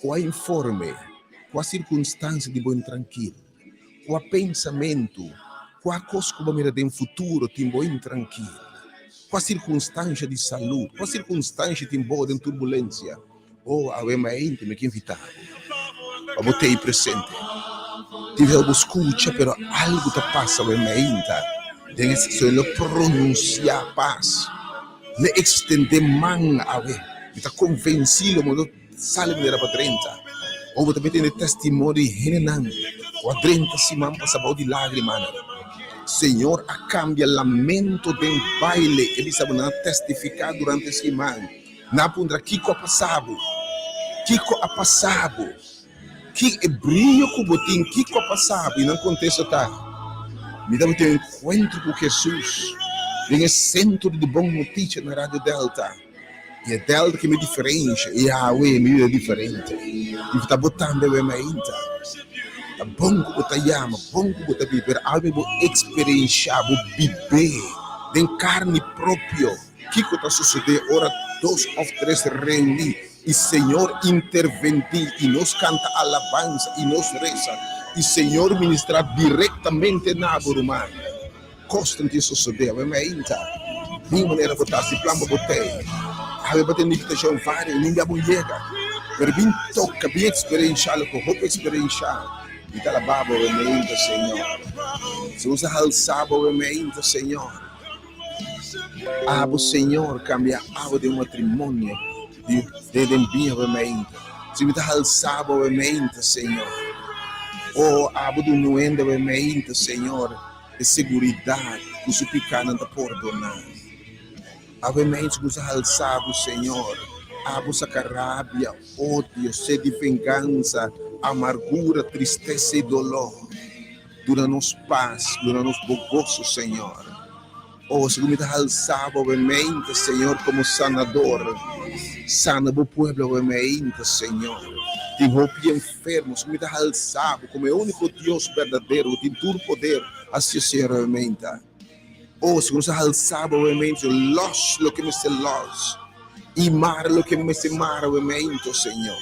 Kua informe, kua sirkunstansia di bo intrankil, kua pensamentu, kua kos ku bo mira den futuro tin bo intrankil, kua sirkunstansha di salud, kua sirkunstansha tin bo den turbulensia, oh, awe mainti mi ke invita bo pa bo tei presente. Tin bes bo skucha pero algu ta pasa awe mainta den e sekshon lo pronunsia pas. Lo extende man awe. Mi ta convenci lo bo no sali manera pa drenta. O bo ta mete den e testimonio di hendenan cu a drenta siman pasa bao di lagrimanan. Señor a cambia lamento den baile. E bisa bo nan a testifica durante siman. Nan a puntra, Kico a pasa bo? Kico a pasa bo? Ki e brio ku bo tin? Kiko a pasa bo? I nan kontesta ta, Mi tabatin un enkuentro ku Hesus den e sentro di Bon Noticia na Radio Delta. I e Delta ke mi diferensha, i awe mi bida diferente. Mi ta bo tambe awe mainta. Ta bon ku bo ta yama, bon ku bo ta biba, pero awe bo eksperensha, bo bib'é den karni propio kiko ta sosodé ora dos òf tres reuní. I Señor interventí i nos kanta alabansa i nos resa i Señor ministrá direktamente na bo, ruman. Kosnan tin sosodé awe mainta. Bin manera bo ta, si plan pa bo tei. Awe bo tin invitashon vario, nin bia bo yega. Pero bin toka, bin eksperenshá loke hopi eksperenshá. Mi ta alabá bo awe mainta, Señor. Si nos a halsá bo awe mainta, Señor. Abo Señor cambia abo den matrimonio di den den biña bo mente. Si mi ta halsa bo mente Señor. Oh abo di un nuende bo mente Señor e seguridad cu su picanan ta pordona. Abo mente cu ta halsa bo Señor. Abo saca rabia, odio, sed di venganza, amargura, tristeza y dolor. Duna nos pas, duna nos bo goso, Señor. Oh, segun mi ta halsa bo mente, Señor, como sanador. Sana bo pueblo awe mente, Señor. Tin hopi enfermo, segun mi ta halsa bo como e unico Dios berdadero cu tin tur poder, haci Señor awe mente. Oh, segun nos a halsa bo awe mente, los loke mester los y mara loke mester mara awe mente, Señor.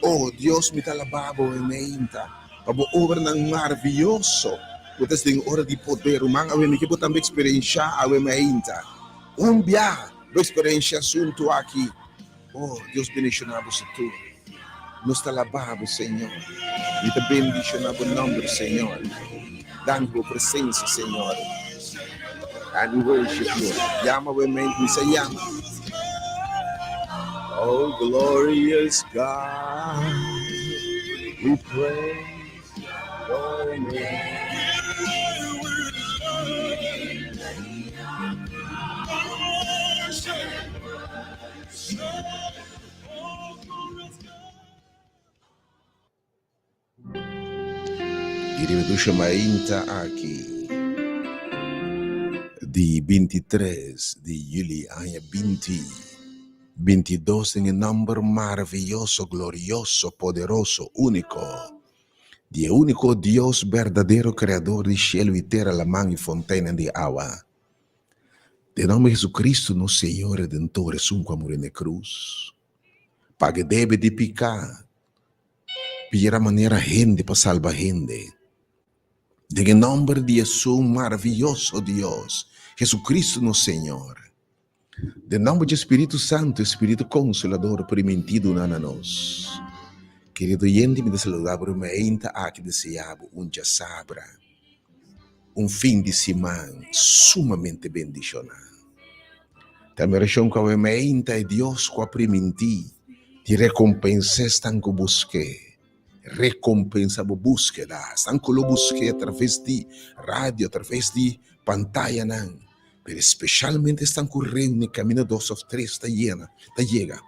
Oh, Dios, mi ta alaba bo awe mente. Pa bo obranan maravioso bo ta den ora di poder. Ruman, awe mi ke bo tambe eksperenshá awe mainta. Un bia bo eksperenshá asuntu aki. Oh, Dios bendishoná boso tur. Nos ta alabá bo, Señor. Mi ta bendishoná bo nòmber, Señor. Danki bo presensia, Señor. And we worship you. Yama awe mainta, mi sa yama. Oh, glorious God. We praise your name. I riba dusha mainta aki di 23 di juli aña 2022 den e nomber maraviyoso, glorioso, poderoso, úniko di e úniko Dios berdadero Kreador di shelu i tera, laman i fonteinnan di awa. Den nomber di Jesucristo nos Señor Redentor esun ku a muri na e krus paga e debe di piká Bira manera hende pa salba hende. Den e nòmber di esun maravioso Dios, Jesucristo nos Señor. Den nòmber dje Spiritu Santu, e Spiritu Konsolador primintí duna na nos. Kerido oyente, mi ta saluda bo riba e mainta aki desea bo un djasabra, un fin di siman sumamente bendishoná. Ta mi orashon ku awe mainta e Dios ku a primintí di rekompensá esnan ku busk'é, rekompensa bo búskeda, esnan ku lo busk'é atraves di radio, atraves di pantayanan, pero espeshalmente esnan ku reuni kaminda dos òf tres ta yena, ta yega.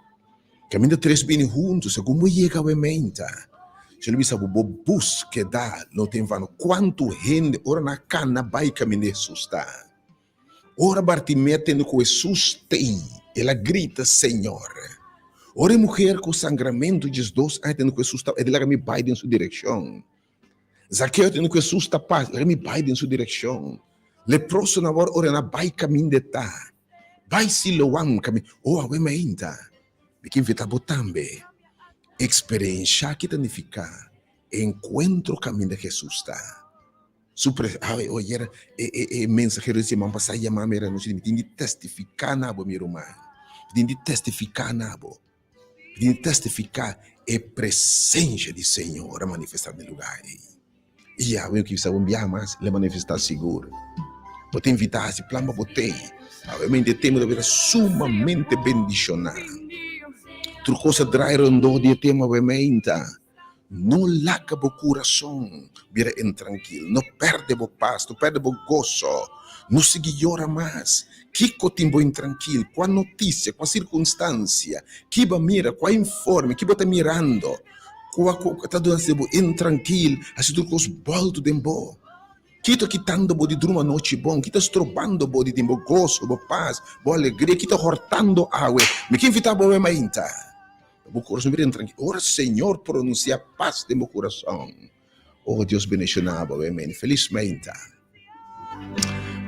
Kaminda tres bini huntu, segun bo yega awe mainta, Señor bisa bo, bo búskeda no ta en vano. Kuantu hende ora nan a kana bai kaminda Hesus ta? Ora Bartimeo tende ku Hesus t'ei, el a grita, Señor! Ora e muher ku sangramentu diesdos aña tende ku Hesus ta, el di laga mi bai den su direkshon. Zakeo tende ku Hesus ta pas, laga mi bai den su direkshon. Leprosonan awor ora nan a bai kaminda e ta, bai Siloam kaminda. O, awe mainta, mi ke invitá bo tambe. Eksperenshá ki ta nifiká enkuentro kaminda Hesus ta. Su pre awe ayera e e e mensahero di siman pasá yama mi era nochi mi tin di testifiká na bo mi ruman. Mi tin di testifiká na bo. Mi tin di testifiká e presensia di Señor a manifestá den lugá ei. I awe mi kisa un biaha mas el a manifestá sigur. Bo ta invitá hasi plan pa bo tei. Awe e tema ta bira sumamente bendishoná. Tur kos a drai rondó di e tema awe meinta. No laga bo kurason bira intrankil. No pèrdè bo pas, no pèrdè bo goso. No sigui yora mas. Kiko tin bo intrankil? Kua notisia, kua sirkunstansia? Ki bo a mira? Kua informe? Ki bo ta mirando? Kua ku ta duna bo intrankil, hasi tur kos bòltu den bo? Ki ta kitando bo di druma nochi bon? Ki ta strobando bo di tin bo goso, bo pas, bo alegria? Ki ta hòrtando awe? Mi ke invitá bo awe mainta. Pa bo kurason bira intrankil. Ora Señor pronunsiá pas den bo kurason, oh Dios bendishoná bo. Amen. Felis mainta.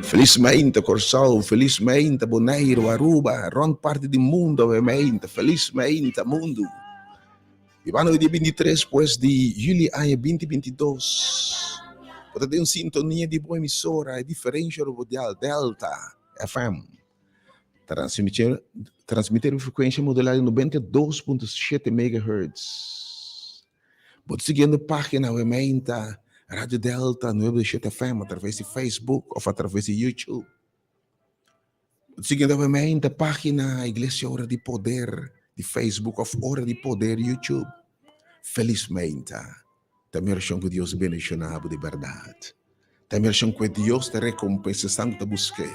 Felis mainta Kòrsou, felis mainta Boneiru, Aruba, rònt parti di mundu awe mainta. Felis mainta mundu. Bibando di dia 23 pues di juli aña 2022. Bo ta den sintonia di bo emisora e diferensha rubodial Delta FM. Transmite riba frekuensia modulá di 92.7 megahertz. Bo ta siguiendo página awe meinta Radio Delta 97 FM atraves di Facebook òf atraves di YouTube. Bo ta siguiendo awe meinta página Iglesia Ora di Poder di Facebook òf Ora di Poder YouTube. Felis meinta. Ta mi orashon ku Dios bendishoná bo di bèrdat. Ta mi orashon ku e Dios ta rekompensa esnan ku ta busk'é.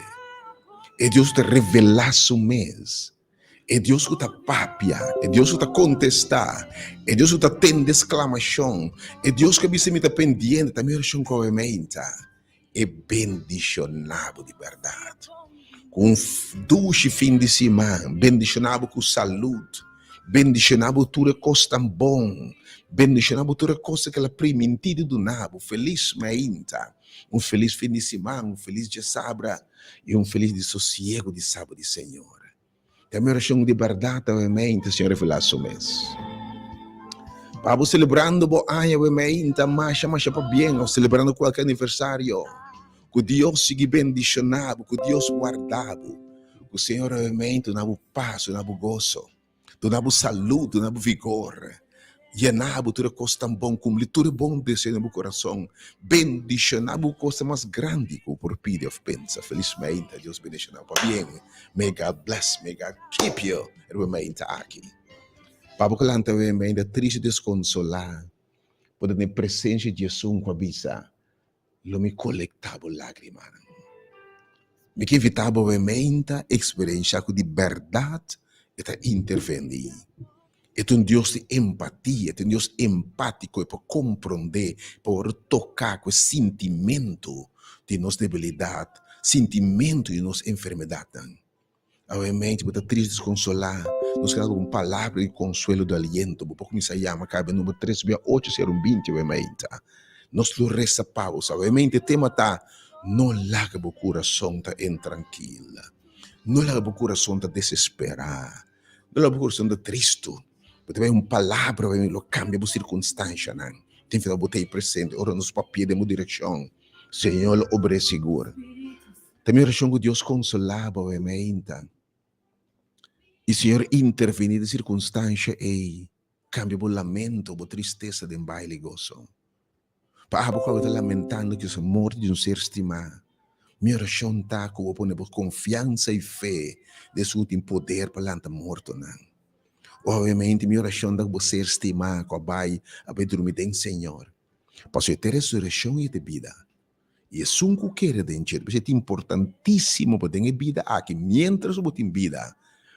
E Dios ku ta revelá su mes. E Dios ku ta papia. E Dios ku ta kontestá. E Dios ku ta tende sklamashon. E Dios ku a bisa mi ta pendiente. Ta mi orashon ku awe meinta e bendishoná bo di bèrdat. Ku un dushi fin di siman. Bendishoná bo ku salud. Bendishoná bo tur e kosnan bon. Bendishoná bo tur e kosnan ku el a primintí di duna bo. Felis mainta, un felis fin di siman, un felis djasabra i un felis di sosiegu di Saba di Señor. Ta mi orashon di bèrdat awe mainta, Señor revelá Su mes. Pa bo selebrando bo aña awe mainta, masha masha pabien, òf selebrando kualke aniversario, ku Dios sigui bendishoná bo, ku Dios warda bo. Ku Señor awe mainta duna bo pas, duna bo goso, duna bo salud, duna bo vigor, yena bo tur e kos tan bon, kumpli tur e bon deseo den bo kurason, bendishona bo ku kosnan mas grandi ku bo por pidi òf pensa. Felis mainta, Dios bendishona bo. Pabien, may God bless, may God keep you riba mainta aki. Pa bo ku lanta awe mainta trist i deskonsolá, bo ta den presensia di esun ku a bisa, Lo mi kolektá bo lágrimanan. Mi ke invitá bo awe meinta eksperenshá ku di bèrdat e ta intervení. E ta un Dios di empatia, e ta un Dios empátiko, e por komprondé, e por wòrdu toká ku e sintimentu di nos debilidat, sintimentu di nos enfermedatnan. Awe mente bo ta trist deskonsolá, nos keda ku un palabra di konsuelo di aliento. Bo por kuminsá yama kaba e number tres bia ocho sero un binti awe mainta. Nos lo resa pa bo. Awe mente e tema ta, No laga bo kurason ta intrankil. No laga bo kurason ta desesperá. No laga bo kurason ta tristu. Bo ta bai un palabra awe lo kambia bo sirkunstanshanan. Tin fe bo ta ei presente ora nos papia den bo direkshon. Señor lo obr'é sigur. Ta mi orashon ku Dios konsolá bo awe meinta i Señor intervení den sirkunstansha ei, kambia bo lamento, bo tristesa den baile i goso. Pa abo ku awe ta lamentando kisas morto di un ser stimá, mi orashon ta ku bo pone bo konfiansa i fe den esun ku tin poder pa lanta mortonan. O awe meinta mi orashon ta ku bo ser stimá ku a bai a bai drumi den Señor, pasobra e ta e resurekshon i e ta e bida. I esun ku kere den dje, p'esei ta importantísimo pa den e bida aki, miéntras bo tin bida,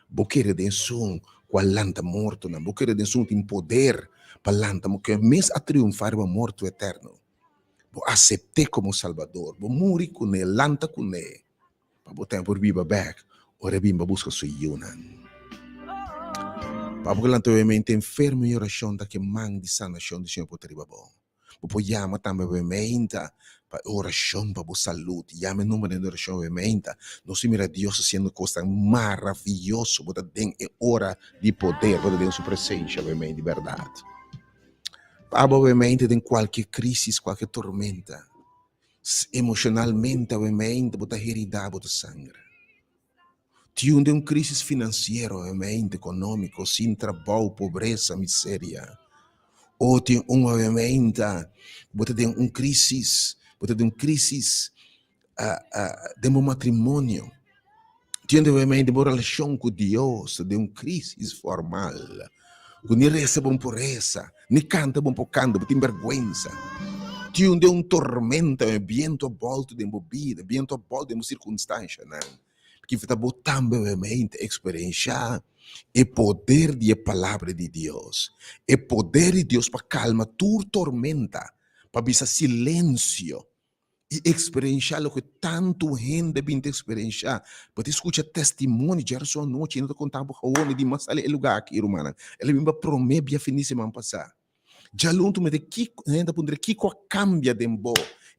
bo kere den esun ku a lanta mortonan, bo kere den esun ku tin poder pa lanta, ku e mes a triunfá riba morto eterno. Bo asept'é komo Salbador, bo muri kuné, lanta kuné, pa bo ten por biba bèk ora e bin pa buska su yunan. Pa bo ku lanta obviamente enfermo, mi orashon ta ku e man di sanashon di Señor por ta riba bo. Bo por yama tambe awe meinta pa e orashon pa bo salud. Yama e number den orashon awe meinta. Nos tin mira Dios hasiendo kosnan maravioso. Bo ta den e ora di poder. Bo ta den su presencia awe meinta di bèrdat. Pa abo awe meinta den kualke krisis, kualke tormenta, emoshonalmente awe meinta bo ta heridá, bo ta sangra. Tin un den un crisis financiero, obviamente, economico, sin trabou, pobreza, miseria. O tin un, obviamente, bo ta den un crisis, bo ta den un crisis den bo matrimonio. Tin un, obviamente, bo relacion cu Dios ta den un crisis formal. Ku ni resa bo por resa, ni kanta bo por kanta, bo tin bèrgwensa. Tin un den un tormenta, un bientu a bòltu den bo bida, bientu a bòltu den bo sirkunstanshanan. Ki ta bo tambe obviamente eksperenshá e poder di e Palabra di Dios, e poder di Dios pa kalma tur tormenta, pa bisa silensio. I eksperenshá loke tantu hende bin ta eksperenshá. Bo ta skucha testimonio djaruson anochi, hende ta konta bo awor di mas sali e lugá aki, rumannan. El a bin pa promé bia fin di siman pasá. Djalun tu mete kiko, hende ta puntra kiko a kambia den bo.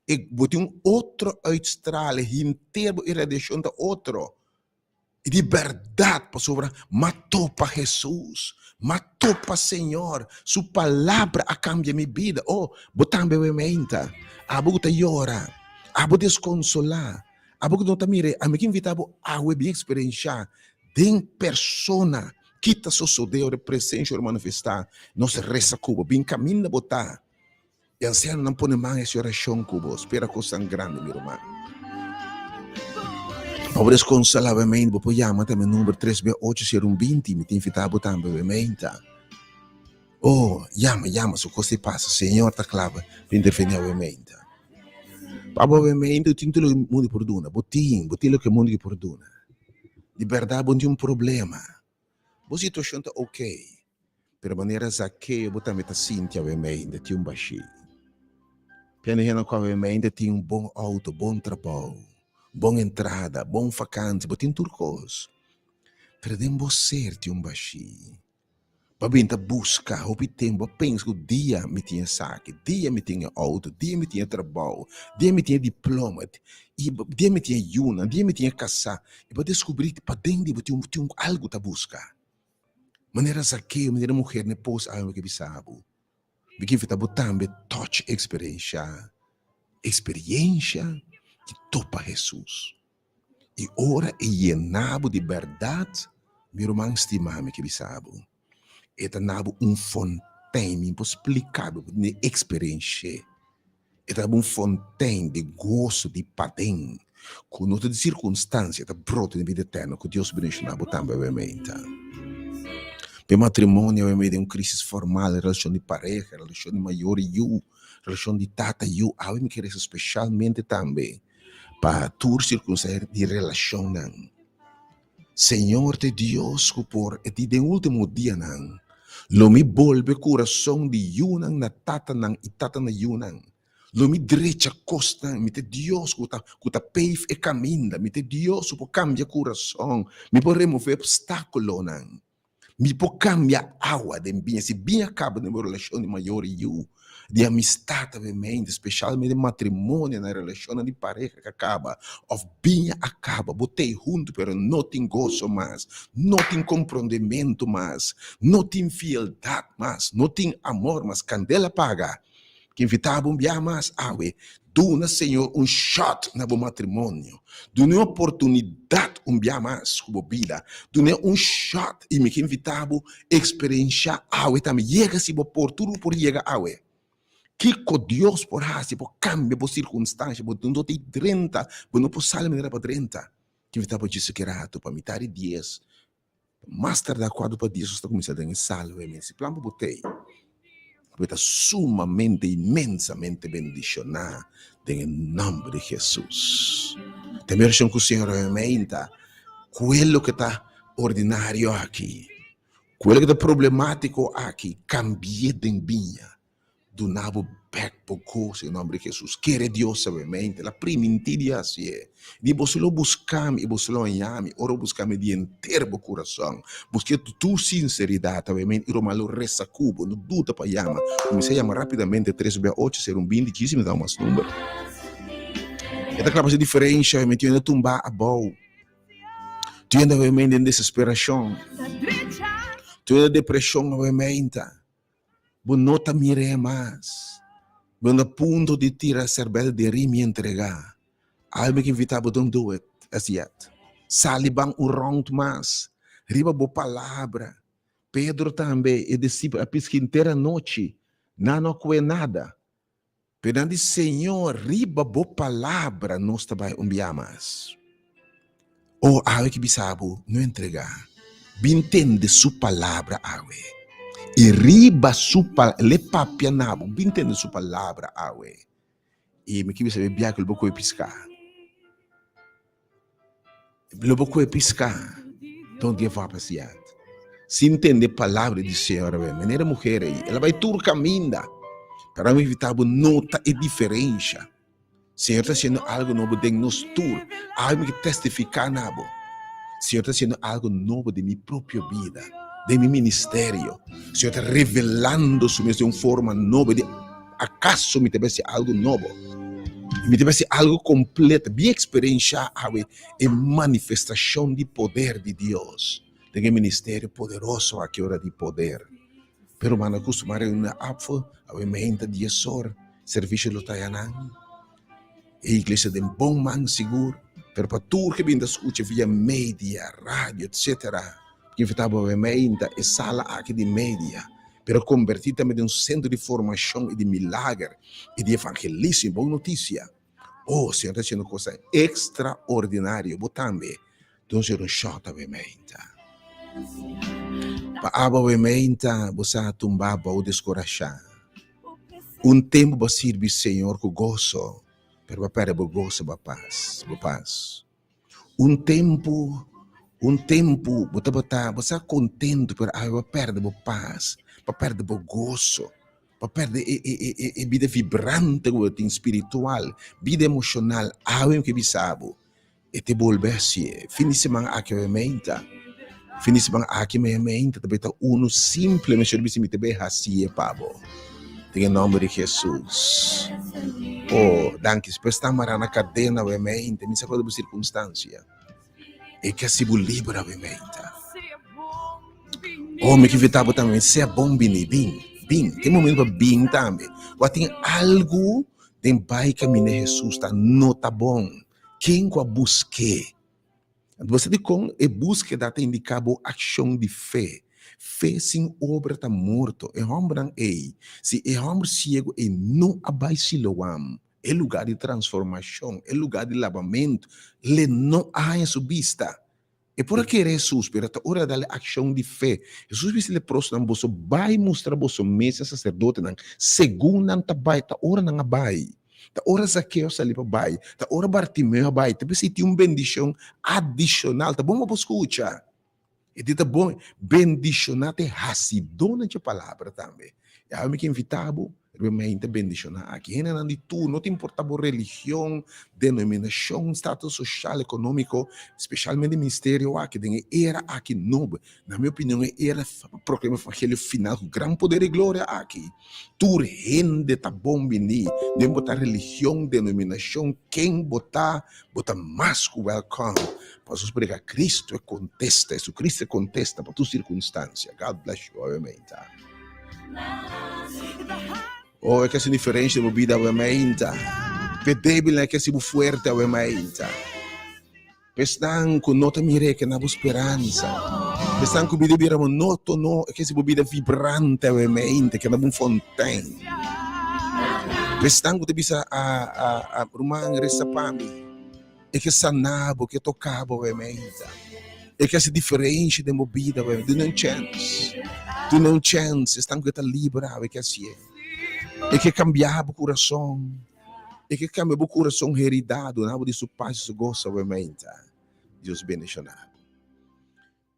E bo tin un otro uitstrale, henter bo irradiashon ta otro. I di bèrdat, pasobra m'a topa Hesus, m'a topa Señor, Su palabra a kambia mi bida. Oh, bo tambe wei meinta, abo ku ta yora, abo deskonsolá, abo ku no ta mira, ami ke invitá bo awe bin eksperenshá den persona ki ta sosodé ora e presensia ora manifestá. Nos resa ku bo, bin kaminda bo ta. E ansianonan pone man hasi orashon ku bo. Spera kosnan grandi, mi ruman. Pa bo deskonsolá bo mente, bo por yama tambe number tres be ocho sero un binti. Mi ta invitá bo tambe bo mente. Oh, yama, yama, su kos ta pasa. Señor ta kla pa intervení bo mente. Pa bo mente, bo tin tur loke mundu por duna. Bo tin, bo tin loke mundu por duna. Di bèrdat bo no tin un problema. Bo situashon ta ok, pero manera Zakeo bo tambe ta sinti awemente tin un bashí. Piende hende ku awemente tin un bon outo, bon trabou, bon entrada, bon fakansi, bo tin tur kos, pero den bo ser tin un bashí. Bo a bin ta buska hopi tempu, bo a pensa ku dia mi tin esaki, dia mi tin e outo, dia mi tin e trabou, dia mi tin e diploma, i dia mi tin e yunan, dia mi tin e kasá, i bo a deskubrí ku paden di bo tin tin algu ta buska. Manera Zakeo, manera e muher na e pos awe mi ke bisa bo, mi ke invitá bo tambe touch eksperenshá, eksperiensha di topa Hesus. I ora e yena bo di bèrdat, mi ruman stimá, mi ke bisa bo, e ta na bo un fontein, mi por splika bo, bo tin e eksperensh'é. E ta na bo un fontein di goso di paden, ku no ta di sirkunstansia, ta brota den bida eterno. Ku Dios bendishoná bo tambe awe-meinta. P'e matrimonio awe-mei den un krisis formal, relashon di pareha, relashon di mayor i yu, relashon di tata i yu, awe mi ke resa speshalmente tambe pa tur sirkunstansia di relashonnan. Señor ta e Dios ku por e di den último dianan lo mi bolbe kurason di yunan na tatanan i tata na yunan. Lo mi drecha kosnan. Mi ta e Dios ku ta ku ta pave e kaminda. Mi ta e Dios ku por kambia kurason. Mi por remove opstákulonan. Mi por cambia awa den biña. Si biña caba den bo relacion di mayor y yu, di amistad obviamente, specialmente den matrimonio, na relacionnan di pareha ca caba, of biña a caba, bo tei hunto pero no tin goso mas, no tin comprondemento mas, no tin fieldad mas, no tin amor mas, candela paga. Ki invitá bo un biaha mas awe, duna Señor un shot na bo matrimonio. Dun'é un oportunidat un biaha mas ku bo bida. Dun'é un shot i mi ke invitá bo eksperenshá awe tambe. Yega si bo por, tur bo por yega awe. Kiko Dios por hasi por kambia bo sirkunstansha, bo no ta drenta, bo no por sali manera pa drenta. Ki invitá bo djis ki ratu pa mitar di dies. Mas tardá kuadro pa dies nos ta kuminsá den e sala wei mes. E plan pa bo tei bo ta sumamente inmensamente bendishoná den e nòmber di Hesus. Ta mi orashon ku Señor obviamente ku e loke ta ordinario aki, ku e loke ta problemátiko aki, kambi'é den biña. Duna bo bek bo goso den nomber di Jesus. Kere Dios sabiamente. El a primintí di hasié. Di boso lo buska mi i boso lo haña mi ora bo buska mi di henter bo kurason. Busk'é ku tur sinseridat, sabiamente, i Roma lo resa ku bo. No duda pa yama. Kuminsá yama rápidamente tres bia ocho sero un binti djis i mi ta dau mas number. E ta kla pa hasi diferensha, sabiamente, tin hende tumbá abou. Tin hende sabiamente den desesperashon. Tin hende depreshon, sabiamente. Bo no ta mir'é mas. Bo na punto di tira serbel den rim i entregá. Ai mi ke invitá bo, don't do it as yet. Sali ban un round mas riba bo palabra. Pedro tambe, e disipel, a piska henter anochi, nan no a kue nada. Pero nan di, Señor, riba bo palabra nos ta bai un bia mas. O awe ki bisa bo, no entregá. Bin tende su palabra awe. I riba su pa, le papia na bo, bin tende su palabra awe. I mi ki bisa bo, bia ku lo bo kohe piská. Lo bo kohe piská. Don't give up as yet. Sin tende palabra di Señor awe, manera mujer ei, el a bai tur kaminda. Pero mi invitá bo nota e diferensha. Señor ta haciendo algo nobo den nos tur. Awe mi ke testifiká na bo. Señor ta haciendo algo nobo den mi propio bida, den mi ministerio. Señor ta revelando su mes den un forma nobo. Di akaso mi ta bai hasi algo nobo? Mi ta bai hasi algo kompleto. Bin eksperenshá awe e manifestashon di poder di Dios den e ministerio poderoso aki, ora di poder. Pero manda kustumá reuni na Apfel, awe meinta dies or. Servicio lo ta yanan. E iglesia den bon man sigur, pero pa tur ke bin ta scucha via media, radio, etc. Invita bo awe meinta e sala aki di media, pero converti tambe den un centro di formacion y di milager y di evangelismo, bon noticia. Oh, Señor ta haciendo cosa extraordinario, bo tambe. Don ser un shot awe meinta. Pa abo awe meinta bo sa tumba bou descorasha. Un tempu bo a sirbi Señor ku goso, pero bo a perde bo goso, bo pas, bo pas. Un tempu, un tempu bo tabata, bo sa kontentu, pero awe bo a perde bo pas, bo a perde bo goso, bo a perde e e e e bida vibrante ku bo tin spiritual, bida emoshonal. Awe mi ke bisa bo, E te bolbe hacié. Fin di siman aki awe meinta. Fin di siman aki mei meinta ta bay ta uno simple mester bisa mi ta bay hacié pa bo. Den e nomber di Jesus. Oh, danki. Si por sta mara na cadena awe meinta, mi sa cual ta bo circunstancia. E ke haci bo liber awe meinta. Oh, mi ke invita bo tambe, sea bon bini, bin, bin. Tin momento pa bin tambe. Wak tin algu den bay caminda Jesus ta no ta bon. Ken ku a busk'é? Anto bo sa dikon e búskeda ta indiká bo akshon di fe. Fe sin obra ta morto. E hòmbernan ei, si e hòmber siegu ei no a bai Siloam, e lugá di transformashon, e lugá di labamentu, l'e no a haña su bista. E por a kere Hesus, pero ta ora dal e akshon di fe. Hesus bisa leprosonan, Boso bai mustra boso mes e saserdotenan. Segun nan ta bai, ta ora nan a bai. Ta ora Zakeo sali pa bai. Ta ora Bartimeo a bai. Ta p'esei tin un bendishon adishonal. Ta bon pa bo skucha. E di ta bon bendishoná ta e hasidónan dje palabra tambe. I awe mi ke invitá bo Riba e mainta bendishoná aki. Hendenan di tur, no ta importá bo religion, denominashon, status soshal, ekonómiko, speshalmente ministerio aki den e era aki nobo. Na mi opinion e era pa proklama evangelio final ku gran poder i gloria aki. Tur hende ta bon bini, den bo ta religion, denominashon, ken bo ta, bo ta mas ku wèlkòm. Pasobra nos prediká Kristu e kontesta, Jesucristo e kontesta pa tur sirkunstansia. God bless you, awe mainta. Oh, e ke hasi diferensha den bo bida awe mainta. P'e débilnan e ke hasi bo fuerte awe mainta. P'e esnan ku no ta mira e ke na bo speransa. P'e esnan ku bida bira monótono e ke hasi bo bida vibrante awe mainta, e ke na bo un fontein. P'e esnan ku ta bisa a a a ruman resa pa mi. E ke sana bo, ke toka bo awe mainta. E ke hasi diferensha den bo bida awe. Duna un chèns. Duna un chèns. Esnan ku ta liber awe ke hasié. E ke kambia bo kurason. E ke kambia bo kurason heridá. Duna bo di su pas i su goso awe mainta. Dios bendishoná bo.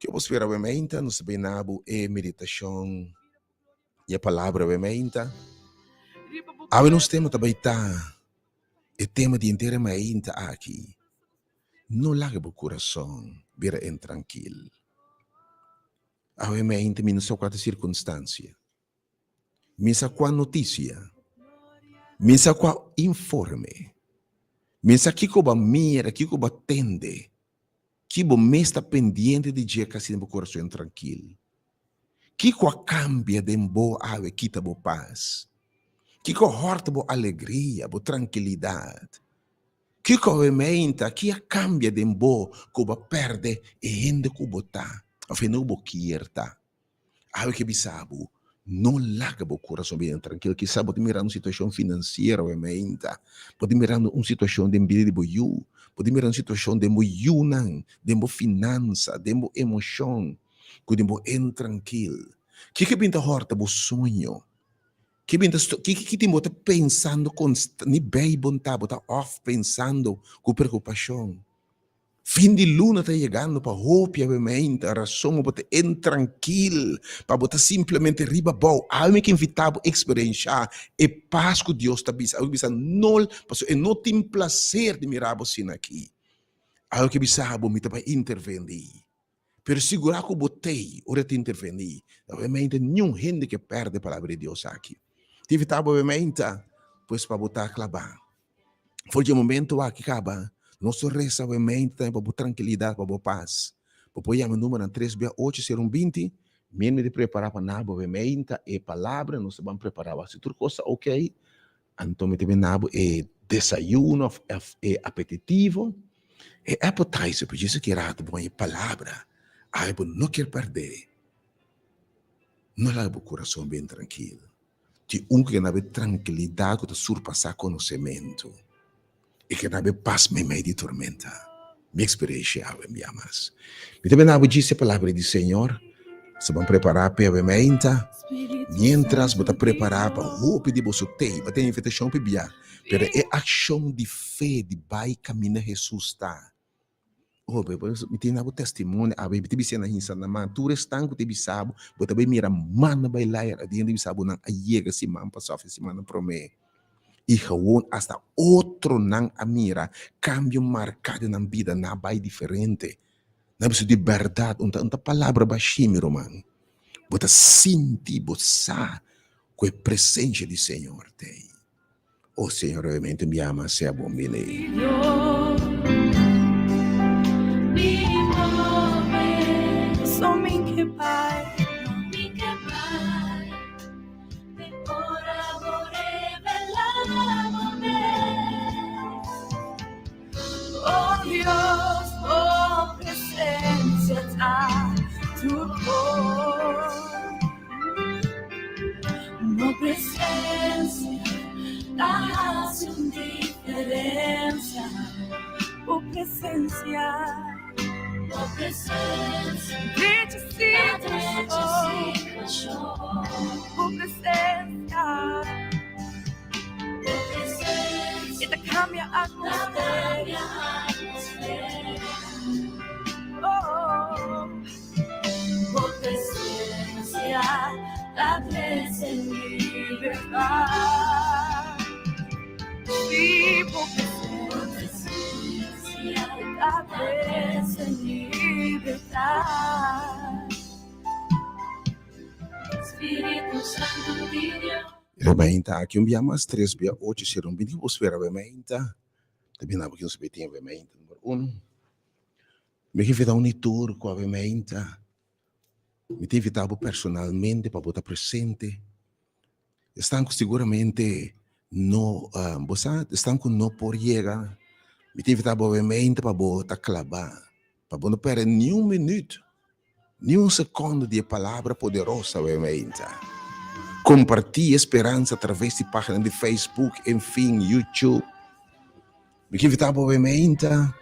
Ke bo spera awe mainta? Nos ta bini na bo e meditashon. E palabra awe mainta. Awe nos tema ta bai ta e tema di henter e mainta aki, No laga bo kurason bira intrankil. Awe mainta mi no sa kua ta sirkunstansia, mi sa kua notisia, mi sa kua informe, mi sa kiko bo a mira, kiko bo a tende, ki bo mes ta pendiente di dje kasi den bo kurason intrankil. Kiko a kambia den bo awe kita bo pas? Kiko a hòrta bo alegria, bo trankilidat? Kiko awe meinta, ki a kambia den bo ku bo a pèrdè e hende ku bo ta òf hende ku bo kier ta? Awe ke bisa bo, no laga bo kurason bira intrankil. Kisas bo ta mirando un situashon finansiero awe meinta, bo ta mirando un situashon den bida di bo yu, bo ta mirando un situashon den bo yunan, den bo finansa, den bo emoshon. Ku den bo intrankil. Kiko bin ta hòrta bo soño? Ki bin ta kiko ki tin bo ta pensando konst ni bei bon ta bo ta òf pensando ku preokupashon. Fin di luna ta yegando pa hopi awe-meinta rason bo ta intrankil pa bo ta simplemente riba bou. Awe mi ke invitá bo eksperenshá e pas ku Dios ta bisa. Awe mi bisa nol pasobra e no tin plaser di mira bo asina aki. Awe ke bisa bo mi ta bai intervendí. Pero sigurá ku bo t'ei ora ta intervení. Obviamente niun hende ke pèrdè palabra di Dios aki. Ta invitá bo obviamente pues pa bo ta klabá. For di e momento aki kaba, nos ta resa obviamente tambe pa bo trankilidat, pa bo pas. Bo por yama e numbernan tres bia ocho sero un binti. Mi mi ta prepará pa nabo obviamente e palabra, nos ta ban prepará wak si tur kos ta okey, anto mi ta bin nabo e desayuno òf e apetitivo. E appetizer pa djis ki rato bo haña e palabra ay bo no kier pèrdè. No laga bo kurason bien trankil. Tin un ku ke na bo e trankilidat ku ta surpasá konosementu i ke na bo e pas meimei di tormenta. Mi eksperensia awe un bia mas. Mi ta bina bo djis e palabra di Señor. Sa ban prepará p'e awe meinta. Miéntras bo ta prepará pa hopi di boso tei, bo tin invitashon p'e bia. Pero e akshon di fe di bai kaminda Hesus ta. Oh, mi tin na bo testimonio awe, mi ta bisa nan hinsa na man. Tur esnan ku ta bisa bo, bo ta bai mira man na bai laer adien ta bisa bo nan a yega siman pasá òf e simannan promé. I gewon asta otronan a mira kambio marká den nan bida, nan a bai diferente. Nan bisa di bèrdat, un ta un ta palabra bashí, mi ruman. Bo ta sinti, bo sa ku e presensia di Señor ta ei. O Señor, realmente mi ama sea bon bini. Remainta aki un bia mas tres bia ocho sero un binti ku bo spera remainta ta bina bo kios betin remainta number uno mi ke invita un i tur ku a remainta mi ta invita bo personalmente pa bo ta presente esnan ku seguramente no bo sa esnan ku no por yega mi ta invita bo remainta pa bo ta klaba pa bo no perde niun minuut Ni un sekondo di e palabra poderoso awe meinta. Kompartí e speransa atraves di página di Facebook, enfin, YouTube. Mi ke invitá bo awe meinta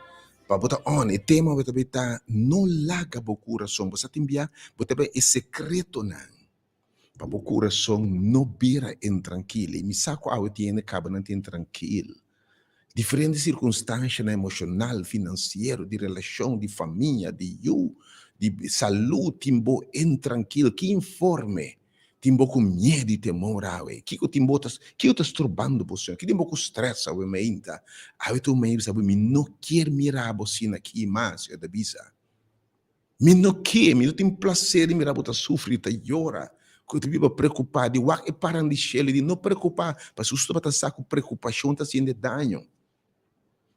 pa bo ta on. E tema awe ta bai ta No laga bo kurason. Bo sa tin bia bo ta bai e sekretonan pa bo kurason no bira intrankil. I mi sa ku awe tin hende kaba nan ta intrankil. Diferente sirkunstanshanan emoshonal, finansiero, di relashon, di famia, di yu, di salú tin bo intrankil. Ki informe? Tin bo ku miedu i temor awe? Kiko tin bo ta, kiko ta strobando bo, Señor? Kiko tin bo ku stress awe meinta? Awe ta un mei bisa bo, mi no kier mira bo asina aki mas, Señor ta bisa. Mi no ke, mi no tin placer di mira bo ta sufri, ta yora, ku ta biba preocupa, di wak e paran di shelu, di no preocupa, pasobra su tabata sa ku preocupacion ta haciende daño.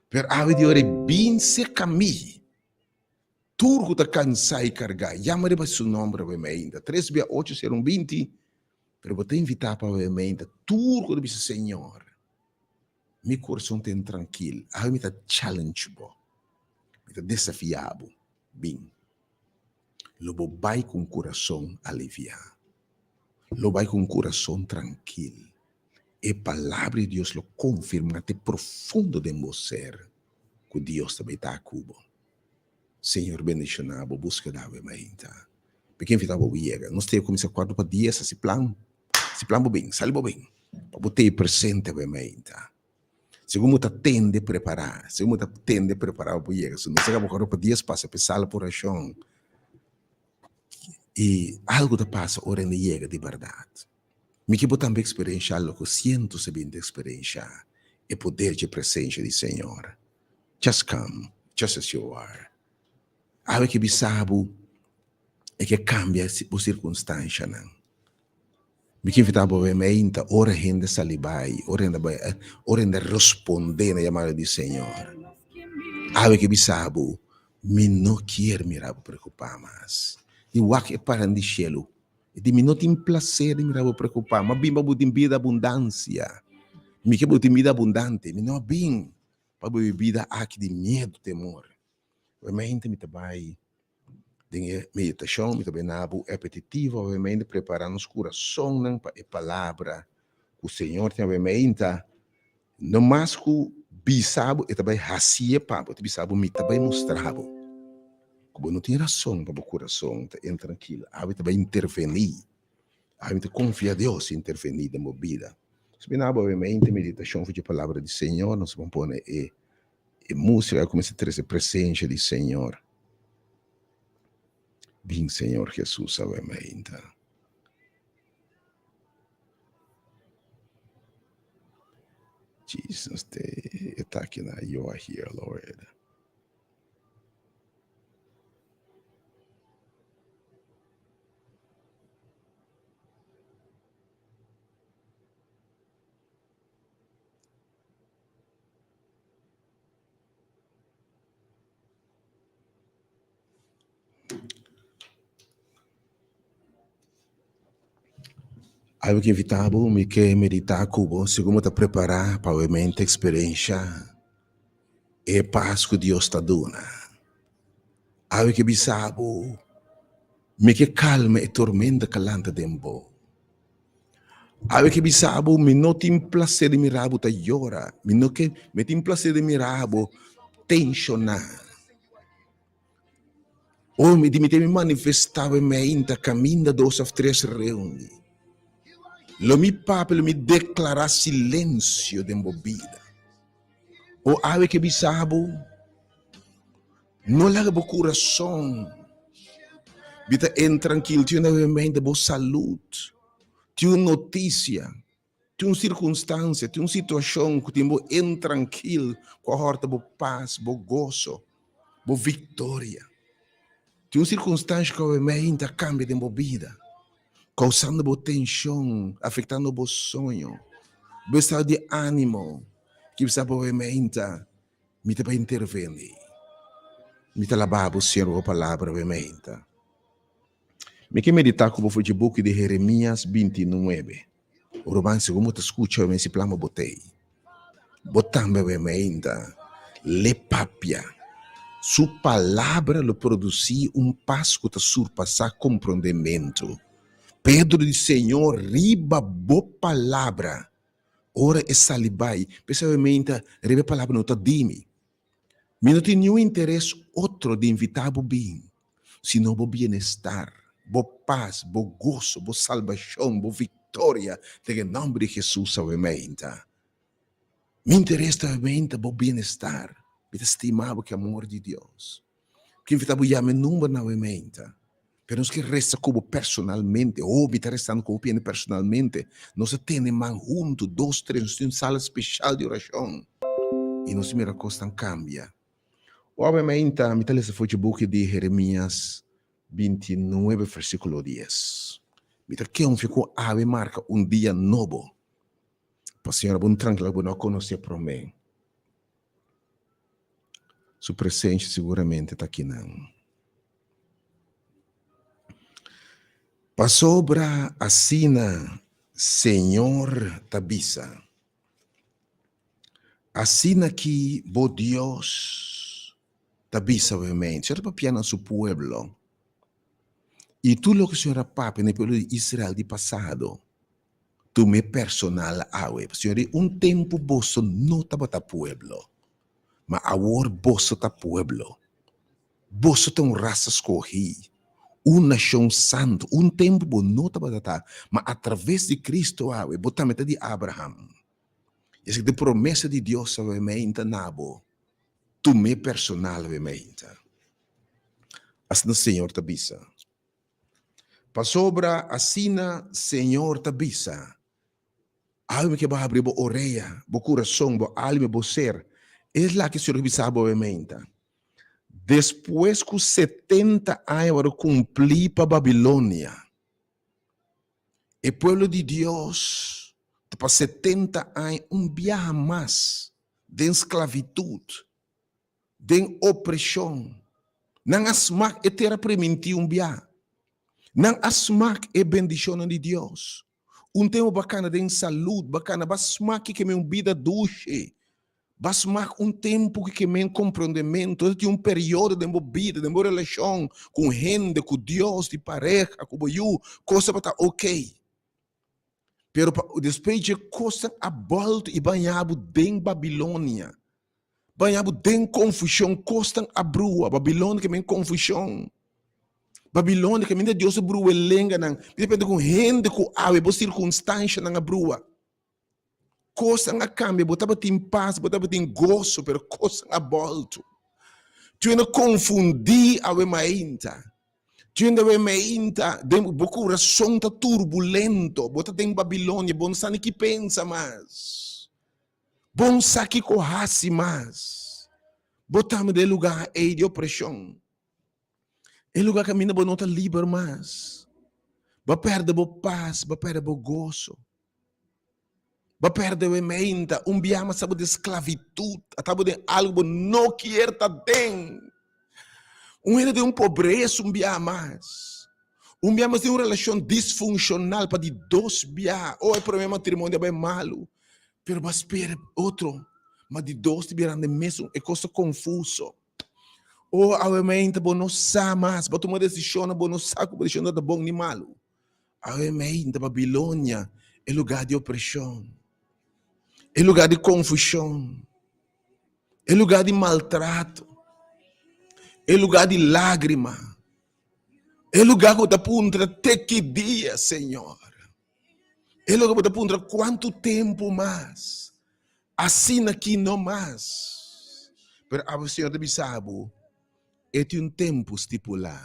Pero awe di ora e bin serka mi, tur ku ta kansá i kargá, yama riba su nòmber awe meinta. Tres bia ocho sera un 20, pero bo ta invitá pa awe meinta tur ku ta bisa, Señor, mi kurason ta intrankil, awe mi ta challenge bo, mi ta desafiá bo, bin. Lo bo bai ku un kurason aliviá, lo bai ku un kurason trankil. E Palabra di Dios lo konfirmá te profundo den bo ser ku Dios ta bai ta ku bo. Señor bendishoná bo búskeda awe mainta. Mi ke invitá bo bo yega. Nos te kuminsá kuarto pa dies, hasi plan. Hasi plan bo bin, sali bo bin pa bo tei presente awe mainta. Segun bo ta tende prepará, segun bo ta tende prepará pa bo yega. So nos a kaba kuarto pa dies pasa pa e sala pa orashon i algu ta pasa ora hende yega di bèrdat. Mi ke bo tambe eksperenshá loke sientos a bin ta eksperenshá, e poder dje presensha di Señor. Just come, just as you are. Awe ke bisa bo e ke kambia bo sirkunstanshanan. Mi ke invitá bo awe meinta ora hende sali bai, ora hende bai, ora hende respondé na yamada di Señor. Awe ke bisa bo, mi no kier mira bo preokupá mas. Di wak e paran di shelu E di, Mi no tin plaser di mira bo preokupá, m'a bin pa bo tin bida abundansia. Mi ke bo tin bida abundante. Mi no a bin pa bo biba bida aki di miedu, temor. Obviamente mi ta bai den e meditashon, mi ta bai na bo epetitivo, obviamente prepará nos kurasonnan pa e palabra ku Señor tin. Obviamente No mas ku bisa bo, e ta bai hasié pa bo. E ta bisa bo, Mi ta bai mustra bo ku bo no tin rason pa bo kurason ta intrankil. Awe ta bai intervení. Awe mi ta konfia Dios intervení den bo bida. Nos bini abo obviamente meditashon for dje palabra di Señor. Nos a pone e e músika a kuminsá trese presensia di Señor. Bin Señor Jesus awe mainta. Jesus te e ta aki na you are here Lord. Algu ki invitá bo, mi ke meditá ku bo segun bo ta prepará pa obviamente eksperensha e pas ku Dios ta duna. Algu ke bisa bo, mi ke kalma e tormenta ku a lanta den bo. Algu ke bisa bo, mi no tin plaser di mira bo ta yora, mi no ke, mi tin plaser di mira bo tenshoná. Oh, mi di mi te mi manifestá bo meinta kaminda dos òf tres reuní. Lo mi papia, lo mi deklará silensio den bo bida. O awe ke bisa bo, no laga bo kurason bita intrankil. Tin un meinta bo salud, tin un notisia, tin un sirkunstansia, tin un situashon ku tin bo intrankil ku a hòrta bo pas, bo goso, bo viktoria. Tin un sirkunstansia ku awe meinta kambia den bo bida, kousando bo tenshon, afektando bo soño, bo estado di ánimo. Kibsa bo awe meinta, mi ta bai interveni. Mi ta laba bo, Señor, bo palabra awe meinta. Mi ke meditá ku bo for dje buki di Jeremias 29. Ruman, segun bo ta skucha awe si plama bo tei, bo tambe awe meinta le papia. Su palabra lo produsí un pas ku ta surpasá komprondementu. Pedro di, Señor, riba bo palabra Ora e sali bai, p'esei awe meinta riba e palabra no ta di mi. Mi no tin niun interes otro di invitá bo bin, sino bo bienestar, bo pas, bo goso, bo salbashon, bo viktoria den e nòmber di Hesus awe meinta. Mi interes ta awe meinta bo bienestar. Mi ta stima bo ku e amor di Dios. Mi ta invitá bo yama e numbernan awe meinta. Pero nos ke resa ku bo personalmente. Oh, mi ta resando ku hopi hende personalmente. Nos ta tene man huntu, dos, tres, nos tin un sala speshal di orashon. I nos mira kosnan kambia. Obviamente, mi ta lesa for dje buki di Jeremias 29 versíkulo 10. Mi ta konfia ku awe marka un dia nobo pa Señor bo un trankila ku bo no a konosé promé. Su presensia siguramente ta akinan. Pasobra asina Señor ta bisa, Asina ki bo Dios ta bisa obviamente. Señor ta papia na su pueblo. I tur loke Señor a papia na e pueblo di Israel di pasado, tum'é personal awe. Señor di, un tempu boso no tabata pueblo, ma awor boso ta pueblo. Boso ta un rasa skohí, un nashon santu. Un tempu bo no tabata ta, ma atraves di Kristu awe bo tambe ta di Abraham. I esaki ta e promesa di Dios awe meinta na bo, tum'é personal awe meinta. Asina Señor ta bisa. Pasobra asina Señor ta bisa, Awe mi ke bo habri bo orea, bo kurason, bo alma i bo ser. Es la ke Señor ta bisa bo awe meinta. Despues ku setenta aña wòrdu kumplí pa Babilonia, e pueblo di Dios ta pa setenta aña un biaha mas den sklavitut, den opreshon. Nan a smak e tera primintí un biaha. Nan a smak e bendishonnan di Dios. Un tempu bo a kana den salud, bo a kana, bo a smak ki ke men un bida dushi. Bo a smak un tempu ki ke men komprondementu. Ota tin un periodo den bo bida, den bo relashon ku un hende, ku Dios, di pareha, ku bo yu, kos tabata okey. Pero pa despues dje kosnan a bolto i baña bo den Babilonia, baña bo den konfushon, kosnan a brua, Babilonia ke men konfushon. Babilonia kaminda Dios a brua e lenganan, di repente ku hende ku awe bo sirkunstanshanan a brua. Kosnan a kambia, bo tabatin pas, bo tabatin goso, pero kosnan a bolto. Tur hende konfundí awe mainta. Tur hende awe mainta, den bo kurason ta turbulento, bo ta den Babilonia, bo no sa ni ki pensa mas. Bo no sa kiko hasi mas. Bo tambe den e lugá ei di opreshon. E lugá kaminda bo no ta liber mas. Bo a pèrdè bo pas, bo a pèrdè bo goso. Bo a pèrdè bo meinta. Un biaha mas abo den sklavitut, ata bo den algu bo no kier ta den. Un hende den un pobresa un biaha mas. Un biaha mas den un relashon disfunshonal pa di dos biaha. Oh, e promé matrimonio a bai malu, pero bo a spera otro, ma di dos ta birando e mesun, e kos ta konfuso. Oh, awe meinta bo no sa mas, bo tuma desishonnan, bo no sa ku bo desishonnan ta bon ni malu. Awe meinta Babilonia, e lugá di opreshon, e lugá di konfushon, e lugá di maltrato, e lugá di lágrima, e lugá ku bo ta puntra te ki dia, Señor? E lugá ku bo ta puntra kuantu tempu mas? Asina ki no mas. Pero abo Señor ta bisa bo, e tin un tempu stipulá.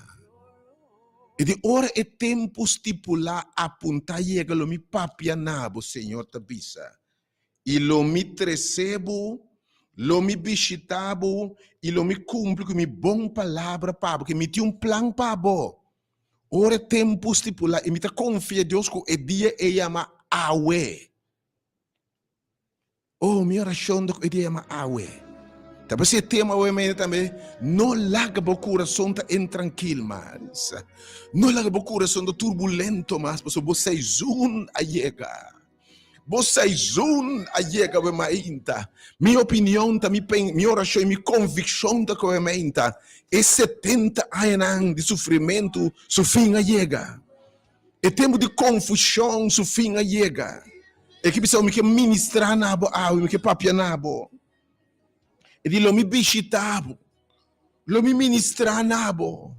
I di ora e tempu stipulá apuntá yega lo mi papia na bo, Señor ta bisa, i lo mi trese bo, lo mi bishitá bo, i lo mi kumpli ku mi bon palabra pa bo, ke mi tin un plan pa bo. Ora e tempu stipulá, i mi ta konfia Dios ku e dia ei yama awe. Oh, mi orashon ta ku e dia yama awe. Ta por si e tema awe mañana tambe, no laga bo kurason ta intrankil mas. No laga bo kurason ta turbulento mas, pasobra bo seizun a yega. Bo seizun a yega awe mainta. Mi opinion ta, mi pen, mi orashon i mi konvikshon ta ku awe mainta, e 70 añanan di sufrimentu su fin a yega. E tempu di konfushon su fin a yega. E ke bisa, Mi ke ministrá na bo awe, mi ke papia na bo. E di, Lo mi bishitá bo, lo mi ministrá na bo,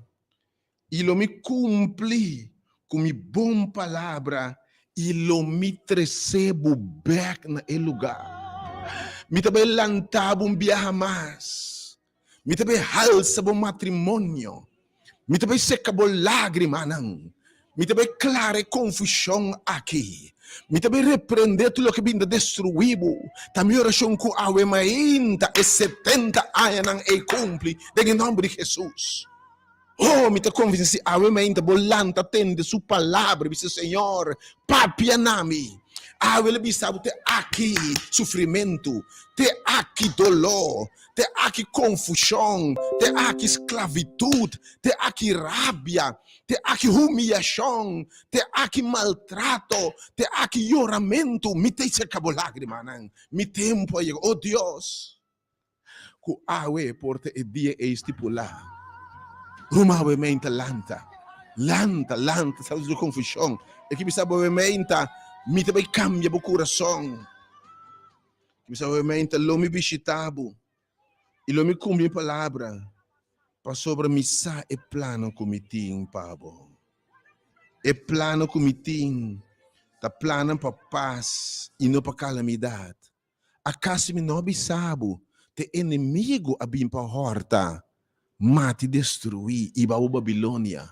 i lo mi kumpli ku mi bon palabra i lo mi trese bo bèk na e lugá. Mi ta bai lanta bo un biaha mas. Mi ta bai halsa bo matrimonio. Mi ta bai seka bo lágrimanan. Mi ta bai klara e konfushon aki. Mi ta bai reprendé tur loke bin ta destruí bo. Ta mi orashon ku awe mainta e setenta añanan ei kumpli den e nòmber di Hesus. Oh, mi ta konvensí si awe mainta bo lanta tende su palabra i bisa, Señor, papia na mi. Awe lo bisa bo te aki sufrimentu, te aki doló, te aki konfushon, te aki sklavitut, te aki rabia, te aki humiyashon, te aki maltrato, te aki yoramentu. Mi ta seka bo lágrimanan. Mi tempu a yega. Oh Dios, ku awe por ta e dia ei stipulá. Ruma awe meinta lanta, lanta, lanta, sal di konfushon. E ki bisa bo awe meinta, mi ta bai kambia bo kurason. Ki bisa awe meinta, lo mi bishitá bo i lo mi kumpli mi palabra, pasobra mi sa e plano ku mi tin pa bo. E plano ku mi tin ta plannan pa pas i no pa kalamidat. Akaso mi no a bisa bo te enemigu a bin pa hòrta, mata i destruí i ba bo Babilonia?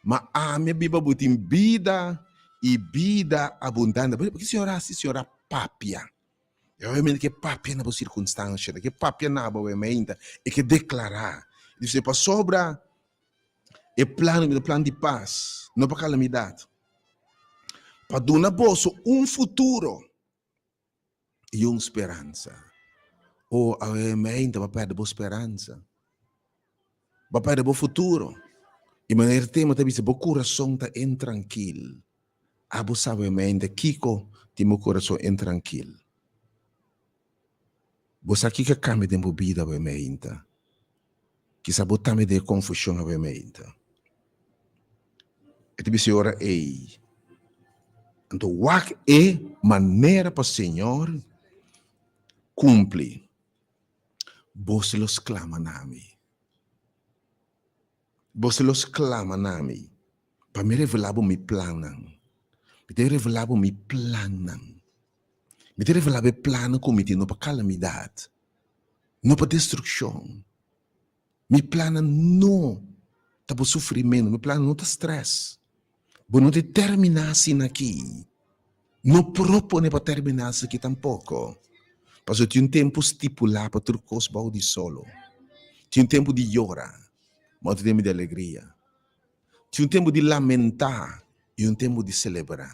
Ma ami a bin pa bo tin bida i bida abundante. Pasobra ki Señor a hasi? Señor a papia. E obviamente ke papia na bo sirkunstansia, ke papia na bo obviamente, e ke deklará. E dice, pasobra e plan mi ta plan di pas, no pa kalamidat, pa duna boso un futuro i un speransa. O awe meinta bo a perde bo speransa, bo a perde bo futuro. I manera tema ta bisa bo kurason ta intrankil. Abo sabe meinta kiko tin bo kurason intrankil. Bo sa kiko a kambia den bo bida awe meinta. Kisa bo tambe den e konfushon awe meinta. E ta bisa e ora ei, Anto wak e manera pa Señor kumpli. Boso lo sklama na mi. Boso lo sklama na mi pa mi revelá bo mi plannan. Mi ta revelá bo mi plannan. Mi ta revelá bo e plannan ku mi tin, no pa kalamidat, no pa destrukshon. Mi plannan no ta bo sufrimentu, mi plannan no ta stress. Bo no ta terminá asina aki. No propone pa terminá asina aki tampoko. Pasobra tin un tempu stipulá pa tur kos bou di solo. Tin un tempu di yora, ma otro tempu di alegria. Tin un tempu di lamentá i un tempu di selebrá.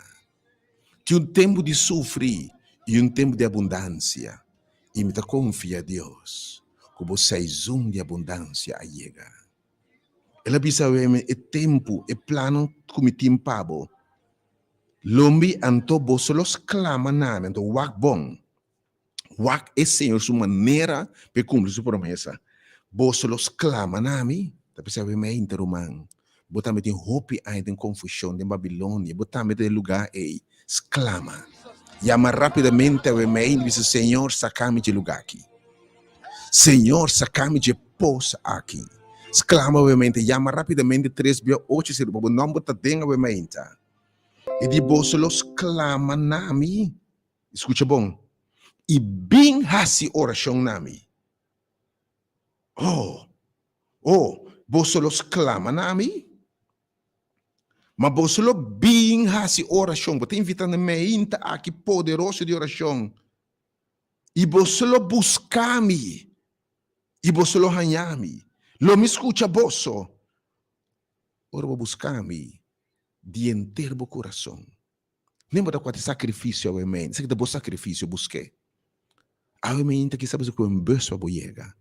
Tin un tempu di sufri i un tempu di abundansia. I mi ta konfia Dios ku bo seizon di abundansia a yega. El a bisa mi e tempu, e plano ku mi tin pa bo. Lo mi anto boso lo sklama na mi, anto wak bon. Wak e Señor su manera pa e kumpli su promesa. Boso lo sklama na mi, ta p'esei awe meinta, ruman. Bo tambe tin hopi aña den konfushon den Babilonia, bo tambe ta den lugá ei. Sklama. Yama rápidamente awe meinta i bisa, Señor, saka mi dje lugá aki. Señor, saka mi dje pos aki. Sklama awe meinta, yama rápidamente tres bia ocho seru pa bo nòmber ta den awe meinta. I di boso lo sklama na mi. Skucha bon. I bin hasi orashon na mi. Oh, oh, boso lo sklama na mi, ma boso lo bin hasi orashon. Bo ta invitá na meinta aki poderoso di orashon. I boso lo buska mi, i boso lo haña mi. Lo mi skucha boso ora bo buska mi di henter bo kurason. Nen bo ta kuater sakrifisio awe meinta. Esaki ta bo sakrifisio, busk'é. Awe meinta kisas bo ta kohe un bus pa bo yega.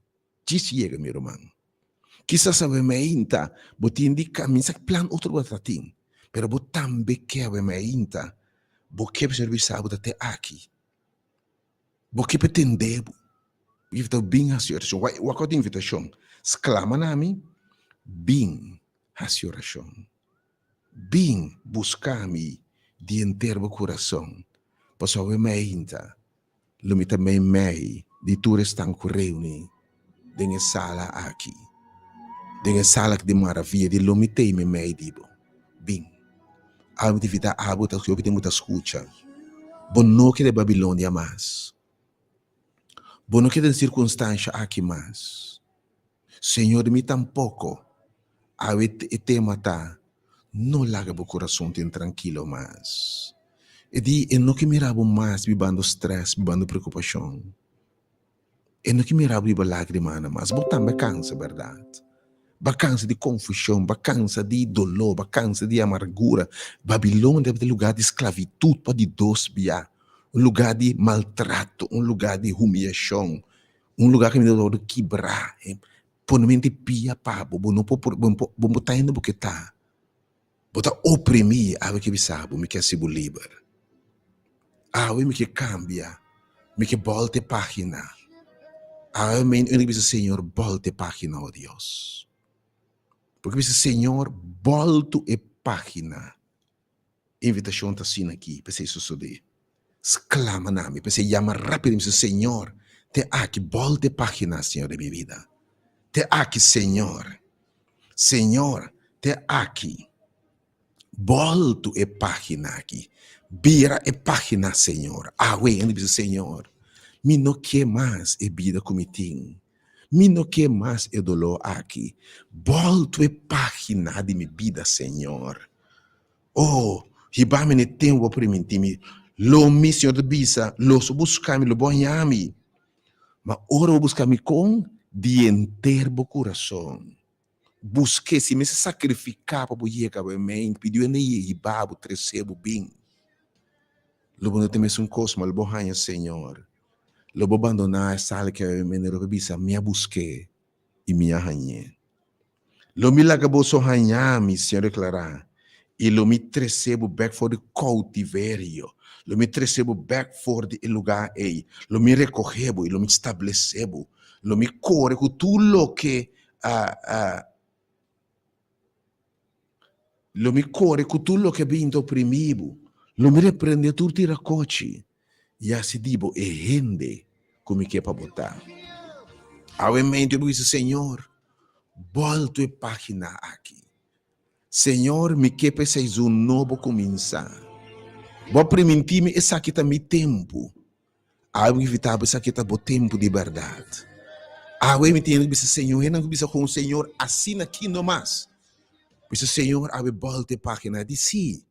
Djis yega, mi ruman. Kisas awe meinta bo tin di kaminsa plan otro bo ta tin, pero bo tambe ke awe meinta bo ke pa Señor bisa bo ta te aki. Bo ke pa e tende bo. Bo ke ta bin hasi orashon. Wak wak invitashon. Sklama na mi, bin hasi orashon. Bin buska mi di henter bo kurason, pasobra awe meinta lo mi ta meimei di tur esnan ku reuni den e sala aki, den e sala di maravia di lo mi t'ei meimei di bo. Bin. Awe mi ta invitá abo ku ta hopi tempu ta skucha, bo no keda Babilonia mas. Bo no keda den sirkunstansha aki mas. Señor di mi tampoko. Awe e tema ta, No laga bo kurason ta intrankilo mas. E di e no ke mira bo mas bibando strès, bibando preokupashon. E no ke mira bo biba lágrimanan mas. Bo tambe a kansa, bèrdat? Bo a kansa di konfushon, bo a kansa di doló, bo a kansa di amargura. Babilonia tabata e lugá di sklavitut pa di dos bia, un lugá di maltrato, un lugá di humiyashon, un lugá kaminda bo ta wòrdu kibrá. Pone mente pia pa bo, bo no por por, bo bo bo ta hende bo ke ta. Bo ta oprimí, awe ke bisa bo, mi ke hasi bo liber. Awe mi ke kambia, mi ke bòlta e página. Awe mi ke bisa Señor, bòlta e página, oh Dios. Bo ke bisa Señor, bòltu e página. Invitashon ta asina aki, p'esei sosodé. Sklama na mi, p'esei yama rápido i bisa, Señor, te aki, bòlta e página, Señor, den mi bida. Te aki, Señor. Señor, te aki. Bòltu e página aki. Bira e página, Señor. Awe, hende bisa, Señor, mi no ke mas e bida ku mi tin. Mi no ke mas e doló aki. Bòltu e página di mi bida, Señor. Oh, hiba mi na e tempu bo primintí mi. Lo mi, Señor ta bisa, lo so buska mi, lo bo haña mi. Ma ora bo buska mi kon di henter bo kurason. Busk'é, si mester sakrifiká pa bo yega bo e mente, pidió hende hiba bo, tresé bo bin. Lo bo no ta mesun kos, ma lo bo haña Señor. Lo bo bandoná e sala ki awe mende, lo bo bisa, Mi a busk'é i mi a hañ'é. Lo mi laga boso haña mi, Señor deklará, i lo mi trese bo bèk for di koutiverio, lo mi trese bo bèk for di e lugá ei, lo mi rekohé bo i lo mi stablesé bo, lo mi kore ku tur loke a lo mi kore ku tur loke a bin ta oprimí bo, lo mi reprendé tur tirakochi i hasi di bo e hende ku mi ke pa bo ta. Awe mente bo bisa, Señor, bòltu e página aki. Señor, mi ke pa e seizon nobo kuminsá. Bo a primintí mi esaki ta mi tempu. Awe mi invitá bo esaki ta bo tempu di bèrdat. Awe mi tin hende ku bisa, Señor, hendenan ku bisa kon Señor asina ki no mas. Bisa, Señor, awe bòlta e página. Di sí.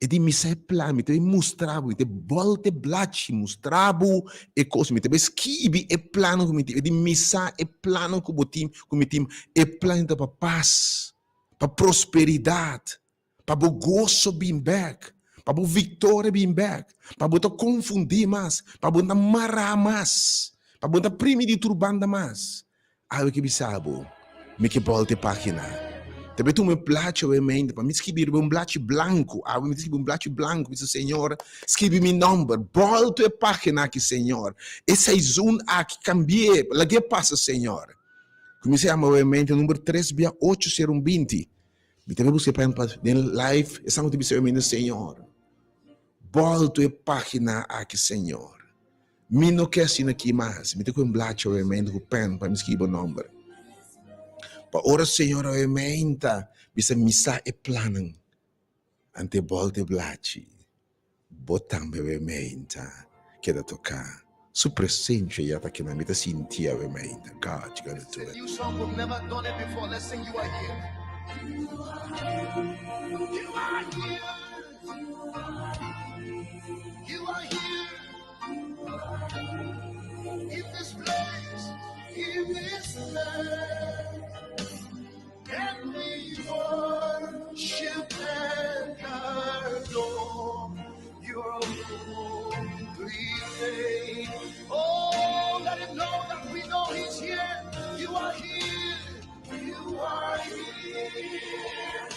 E di mi sa e plan, mi ta bai mustra bo, mi ta bòlta e blachi mustra bo e kos, mi ta bai skibi e plannan ku mi tin. E di mi sa e plannan ku bo tin, ku mi tin, e plan ta pa pas, pa prosperidat, pa bo goso bin bèk, pa bo viktoria bin bèk, pa bo ta konfundí mas, pa bo no ta mará mas, pa bo no ta primi di tur banda mas. Awe ke bisa bo, mi ke bolta e pagina. Ta be tuma e blachi awe mente pa mi skibi riba un blachi blanku. Awe mi ta skibi un blachi blanku, mi bisa, Señor, skibi mi nomber. Bolta e pagina aki, Señor. E seizon aki, kambi'é, lag'é pasa, Señor. Kuminsá yama awe mente number tres bia ocho sero un binti. Mi ta be buska e pen pa den live, esnan ku ta bisa awe mente, Señor, bolta e pagina aki, Señor. Mi no ke asina aki mas. Mi ta ku un blachi awe ku pen pa mi skibi bo nomber. Pa ora Señor awe meinta bisa mi sa e plannan, ante e bolta e blachi, bo tambe awe meinta keda toká. Su presencia ya ta kina, mi ta sinti awe meinta. God, you gonna do It's a it. new song. We've never done it before. Let's sing You Are Here. You are here. You are here. In this place, in this place, and we worship and adore your holy name. Oh, let him know that we know he's here. You are here. You are here.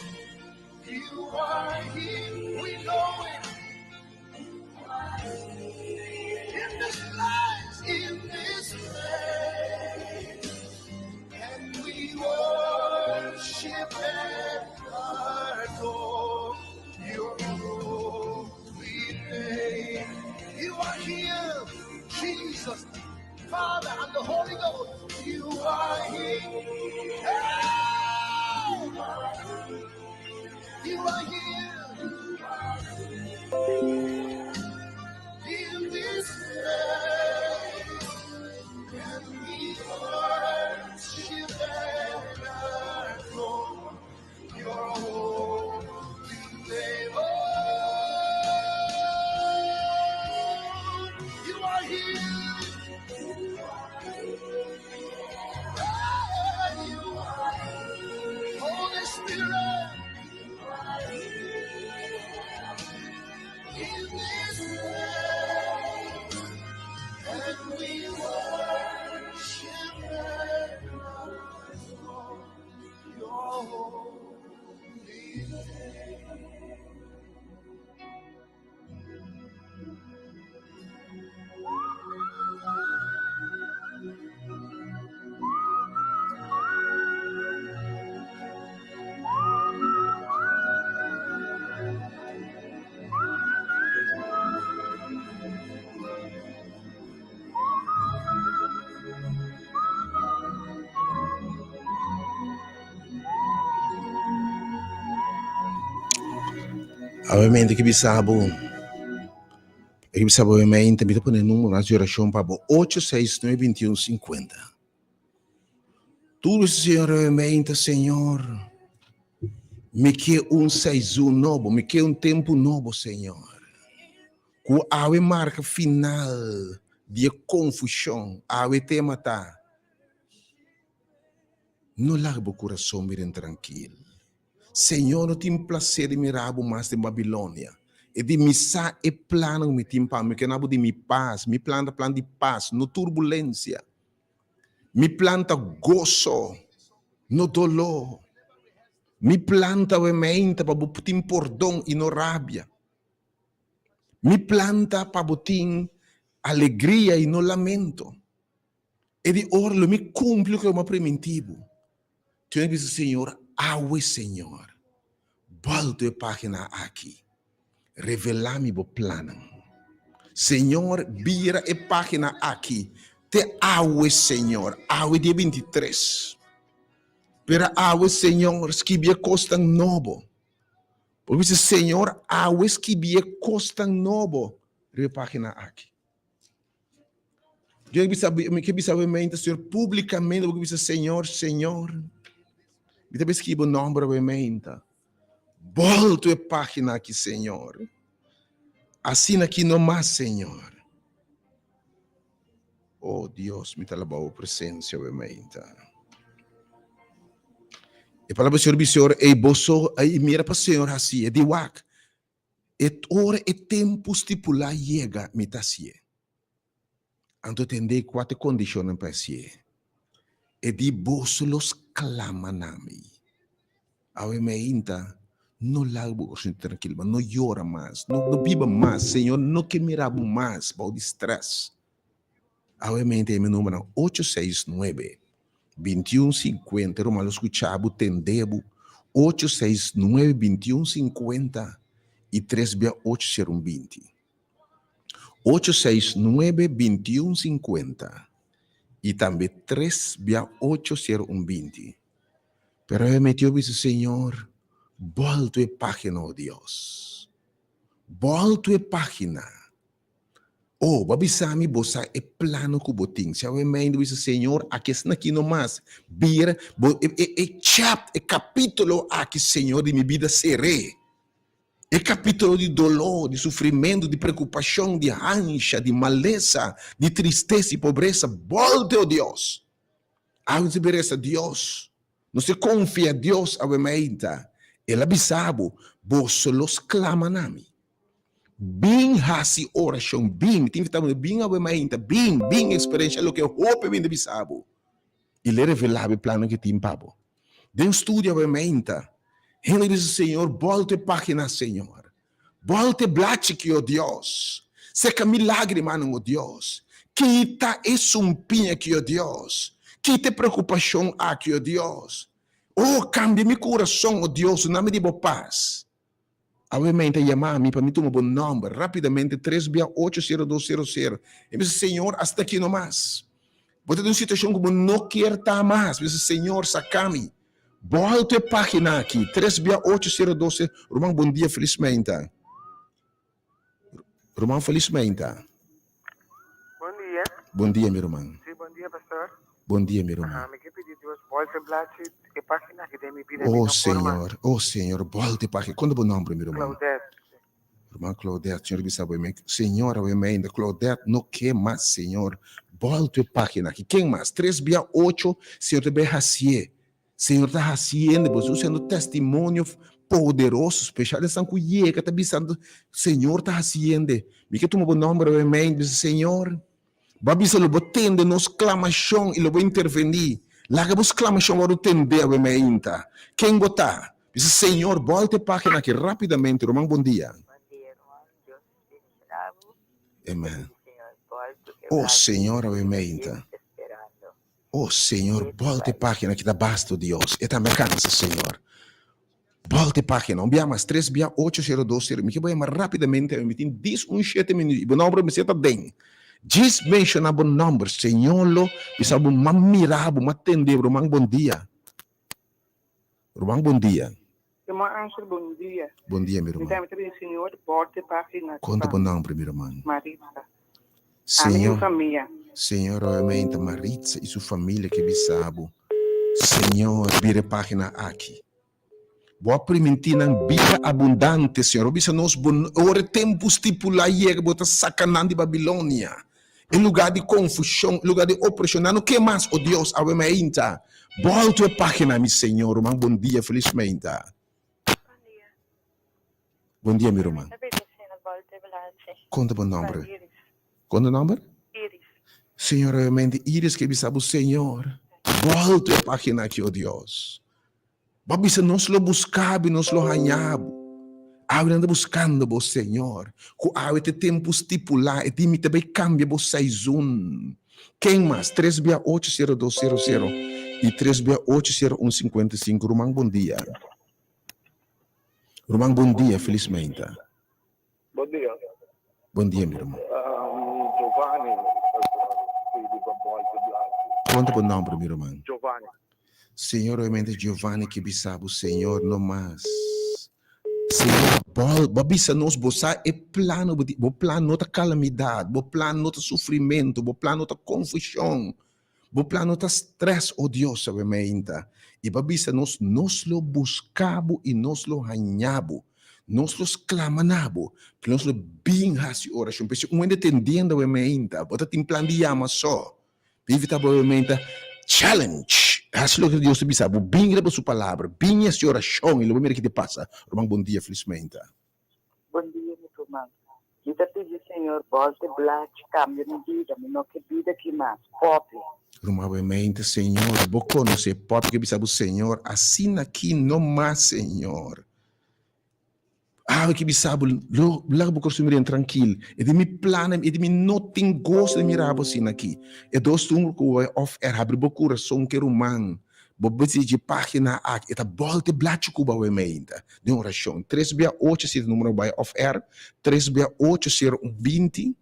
You are here. We know it. In this place, in this place, and we worship and adore your holy name. You are here, Jesus, Father, and the Holy Ghost. You are here. Hey! You are here in this place, and we worship and adore. In this place, and we worship and adore your holy name. Obviamente ke bisa bo, e ke bisa bo obviamente mi ta pone numero di oracion pa bo 8 6 9 21 50. Tur Señor obviamente Señor mi ke un seizoen nobo, mi ke un tempo nobo Señor. Ku awe marka final di e confusion, awe tema ta no laga bo curason bira intrankil. Señor no tin placer di mira bo mas den Babilonia. E di, Mi sa e plannan ku mi tin pa bo, mi ke na bo di mi pas, mi plan ta plan di pas, no turbulensia. Mi plan ta goso, no doló. Mi plan ta wemeinta pa bo tin pordon i no rabia. Mi plan ta pa bo tin alegria i no lamento. E di ora lo mi cumpli loke mi a priminti bo. Tene bisa Señor, awe Señor, bolto e pagina aki, revela mi bo plannan. Señor, bira e pagina aki te awe Señor, awe dia 23. Pero awe Señor, skibi e cosnan nobo. Bo bisa Señor, awe skibi e cosnan nobo riba e pagina aki. Yo bisa, mi ke bisa mente, Señor, públicamente, bo bisa, Señor, Señor. Mi ta skibi bo nomber mente. Volto e página aqui, Señor. Asina aqui no mas, Señor. Oh Dios, mi ta alabá bo presencia mente. E palabra Señor bisa, Señor, ei boso, ei mira pa Señor hasi, e di wak. E ora e tempu stipulá yega, mi ta hasié. Anto tendé kua ta e kondishonnan pa hasié. E di, Boso lo sklama na mi. Awe meinta, no laga bo kurason trankil mas, no yora mas, no no biba mas. Señor no ke mira bo mas bou di strès. Awe meinta e mi numbernan ocho seis nuebe, bintiun sinkuenta, ruman lo skucha bo, tende bo, ocho seis nuebe, bintiun sinkuenta i tres bia ocho sero un binti. Ocho seis nuebe, bintiun sinkuenta i tambe tres bia ocho sero un binti. Pero awe metió bisa, Señor, bòltu e página, o Dios. Bòltu e página. Oh, bo a bisa mi bo sa e plano ku bo tin. Si awe mei bo bisa, Señor, aki esnan aki no mas. Bira, bo, e, e, e chap, e kapítulo aki, Señor, di mi bida ser'é. E kapítulo di doló, di sufrimentu, di preokupashon, di hansha, di malesa, di tristesa i pobresa. Bòlte, o Dios. Awe nos a resa Dios. Nos a konfia Dios awe meinta. El a bisa bo, boso lo sklama na mi. Bin hasi orashon, bin, mi ta invitá bo, bin awe mainta, bin, bin eksperenshá loke hopi bin ta bisa bo i lo e revelá bo e plannan ku e tin pa bo. Den studio awe mainta, hende bisa, Señor, bòlta e página, Señor. Bòlta e blachi ki, o Dios. Seka mi lágrimanan, o Dios. Kita e sumpiña ki, o Dios. Kita e preokupashon aki, o Dios. O, kambia mi kurason, o Dios, duna mi di bo pas. Awe mei ta yama mi pa mi tuma bo nomber rapidamente tres bia ocho sero dos sero sero. E bisa, Señor, hasta aki no mas. Bo ta den un situacion cu bo no kier ta mas. Bisa, Señor, saca mi. Bolto e pagina aki, tres bia ocho sero dos sero. Ruman, bon dia, feliz meinta. Ruman, feliz meinta. Bon dia. Bon dia, mi ruman. Sí, bon dia, pastor. Bon dia, mi ruman. Aha, mi ke pidi Dios bolta e blachi e pagina aki den mi bida. Oh, Señor, oh, Señor, bolta e pagina. Konta bo nomber, mi ruman? Claudette. Ruman Claudette, Señor bisa bo mi. Señor, awe meinda, Claudette no ke mas, Señor. Bolta e pagina aki. Ken mas? Tres bia ocho, Señor ta bay hacié. Señor ta haciendo, bo ta usando testimonio. poderoso, spesial esnan ku yega ta bisando, Señor ta hasiende. Mi ke tuma bo nòmber awe mei, bisa, Señor, Bo a bisa lo bo tende nos sklamashon i lo bo intervení. Laga bo sklamashon wòrdu tendé awe meinta. Ken bo ta? Bisa, Señor, bòlta e página aki rápidamente. Ruman, bon dia. Bon dia, ruman. Dios bendiciona bo. Amen. Oh, Señor, awe meinta. Oh, Señor, bòlta e página aki ta basto, Dios. E tambe a kansa, Señor. Bòlta e página. Un bia mas, tres bia ocho sero dos sero. Mi ke bo yama rápidamente awe. Mi tin dis un shete minüt i bo nòmber mester ta den. Djis menshoná bo nòmber, Señor lo bisa bo, M'a mira bo, m'a tende bo. Ruman, bon dia. Ruman, bon dia. Ruman Angel, bon dia. Bon dia, mi Mi ruman. tambe ta bini Señor bòlta e página aki Konta pa bo nòmber, mi ruman. Maritza. Ami i mi Señor, famia. Señor obviamente Maritza i su familia ke bisa bo, Señor bira e pagina aki. Bo a primintí nan bida abundante, Señor. Bo bisa nos, bo ora e tempu stipulá yega, bo ta saka nan di Babilonia, e lugá di konfushon, e lugá di opreshon. Nan no ke mas, o Dios, awe meinta. Bòltu e pagina, mi Señor. Ruman, bon dia, felis meinta. Bon dia. Bon dia, mi ruman. Mi ta pidi Señor Walter Blase. Konta bo nomber. Pa Iris. Konta nomber? Iris. Señor, obviamente Iris ke bisa bo, Señor, bolto e pagina aki, o Dios. Bo a bisa nos lo buska bo i nos lo haña bo. Awe nan ta buskando bo, Señor. Ku awe ta e tempu stipulá, e di mi ta bai kambia bo saizun. Ken mas? Tres bia ocho sero dos sero sero i tres bia ocho sero un sinkuenta i sinku. Ruman, bon dia. Ruman bon dia, felis meinta. Bon dia. Bon dia mi ruman. Giovanni pidi pa bolta blasi. Konta bo nomber mi ruman. Giovanni. Señor obviamente Giovanni ke bisa bo Señor no mas. Señor bol bo a bisa nos bo sa e plano bo bo plan no ta calamidad bo plan no ta sufrimento bo plan no ta confusion. Bo plan no ta stress, o Dios, awe meinta. I bo a bisa nos, nos lo buska bo i nos lo haña bo. Nos lo sklama na bo, pero nos lo bin hasi orashon. P'esei un hende tendiendo awe meinta, bo ta tin plan di yama so. Vivi ta bo awe meinta challenge. Hasi loke Dios ta bisa bo. Bin riba su palabra, bin hasi orashon i lo bo mira ki ta pasa. Ruman, bon dia, felis meinta. Bon dia mi ruman. Mi ta pidi Señor bolte blachi cambia mi bida mi no ke bida ki mas. Poppy. Ruman bo mente Señor bo conoce Poppy ke bisa bo Señor asina ki no mas Señor awe ke bisa bo lo laga bo corazon miren trankil e di mi plan e di mi no tin goso di mira bo asina ki e dos tumber ku bo off air habri bo corazon ke ruman Bo bisi dje pagina aki, e ta bolte blachi ku bo meinta den orashon. Tres bia ocho si e numero bai off air, tres bia ocho sero un binti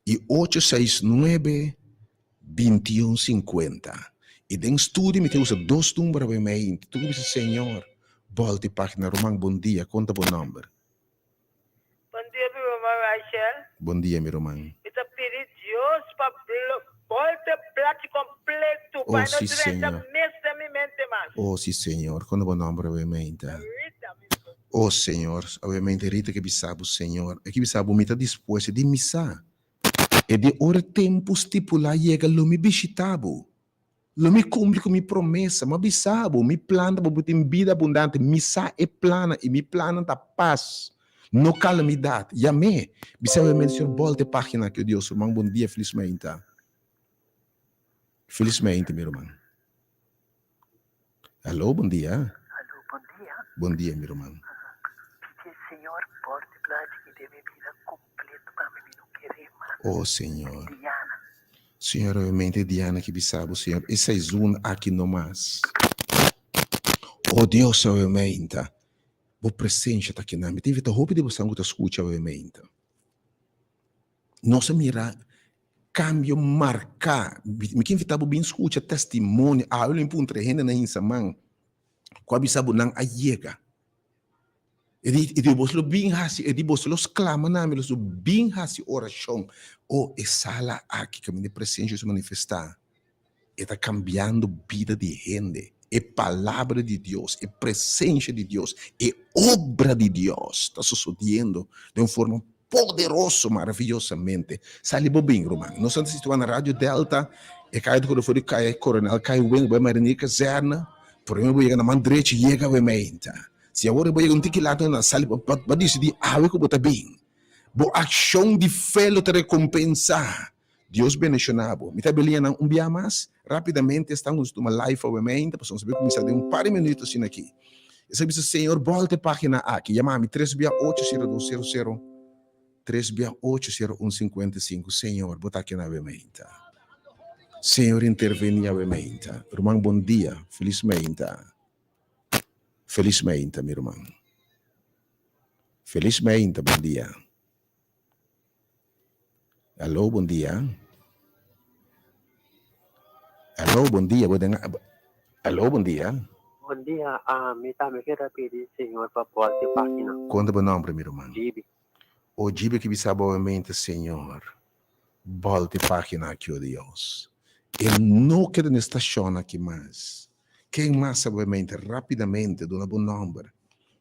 i ocho seis nuebe binti un sinkuenta. I den studio mi ta usa dos numero awe meinta. Tur ku bisa Señor, bolte pagina. Ruman, bon dia, konta bo nomber. Bon dia mi ruman Rachel. Bon dia mi ruman. Mi ta pidi Dios pa bolta e plachi completo pa Oh e no si drenta Señor. mes den mi mente mas. Oh si Señor. Kono bo nomber awe meinta? Rita mi ruman. Oh Señor, awe meinta Rita ke bisa bo Señor. E ke bisa bo mi ta dispuesto di misa. E di ora tempu stipula yega lo mi bishita bo. Lo mi kumpli ku mi promesa. Mi a bisa bo, mi plan ta pa bo tin bida abundante. Mi sa e plannan, i mi plannan ta pas, no kalamidat. Yam'é. Bisa obviamente, Señor, bolta e pagina aki, o Dios. Ruman, bon dia. Felis meinta. Felis meinta, mi ruman. Aló, bon dia. Aló, bon dia. Bon dia, mi ruman. Pidi e Señor bolta e plachi ki den mi bida completo pa mi, mi no kere mas. O Señor. Diana. Señor, obviamente Diana ki bisa bo, Señor, e seizoen aki no mas. O Dios, obviamente, bo presencia ta aki nan. Mi ta invita hopi di bosan ku ta skucha, obviamente. Nos a mira cambio marca. Mi ke invita bo bin skucha testimonio. Awe lo mi puntra e hendenan hinsa man ku a bisa bo nan a yega. E di, e di bos lo bin hasi, e di bos lo sklama na mi, lo bin hasi orashon. O e sala aki kaminda e presensia su manifestá, e ta kambiando bida di hende. E palabra di Dios, e presensia di Dios, e obra di Dios ta sosodiendo den un forma poderoso, maravillosamente. Sali bo bin, ruman. Nos ta situá na Radio Delta, e kaya di for di kaya Coronel Kai Wing, bai Marinier Kazerne, prome bo yega na man drechi, yega we meinta. Si awor bo yega un tiki lato na sali bo bo disidí awe ku bo ta bin. Bo akshon di fe lo ta rekompensá. Dios bendishoná bo. Mi ta belia nan un bia mas. Rápidamente esnan ku nos tuma live awe meinta pasobra nos ta bin kuminsá den un par di minuto asina aki. Esaki bisa Señor bòlta e página aki. Yama mi tres bia ocho sero dos sero sero tres bia ocho sero un sinkuenta i sinku. Señor bo ta aki na awe meinta. Señor intervení awe meinta. Ruman bon dia. Felis meinta. Felis meinta mi ruman. Felis meinta bon dia. Aló, bon dia. Aló, bon dia. Bo den Aló, bon dia. Bon dia, ami tambe keda pidi Señor pa bolti pagina. Konta bo nomber, mi ruman. Gibi. O Gibi ki bisa bo mente, Señor, bolti pagina aki, o Dios. E no keda na e stashon aki mas. Ken mas sa bo mente rapidamente duna bo nomber.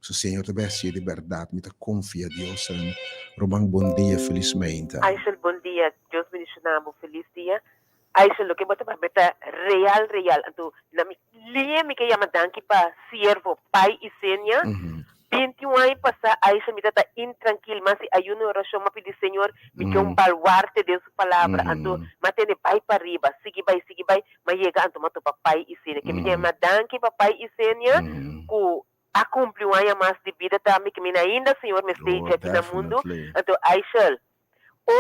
Su Señor ta besti di berdad mi ta confia Dios en Roman bon dia felis meinta. Aishel bon dia Dios bendiciona bo felis dia Aishel loke bo ta papia ta real real anto na mi lie mi ke yama danki pa siervo Pai y Senia 21 aña pasa Aishel mi ta ta intrankil mas si ayuno y oracion mi a pidi Señor mi ke un baluarte den su palabra anto mi a tene bai pariba sigui bai sigui bai mi a yega anto mi a topa Pai y Senia ke mi yama danki pa Pai y Senia ku A cumpli un aña mas di bida tambe ki mi ainda Señor mester Oh, dje aki na mundu. definitely. Anto Aishel,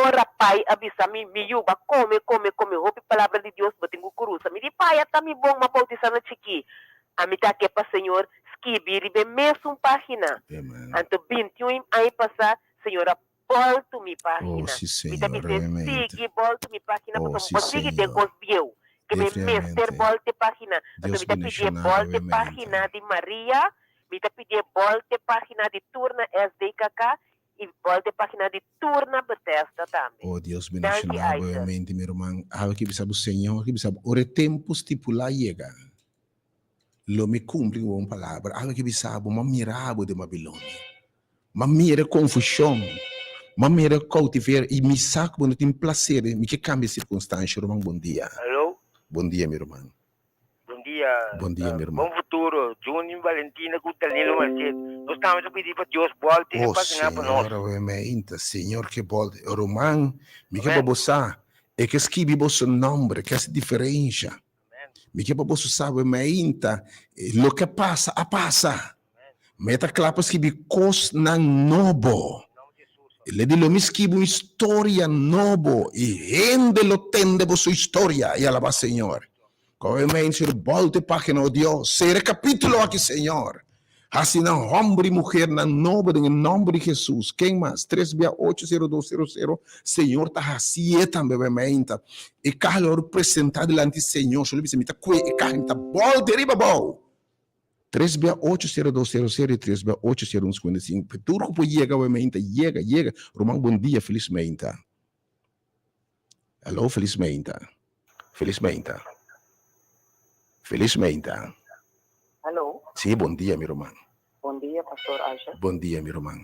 ora Pai a bisa mi, mi yu, ba come, come, come hopi palabra di Dios, bo tin cu crusa. Mi di, Pai, a ta mi bon, m'a bautisa na chikí. Ami ta ke pa Señor skibi riba e mesun pagina. Amen. Anto bintiun aña pasá, Señor a boltu mi Oh, pagina. si, Mi ta Señor, bis'é, realmente. sigui boltu mi pagina, Oh, pasobra si, bo sigui den Señor. kos bieu, ke mi mester Definitivamente. bolte pagina. Anto Dios mi ta pidié bendiciona bolte realmente. pagina di Maria, mi ta pidié bolte pagina di tur na SDKK i bolte pagina di tur na Bethesda tambe. Oh, Dios Danki, bendiciona bo Aisha. realmente, mi ruman. Awe ki bisa bo, Señor, ki bisa bo, ora e tempo stipulá yega, lo mi cumpli cu bo un palabra. Awe ki bisa bo, m'a mira bo den Babilonia. M'a mira e confusion, m'a mira e cautiverio y mi sa cu bo no tin placer den mi ke cambia e circunstancia. Ruman, bon dia. Hello. Bon dia, mi ruman. Bon dia. Bon dia, mi ruman. Bon futuro, Juni Valentina cu Danilo Merced. Nos tambe ta pidi pa Dios bolti e Oh, pagina pa nos. Señor, awe meinta, Señor ke bolti. Ruman, mi ke pa Amen. bo sa, e ke skibi boso nomber, ke haci diferencia. Mi ke pa boso sa awe meinta, loke a pasa, a pasa. Mi ta kla pa skibi kosnan nobo. El di lo mi skibi un historia nobo i hende lo tende boso historia i alabá Señor. Koe mensur bolta e pagina, o Dios, sera e kapítulo aki, Señor. Hasi nan hòmber i muhernan nobo den e nòmber di Hesus. Ken mas? Tres bia ocho sero dos sero sero. Señor ta hasié tambe awe meinta. E kaha lo wòrdu presentá dilanti Señor. Solo bisa mi ta kue e kaha, mi ta bolta riba abou. Tres bia ocho sero dos sero sero i tres bia ocho sero un sikuenta i sinku. Pe tur ku por yega awe meinta, yega, yega. Ruman bon dia, felis meinta. Alo, felis meinta. Felis meinta. Felis meinta. Alo. Si, bon dia mi ruman. Bon dia pastor Asher. Bon dia mi ruman.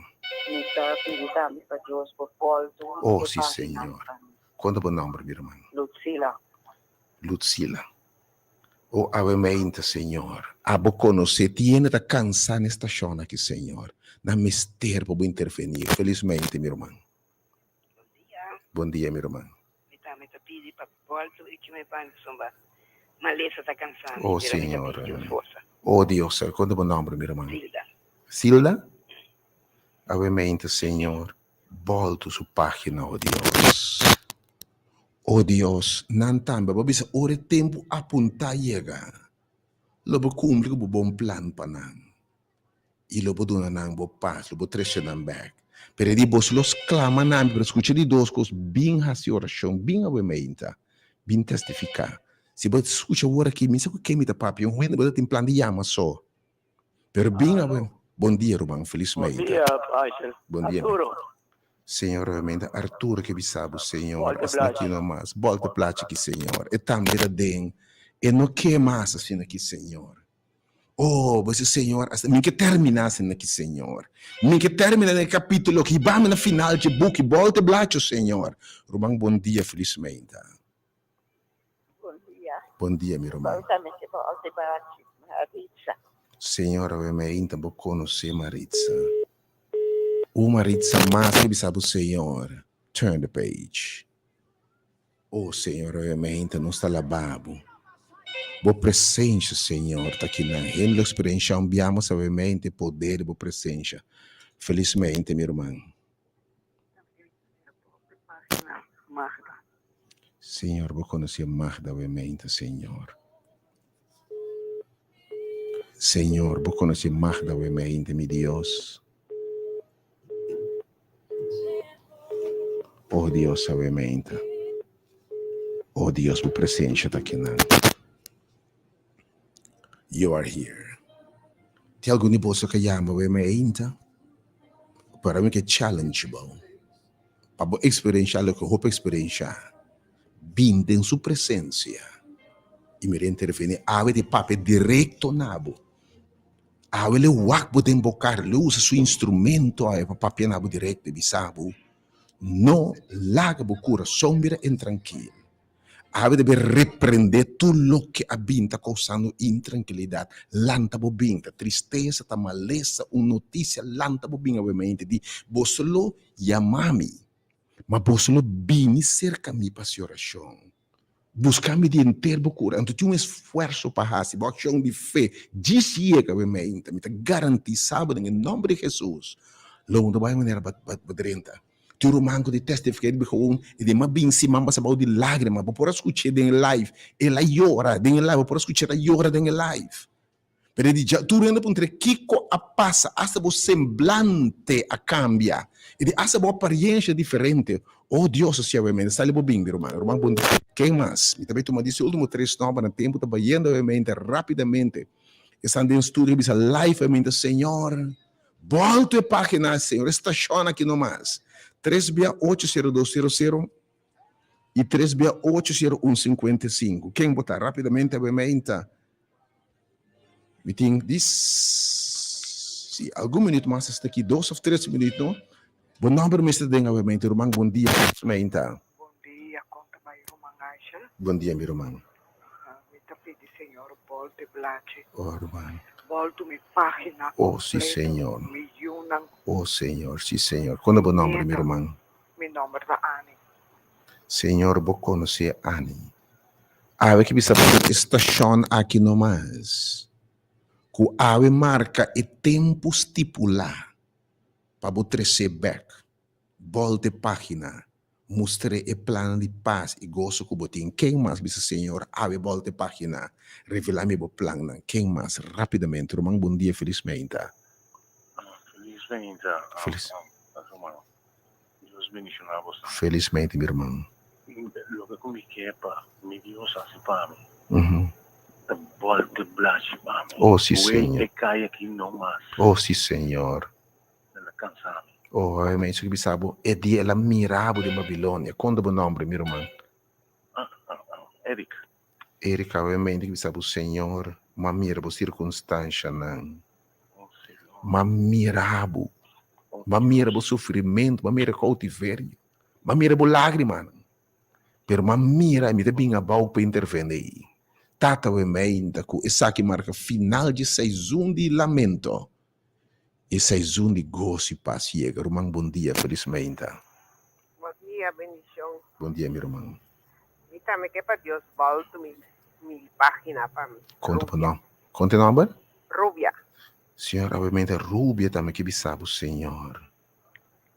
Mi ta pidi tambe pa Dios por boltu Oh e si pagina señor. pa mi. Kon ta bo nomber mi ruman? Lutzila. Lutzila. O awe meinta, Señor. Abo konosé tin hende ta kansá na e stashon aki, Señor. Nan mester pa bo intervení. Felismente, mi ruman. Bon dia. Bon dia, mi ruman. Mi tambe ta pidi pa bolto i ki mi banda pasobra malesa ta kansa mi. O Mira, mi ta Señor. pidi Dios forsa. O Dios, kon ta bo nòmber, mi ruman? Silda. Silda? Awe meinta, Señor, bolto su página, o Dios. O Dios, nan tambe bo a bisa ora e tempu apuntá yega, lo bo kumpli ku bo bon plan pa nan, i lo bo duna nan bo pas, lo bo trese nan bèk. Pero e di boso lo sklama na mi, pero skucha di dos kos, bin hasi orashon, bin awe meinta, bin testifiká. Si bo skucha awor aki, mi sa ku ken mi ta papia, un hende bo ta tin plan di yama so. Pero bin awe. Bon dia ruman, felis Bon meita. dia, Aishel. Bon dia. Arturo. Señor obviamente Arturo ke bisa bo Señor Volte asina plachi. ki no mas. Volte plachi ki Señor. E tambe ta den. E no ke mas asina ki Señor. Oh, bo si Señor, asina mi ke termina asina ki Señor. Mi ke termina den e kapitulo ki bami na final dje buki. Volte blacho Señor. Ruman bon dia, felis meita. Bon dia. Bon dia mi ruman. Bautamente volte plachi. Maritza. Señor awe meinta bo konosé Maritza. Un Maritza mas ke bisa bo Señor, turn the page. Oh Señor awe meinta nos ta laba bo. Bo presencia Señor ta kinan. Hende lo experiencia un bia mas awe meinta e poder di bo presencia. Feliz meinta mi ruman. Señor bo konosé Magda awe meinta Señor. Señor, bo conoce Magda we meinte, mi Dios. Oh Dios, awe meinte. Oh Dios, bo presencia ta akinan. You are here. Tin algun di boso ka yama we meinte? Pero mi ke challenge bo. Pa bo experiencia loke hopi experiencia. Bin den su presencia y mira interveni. Awe di papia directo na bo. Awe le wak bo den bo cara, le usa su instrumento awe pa papia na bo directo y bisa bo, No laga bo curason bira intrankil. Awe debe reprende tur loke a bin ta causando intrankilidad. Lanta bo bin, ta tristesa, ta malesa, un noticia, lanta bo bin awe mente di, Boso lo yama mi. Ma boso lo bini serka mi pa hasi orashon. Buska mi di henter bo kura. Anto tin un esfuerso pa hasi, bo akshon di fe djis yega bo meinta. Mi ta garantisa bo den e nòmber di Hesus, lo bo no ta bai manera bo drenta. Tin un ruman ku ta testifiká riba gewoon e den a bin siman pasa bou di lágrima. Bo por a skuch'é den e live. El a yora den e live. Bo por a skuch'é ta yora den e live. Pero e di dja, tur hende a puntra kiko a pasa, asta bo semblante a kambia, e di asta bo apariencia diferente. Oh Dios, asia obviamente, sali bo bin di ruman, ruman bon di ken mas? Mi ta bay tuma di ultimo tres nombernan, tempo ta bayendo obviamente rapidamente. Esnan den studio a bisa live obviamente, Señor, bolto e pagina, Señor, e stacion aki nomas, tres bia ocho sero dos sero sero y tres bia ocho sero un sinkuenta i sinku. Ken bo ta? Rapidamente obviamente. Mi tin di si algun minuut mas esta aki, dos of tres minuut no. Bo nomber mester den awe ruman, bon dia meinta. Bon dia, kon ta bai ruman Aisha? Bon dia mi ruman. Mi ta pidi Señor bolte blachi. Oh ruman. Boltu mi pagina Oh si Señor. Mi yunan. Oh Señor, si Señor. Kon ta bo nomber mi ruman? Mi nomber ta Annie. Señor bo conoce Annie. Awe ki bisa pa e stashon aki nomas, ku awe marka e tempu stipulá pa bo tres'é bèk. Bòlta e página, mustr'é e plannan di pas i goso ku bo tin. Ken mas bisa, Señor, awe bòlta e página, revelá mi bo plannan. Ken mas? Rápidamente, ruman, bon dia, felis meinta. Felis meinta, ruman. Dios bendiciona boso. Felizmente mi ruman. Loke ku mi ke pa mi Dios hasi pa mi ta bolte blachi pa mi. Oh si Señor. Wei e kai aki no mas. Oh si Señor. El a kansa mi. Oh mi a bisa bo e dia el a mira bo den Babilonia. Konta bo nomber mi ruman. Eric. Eric awe mi a bisa bo Señor m'a mira bo sirkunstanshanan. M'a mira bo. M'a mira bo sufrimentu, m'a mira koutiverio, m'a mira bo lágrimanan. Pero m'a mira i mi ta bin abou pa intervení. Tata we meinta ku esaki marka final dje seizun di lamento i seizun di goso i pas yega. Ruman bon dia, felis meinta. Bon dia, bendishon. Bon dia mi ruman. Mi tambe ke pa Dios boltu mi mi pagina pa mi. Konta bo nom. Konta e nomber? Rubia. Señor obviamente Rubia tambe ke bisa bo Señor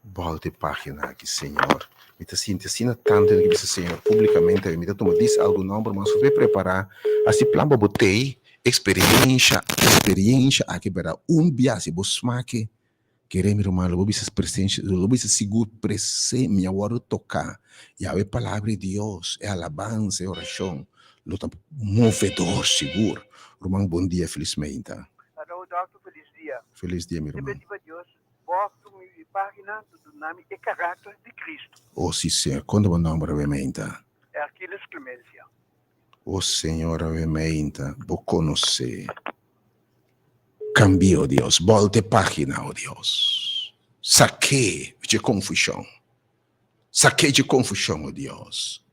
bolta e pagina aki Señor mi ta sinti asina tanto di bisa Señor publicamente mi ta tuma dis algun nomber mas bo prepara hasi plan pa bo tei experiencia experiencia aki bera un bia si bo smake kere mi ruman lo bo bisa presencia lo bo bisa sigur prese mi a wordo toka yawe e palabra di Dios e alabansa e oracion lo ta movedor sigur. Ruman bon dia felis meinta. Hallo dokter felis dia. Felis dia mi Te ruman. pedi pa Dios bòrtu mi pagina ta duna mi e karakter di Cristo. Oh si Señor konta bo nomber awe meinta. Hercules Clemencia. Oh Señor awe meinta bo konosé. Kambia oh Dios bòlta e pagina oh Dios sak'é dje konfushon sak'é dje konfushon oh Dios.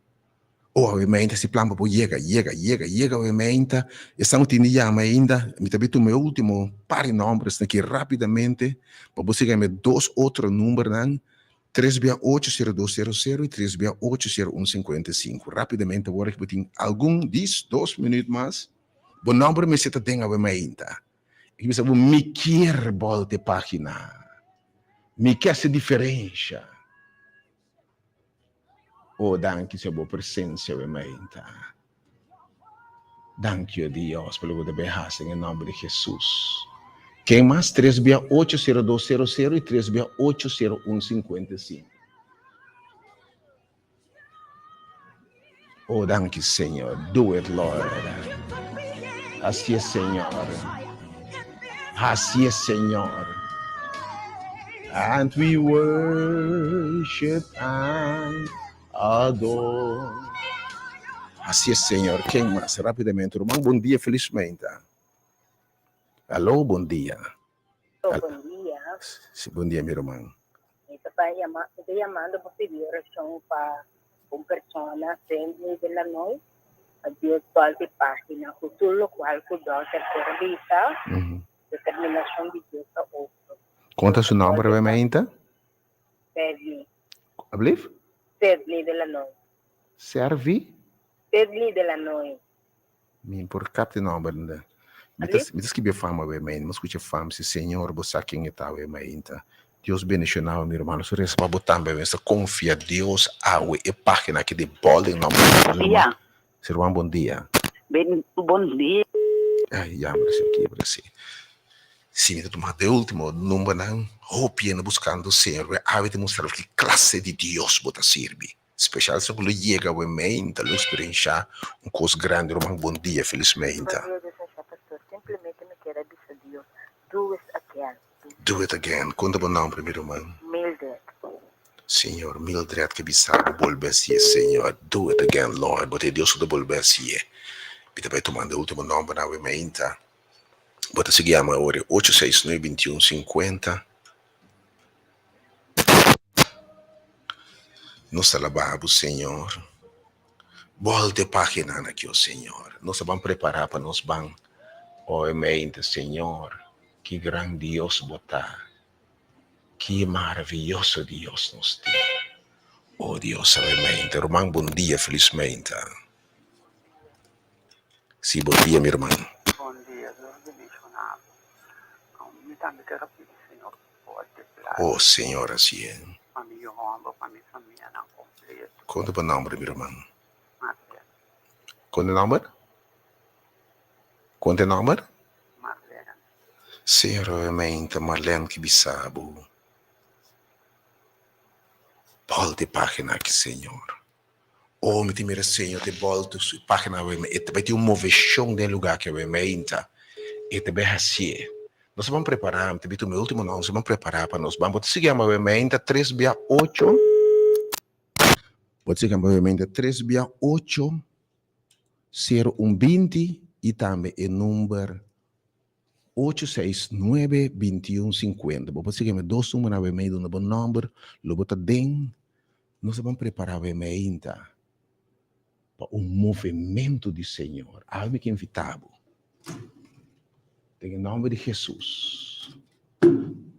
Oh, awe meinta si plan pa bo yega, yega, yega, yega awe meinta. Esnan ku tin di yama ainda, mi ta bin tuma e ultimo par di nombersnan aki rapidamente pa bo siga mi dos otro numbernan, tres bia ocho sero dos sero sero i tres bia ocho sero un sinkuenta i sinku. Rapidamente awor aki bo tin algun dis, dos minuut mas. Bo nomber mester ta den awe meinta. I bisa bo, Mi kier bolta e pagina. Mi ke hasi diferensha. Oh, danki Señor bo presencia awe mainta. Danki, oh Dios, pa loke bo ta bay hasi den e nomber di Jesus. Ken mas? Tres bia ocho sero dos sero sero i tres bia ocho sero un sinkuenta i sinku. Oh, danki Señor. Do it, Lord. Hasié, Señor. Hasié, Señor. And we worship and adore. Hasié, Señor. Ken mas? Rápidamente. Ruman, bon dia. Felizmente. Aló, bon dia. Oh, bon dia. Sí, bon dia, mi ruman. Mi ta pa yama, mi ta yamando pa pidi oracion pa un persona, Cindy de la Noy, pa Dios bolbe pagina cu tur locual cu dokter por a bisa, determinacion di Dios ta otro. Con ta su nomber nuevamente? Sedney. Ablief? Sedney de la Noy. Servi? Sedney de la Noy. Mi por capta e nomber ainda. Mi ta, mi ta scribi e fama awe mainta. Mi scucha e fama si Señor bo sa ken e ta awe mainta. Dios bendiciona bo mi hermano. Nos reza pa bo tambe. Mi ta confia Dios awe e pagina aki di bol den nomber di Jesus. Dia. Si hermano bon dia. Ben, bon dia. Ay, jammer si aki por así. Si mi ta tuma de ultimo numbernan, hopi hende buscando Señor. Awe ta mustra ki clase di Dios bo ta sirbi. Special si bo lo yega awe meinta lo experiencia un cos grandi ruman bon dia feliz meinta. Bon dia Dios a pastor simplemente mi kier a bisa Dios do it again. Do it again conta bo nomber mi ruman. Mildred. Señor Mildred ke bisa bo bolbe hacié Señor do it again Lord bo ta e Dios ku ta bolbe hacié mi ta bai tumando e ultimo nomber awe meinta bo ta sigui yama awor e ocho seis nuebe bintiun sinkuenta. Nos ta laba bo, Señor. Bolta e paginan aki, o Señor. Nos ta ban prepara pa nos ban oe mente, Señor. Ki gran Dios bo ta. Ki maraviyoso Dios nos tin. O Dios, awe mente. Ruman, bon dia, felis mente. Si, bon dia, mi ruman. Bon dia, Dios bendiciona bo. Mi tambe ker a pidi Señor por te playa. Oh Señor asi e. Pa mi yu homber, pa mi famianan completo. Kon ta bo nomber mi ruman? Marlene. Kon ta nomber? Kon ta e nomber? Marlene. Señor obviamente Marlene ki bisa bo. Bolta e pagina aki Señor. Oh mi ta mira Señor ta bolta su pagina e ta bai tin un moveshon den e lugar aki obviamente. E ta bai hacié. Nos a ban prepará, mi ta bisa mi último nos a ban prepará pa nos ban. Bo ta sigui yama obviamente tres bia ocho. Bo ta sigui yama obviamente tres bia ocho sero un binti i tambe e number ocho seis nuebe binti un sinkuenta. Bo por sigui yama e dos numbernan obviamente duna bo nòmber, lo bo ta den. Nos a ban prepará obviamente pa un movementu di Señor. Awe mi ke invitá bo den e nòmber di Hesus,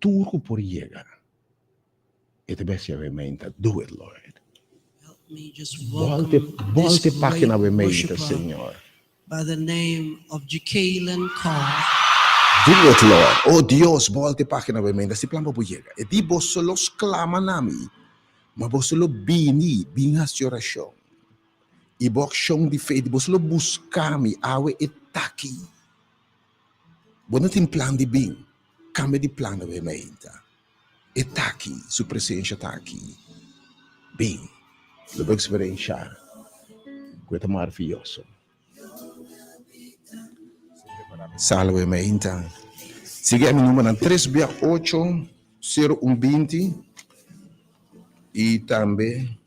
tur ku por yega, e ta besi awe meinta, do it Lord. Bòlta bòlta e página awe meinta, Señor. Do it Lord. Oh Dios, bòlta e página awe meinta, si plan pa bo yega. E di boso lo sklama na mi, ma boso lo bini, bin hasi orashon. I bo akshon di fe di boso lo buska mi awe e taki. Bo no tin plan di bin, kambia di plan awe mainta. E taki, su presensha ta aki. Bin, lo bo eksperensha ku e ta maravioso. Salwe mainta. Sigui a mi numbernan tres bia ocho sero un binti i tambe.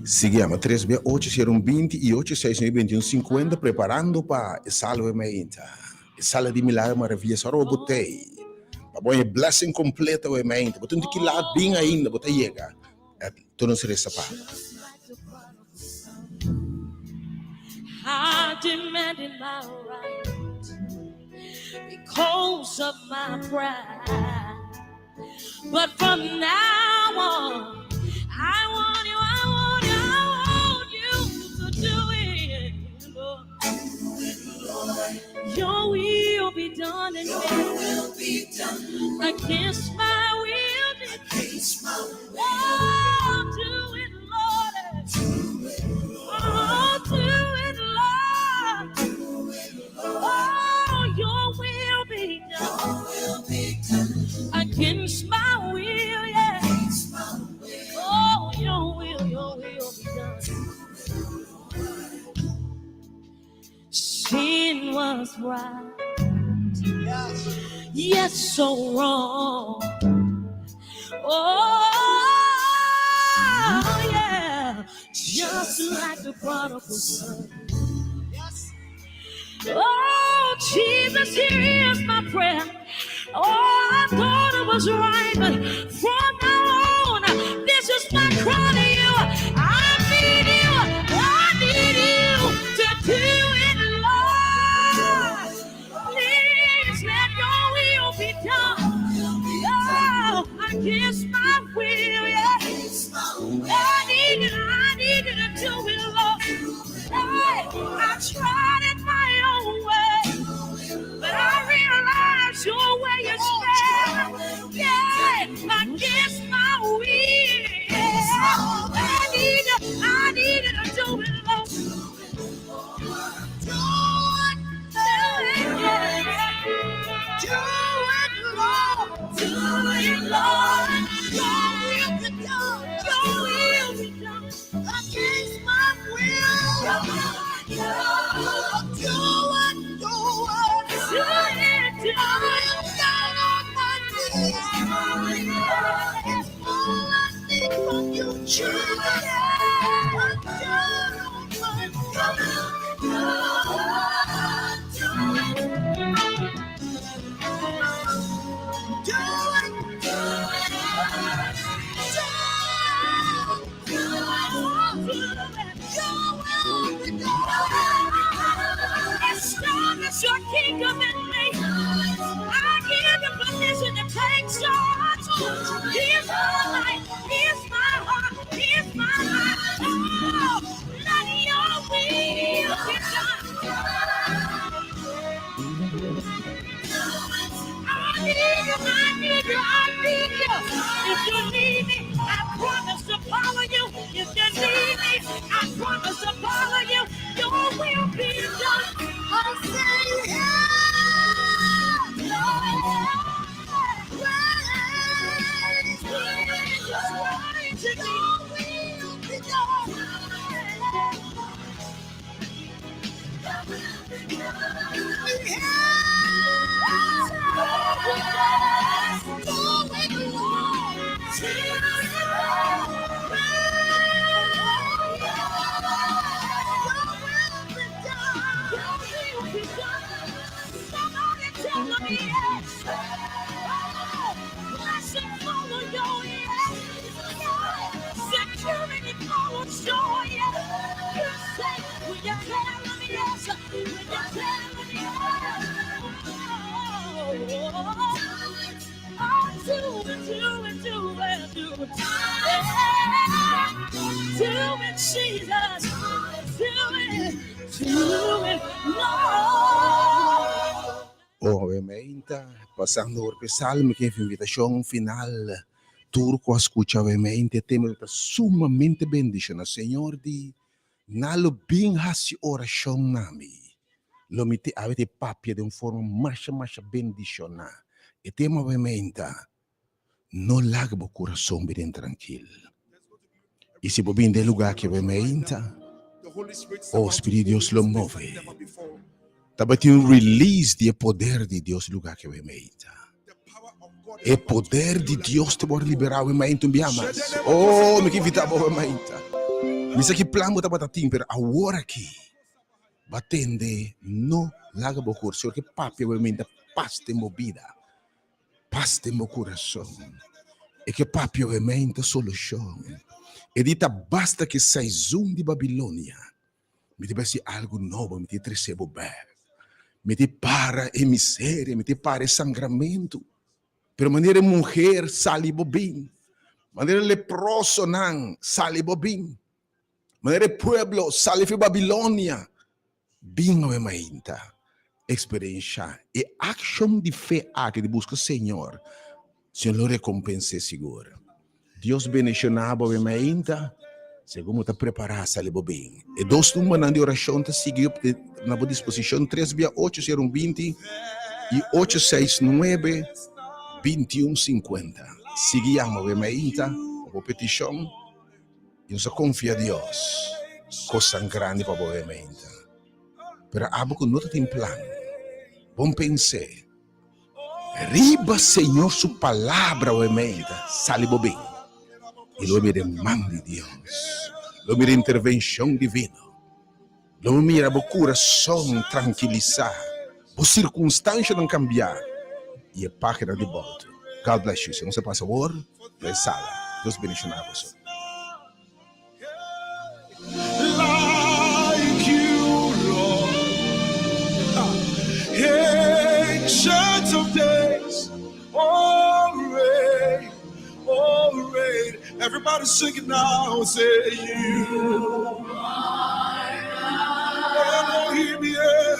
Sigui yama 3 bia 8 0 20 i 8 6 9 21 50 preparando pa e Salve Meinta. E sala di milagro maravilla sa robo tei. Pa bo e blessing completo we meinta. Bo tin ki laat bin ainda bo ta yega. Tur nos resa pa. I demanded my right because of my pride. But from now on, I want you, I want you, I want you to do it. Lord. Your will be done in me. Against my will. Against my will. Oh, do it, Lord. Oh, do it, Lord. Oh, your will be done. Against my will, yeah. Oh, your will, your will be done. Sin was right. Yes, so wrong. Oh, yeah. Just like the prodigal son. Oh, Jesus, here is my prayer. Oh, I thought it was right, but from now on, this is my cry to you. I need you. I need you to do it, Lord. Please let your will be done. Oh, against my will, yeah. I need it. I need you to do it, Lord. Hey, I tried it my own way, but I realize your way is better. Yeah, against my will. I need you. I need you to do it, Lord. Do it, do it, yeah. Do it, Lord. Do it, Lord. Your will be done. Your will be done. Against my will. Do it, do it. Do it, do it. I'm down on my knees. It's all I need from you, Jesus. I'm down on my knees. Do it. Do it. Do it. Do it. Your will be done. Establish your kingdom in me. I give you permission to take charge. Here's my life. Here's my heart. Here's my life. Oh, let your will be done. I need you, I need you, I need you. If you need me, I promise to follow you. If you need me, I promise to follow you. Your will be done. I say, yeah, Lord. Praise, praise, praise, your will be done. Security follows joy. You say, when you tell them yes, when you tell them yes, oh, do it, do it, do it, do it. Yeah. Do it, Jesus. Do it, do it, Lord. Obviamente, pasando por salmo que invitación final. Turco a escucha obviamente tema ta sumamente bendiciona. Señor di nalo bin hasi oración nami. Lo mi te avete papia de un forma masha masha bendiciona. E tema obviamente no lagbo corazón bien tranquilo. Y si bo bin de lugar que obviamente oh Espíritu Dios lo move. Tabati un release di poder di Dios lugar que obviamente. E poder di Dios te por liberar o momento biamas. Oh, mi invitaba o momento. Mi sa ki plan bo tabata tin, pero awor aki bo a tende no laga bo kor. Señor ke papia bo e menta pas den bo bida, pas den bo kurason. E ke papia bo e menta solushon. E di ta basta ke saizon di Babilonia. Mi ta bai hasi algu nobo, mi ta trese bo bek. Mi ta para e miseria, mi ta para e sangramentu. Pero manera e muher sali bo bin, manera e leprosonan sali bo bin, manera e pueblo sali fi Babilonia, bin awe mainta eksperensha e akshon di fe aki di buska Señor, Señor lo rekompens'é sigur. Dios bendiciona bo awe mainta segun bo ta prepara sali bo bin. E dos numbernan di oracion ta sigui na bo disposicion tres bia ocho sero un binti y ocho seis nuebe binti un sinkuenta. Sigui yama awe mainta pa bo peticion y nos a confia Dios cosnan grandi pa bo awe mainta. Pero abo cu no ta tin plan, bon pense. Riba Señor su palabra we meida sali bo bin y lo mira e man di Dios, lo mira intervencion divino, lo mira bo curason tranquilisa, bo circunstancianan cambia y e pagina di bolto. God bless you. Si nos a pasa awor na e sala. Dios bendiciona boso. Like you, Lord. Ancient of days, oh, reign, oh, reign. Everybody sing it now. Say you are Elohim, yeah.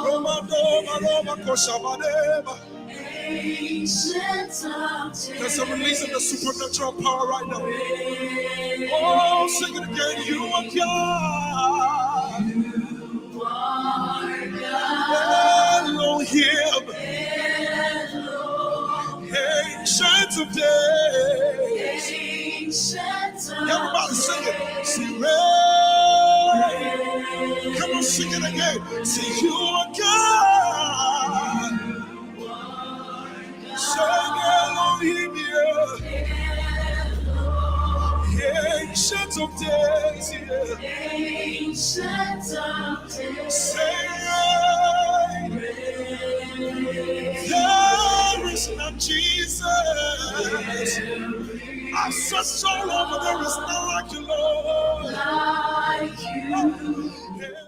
Roma, Roma, Roma, Koshabadeba. There's a release of the supernatural power right now. Oh, sing it again. You are God. You are God. Elohim. Ancient of days. Everybody sing it. See, rain. Come on, sing it again. See, you are God. Sing Elohim, yeah. Ancient of days, yeah. Say, there is none Jesus. I searched all over, there is none like you, Lord. Like you. Yeah.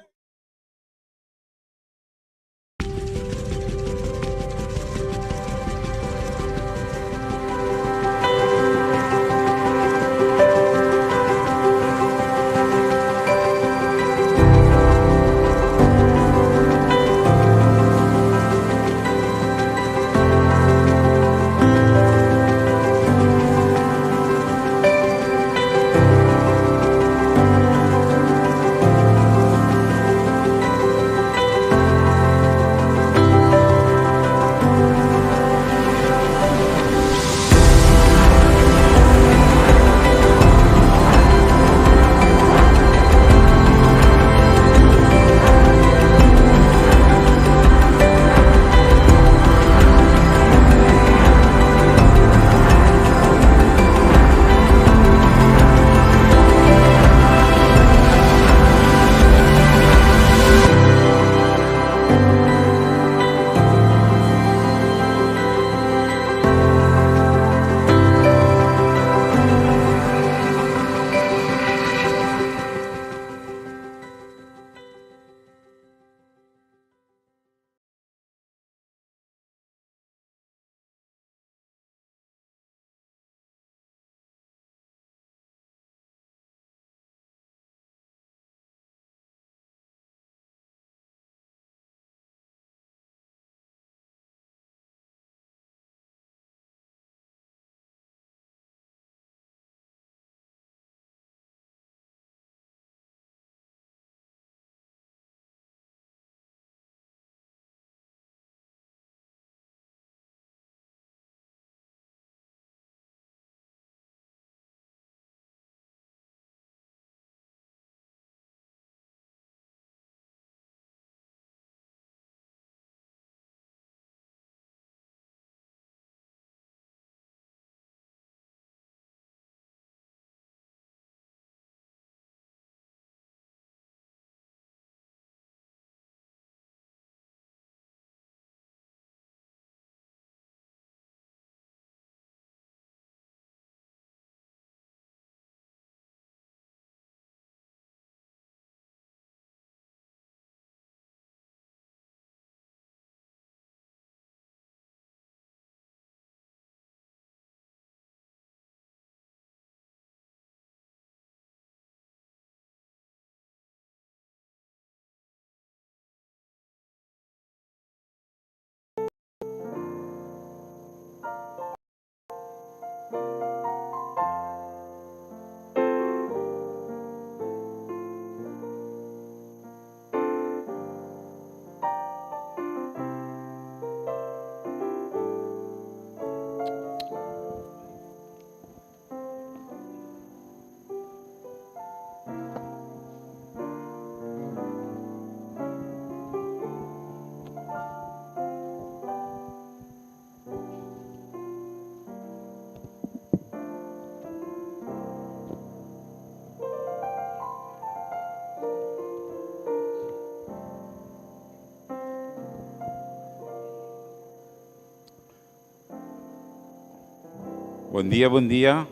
Bon dia, bon dia.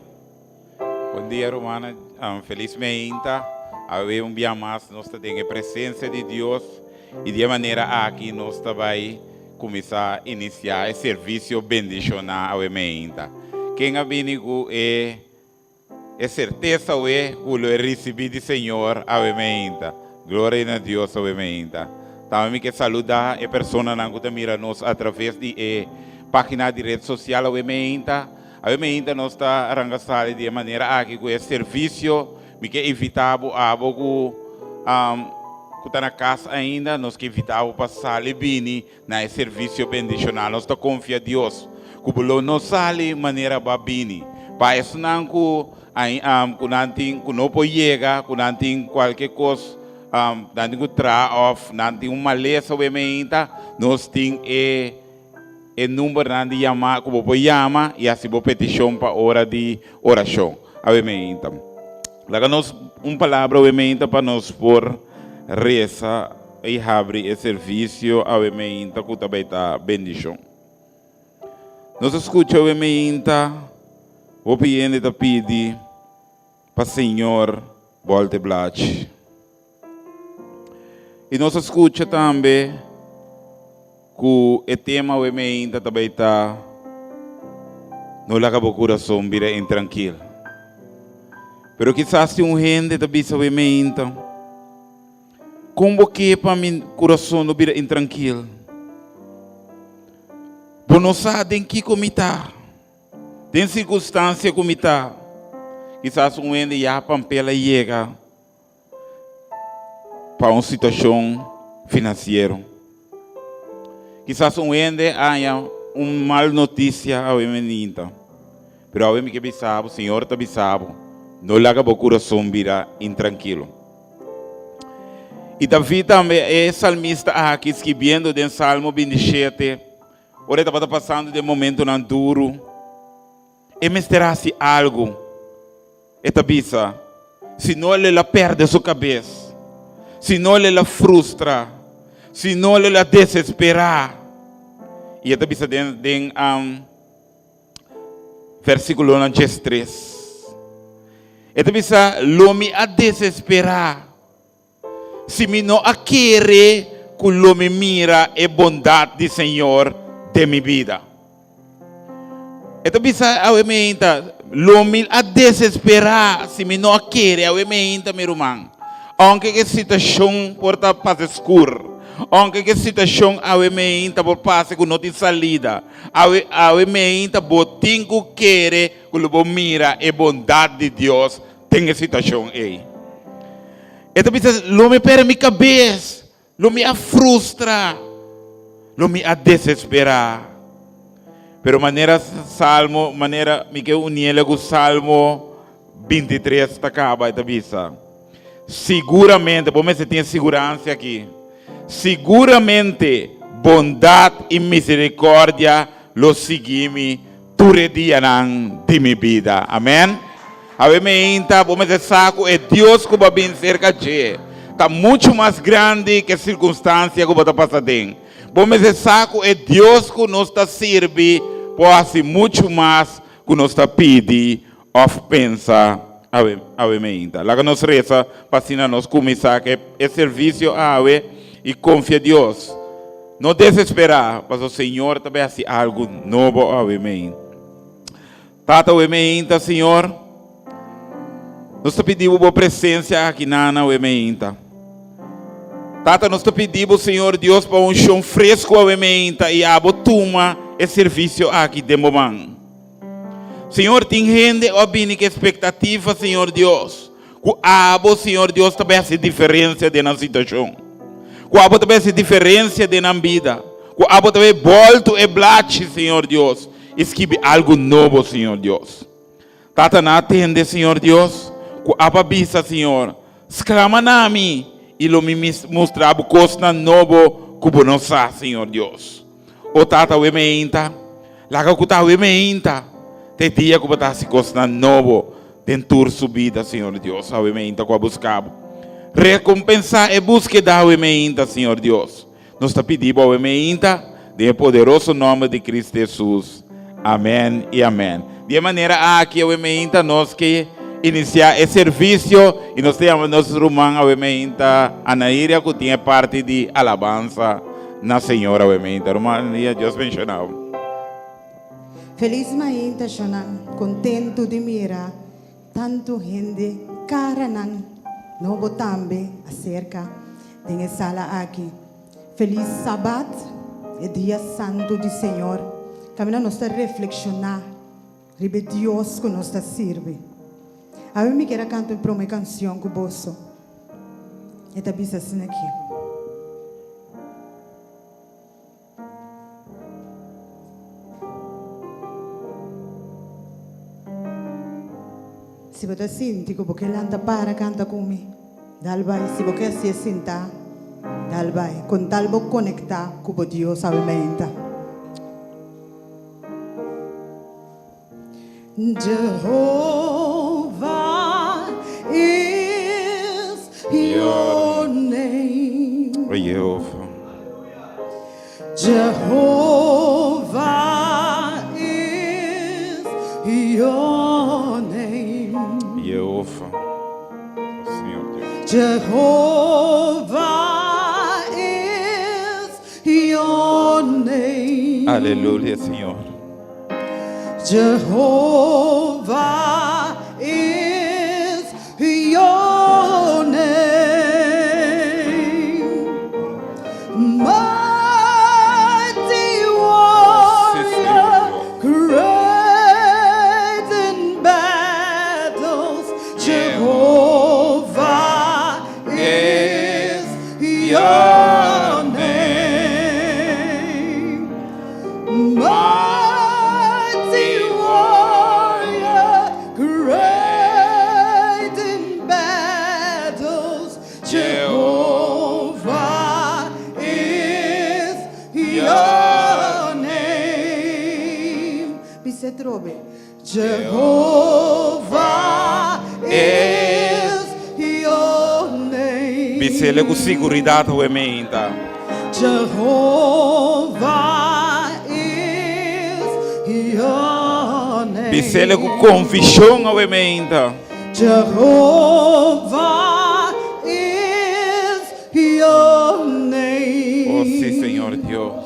Bon dia, rumannan. Felis meinta. Awe un bia mas nos ta den e presencia di Dios y di e manera aki nos ta bay cuminsa inicia e servicio bendiciona awe meinta. Ken a bini cu e e certeza awe cu lo e ricibi di Señor awe meinta? Gloria na Dios awe meinta. Tambe mi ke saluda e personanan cu ta mira nos a traves di e pagina di red social awe meinta. Awe meinta nos ta arranca sali di e manera aki cu e servicio. Mi ke invita bo abo cu cu ta na cas ainda, nos ke invita bo pa sali bini na e servicio bendiciona. Nos ta confia Dios cu bo lo no sali manera bo a bini. Pa esnan cu cu nan tin cu no por yega, cu nan tin cualke cos, nan tin cu traha of nan tin un malesa awe meinta, nos tin e. E numbernan di yama ku bo por yama i hasi bo petishon pa ora di orashon. Awe meinta. Laga nos un palabra awe meinta pa nos por resa i habri e servisio awe meinta ku ta bai ta bendishon. Nos a skucha awe meinta hopi hende ta pidi pa Señor bòlta e blachi. I nos a skucha tambe ku e tema awe meinta ta bai ta No laga bo kurason bira intrankil. Pero kisas tin un hende ta bisa awe meinta, Kon bo ke pa mi kurason no bira intrankil? Bo no sa den kiko mi ta. Den sirkunstansia ku mi ta, kisas un hende ya pampel a yega pa un situashon finansiero. Kisas un hende a haña un mal notisia awe meninta. Pero awe mi ke bisa bo, Señor ta bisa bo, no laga bo kurason bira intrankilo. I David tambe, e salmista aki, skibiendo den Salmo 27, Ora e tabata pasando den momentonan duru, e mester hasi algu. E ta bisa, Si no el a perde su kabes, si no el a frustra, si no el a desesperá. I e ta bisa den den um, versíkulonan 13. E ta bisa, Lo mi a desesperá. Si mi no a kere ku lo mi mira e bondat di Señor den mi bida. E ta bisa awe meinta, lo mi a desesperá si mi no a kere awe meinta, mi ruman. Aunke ku e situashon por ta pasa skur, aunke ku e situashon awe meinta por pasa ku no tin salida, awe awe meinta bo tin ku kere ku lo bo mira e bondat di Dios Den e situashon ei, e ta bisa, Lo mi perde mi kabes, lo mi a frustra, lo mi a desesperá. Pero manera Salmo, manera mi ke uniele ku Salmo 23 ta kaba, e ta bisa, Siguramente, bo mester tin e siguransia aki, siguramente bondat i miserikòrdia lo sigui mi Tur e dianan di mi bida. Amen. Awe meinta bo mester sa ku e Dios ku bo a bin serka dje ta muchu mas grandi ku e sirkunstansia ku bo ta pasa den. Bo mester sa ku e Dios ku nos ta sirbi por hasi muchu mas ku nos ta pidi òf pensa awe awe meinta. Laga nos resa pa asina nos kuminsá ku e servisio awe i konfia Dios. No desesperá, pasobra Señor ta bai hasi algu nobo awe mei. Tata awe meinta, Señor, nos ta pidi Bo Bo presencia aki nan awe meinta. Tata, nos ta pidi Bo, Señor Dios, pa unshon fresco awe meinta i abo tuma e servicio aki den Bo man. Señor, tin hende a bini ku expectativa, Señor Dios, Ku abo, Señor Dios, ta bai hasi diferensia den nan situashon. Ku abo ta bai hasi diferensia den nan bida. Ku abo ta bai bòltu e blachi, Señor Dios, i skibi algu nobo, Señor Dios. Tata, nan a tende, Señor Dios, ku abo a bisa, Señor, Sklama na mi, i lo mi mustra bo kosnan nobo ku bo no sa, Señor Dios. O Tata, awe meinta, laga ku ta awe meinta, ta e dia ku bo ta hasi kosnan nobo den tur su bida, Señor Dios. Awe meinta ku a buska bo. Rekompensá e búskeda awe meinta, Señor Dios. Nos ta pidi bo awe meinta, den e poderoso nòmber di Cristo Hesus. Amèn i amèn. Di e manera aki awe meinta nos ke inisiá e servisio i nos ta yama nos ruman awe meinta Anairia ku tin e parti di alabansa na Señor awe meinta. Ruman Anairia, Dios benshoná bo. Felis mainta shonan, kontentu di mira tantu hende karanan nobo tambe aserka den e sala aki. Felis Sabat, e dia santu di Señor, kaminda nos ta reflekshoná riba e Dios ku nos ta sirbi. Awe mi kier a kanta un promé kansion ku boso. E ta bisa asina aki. Si bo ta sinti ku bo ke lanta para kanta ku mi, dal bai. Si bo ke hasié sintá, dal bai. Kon tal bo konektá ku bo Dios awe meinta. Jehovah is your name. O Jehovah. Jehovah is your name. Jehovah. Señor Dios. Jehovah is your name. Aleluya, Señor. Jehovah is your name. Mighty warrior, great in battles. Jehovah is your name. Mighty warrior, great in battles, Jehovah is your name. Bisa atrobe. Jehovah is your name. Bisele ku siguridat awe meinta. Jehovah is your name. Bisele ku konvishon awe meinta. Jehovah is your name. Oh si Señor Dios.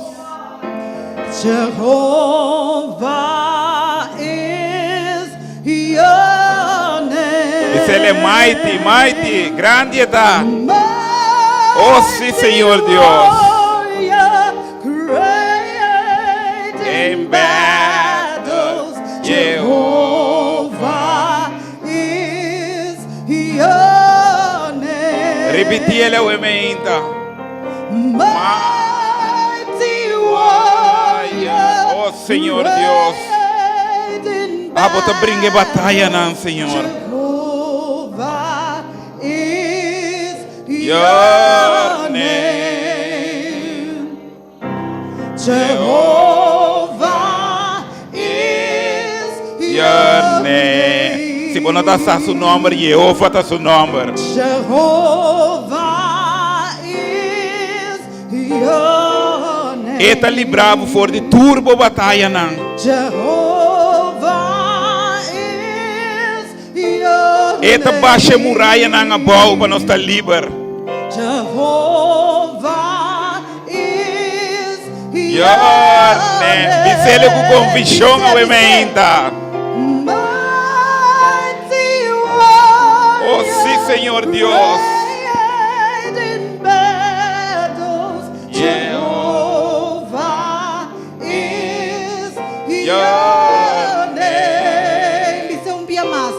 Jehovah is your name. Bisele mighty, mighty, grandi e ta. Oh si Señor Dios. In battles, Jehovah is your name. Ripitiele awe meinta. Mighty warrior. Oh Señor Dios. Abo ta bringa e batayanan, Señor. Jehovah is Your your name. name. Jehovah is Your your name. name. Si bo no ta sa su nomber, Jehovah ta su nomber. Jehovah is your name. E ta libra bo for di tur bo batayanan. Jehovah is your E ta name. basha e murayanan abou pa nos ta liber. Jehovah is Your your name. name. Bisele ku konvishon Bisé, awe bisé. meinta. Mighty warrior. Oh, sí, Señor Dios. Great in battles. Jehovah Jehovah is Your your name. Bisé un bia mas.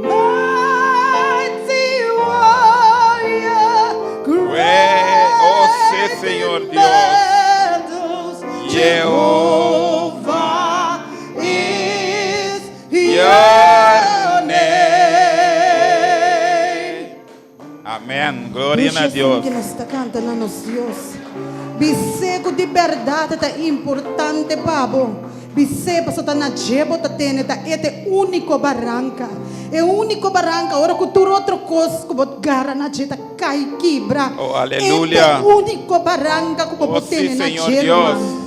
Mighty warrior, Great, oh, sí, great Señor in Dios. battles, Jehovah Jehovah is Your your name. name. Amen. Gloria na Dios. Ku nos ta kanta na nos Dios. Bis'é ku di bèrdat ta importante pa bo. Bis'é paso ta na dje bo ta tene ta e ta e úniko baranka. E úniko baranka ora ku tur otro kos ku bo gara na dje ta kai kibra. Oh, E aleluya. ta e úniko baranka ku bo Oh, por sí, tene na Señor dje, Dios. ruman.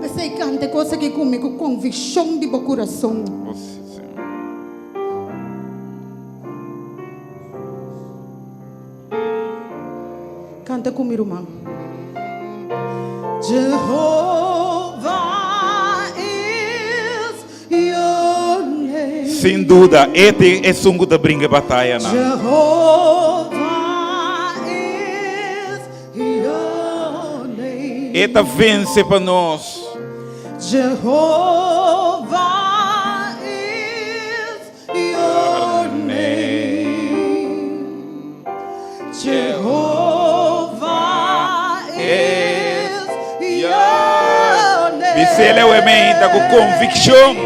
P'esei kanta e kos aki ku mi ku konvikshon di bo kurason. Kanta ku mi ruman. Jehovah is your name. Sin duda, e ta esun ku ta bringa e batayanan. Jehovah is your name. E ta vense pa nos. Jehovah is Your name, Jehovah is your name. Bisele we meinta ku konvikshon.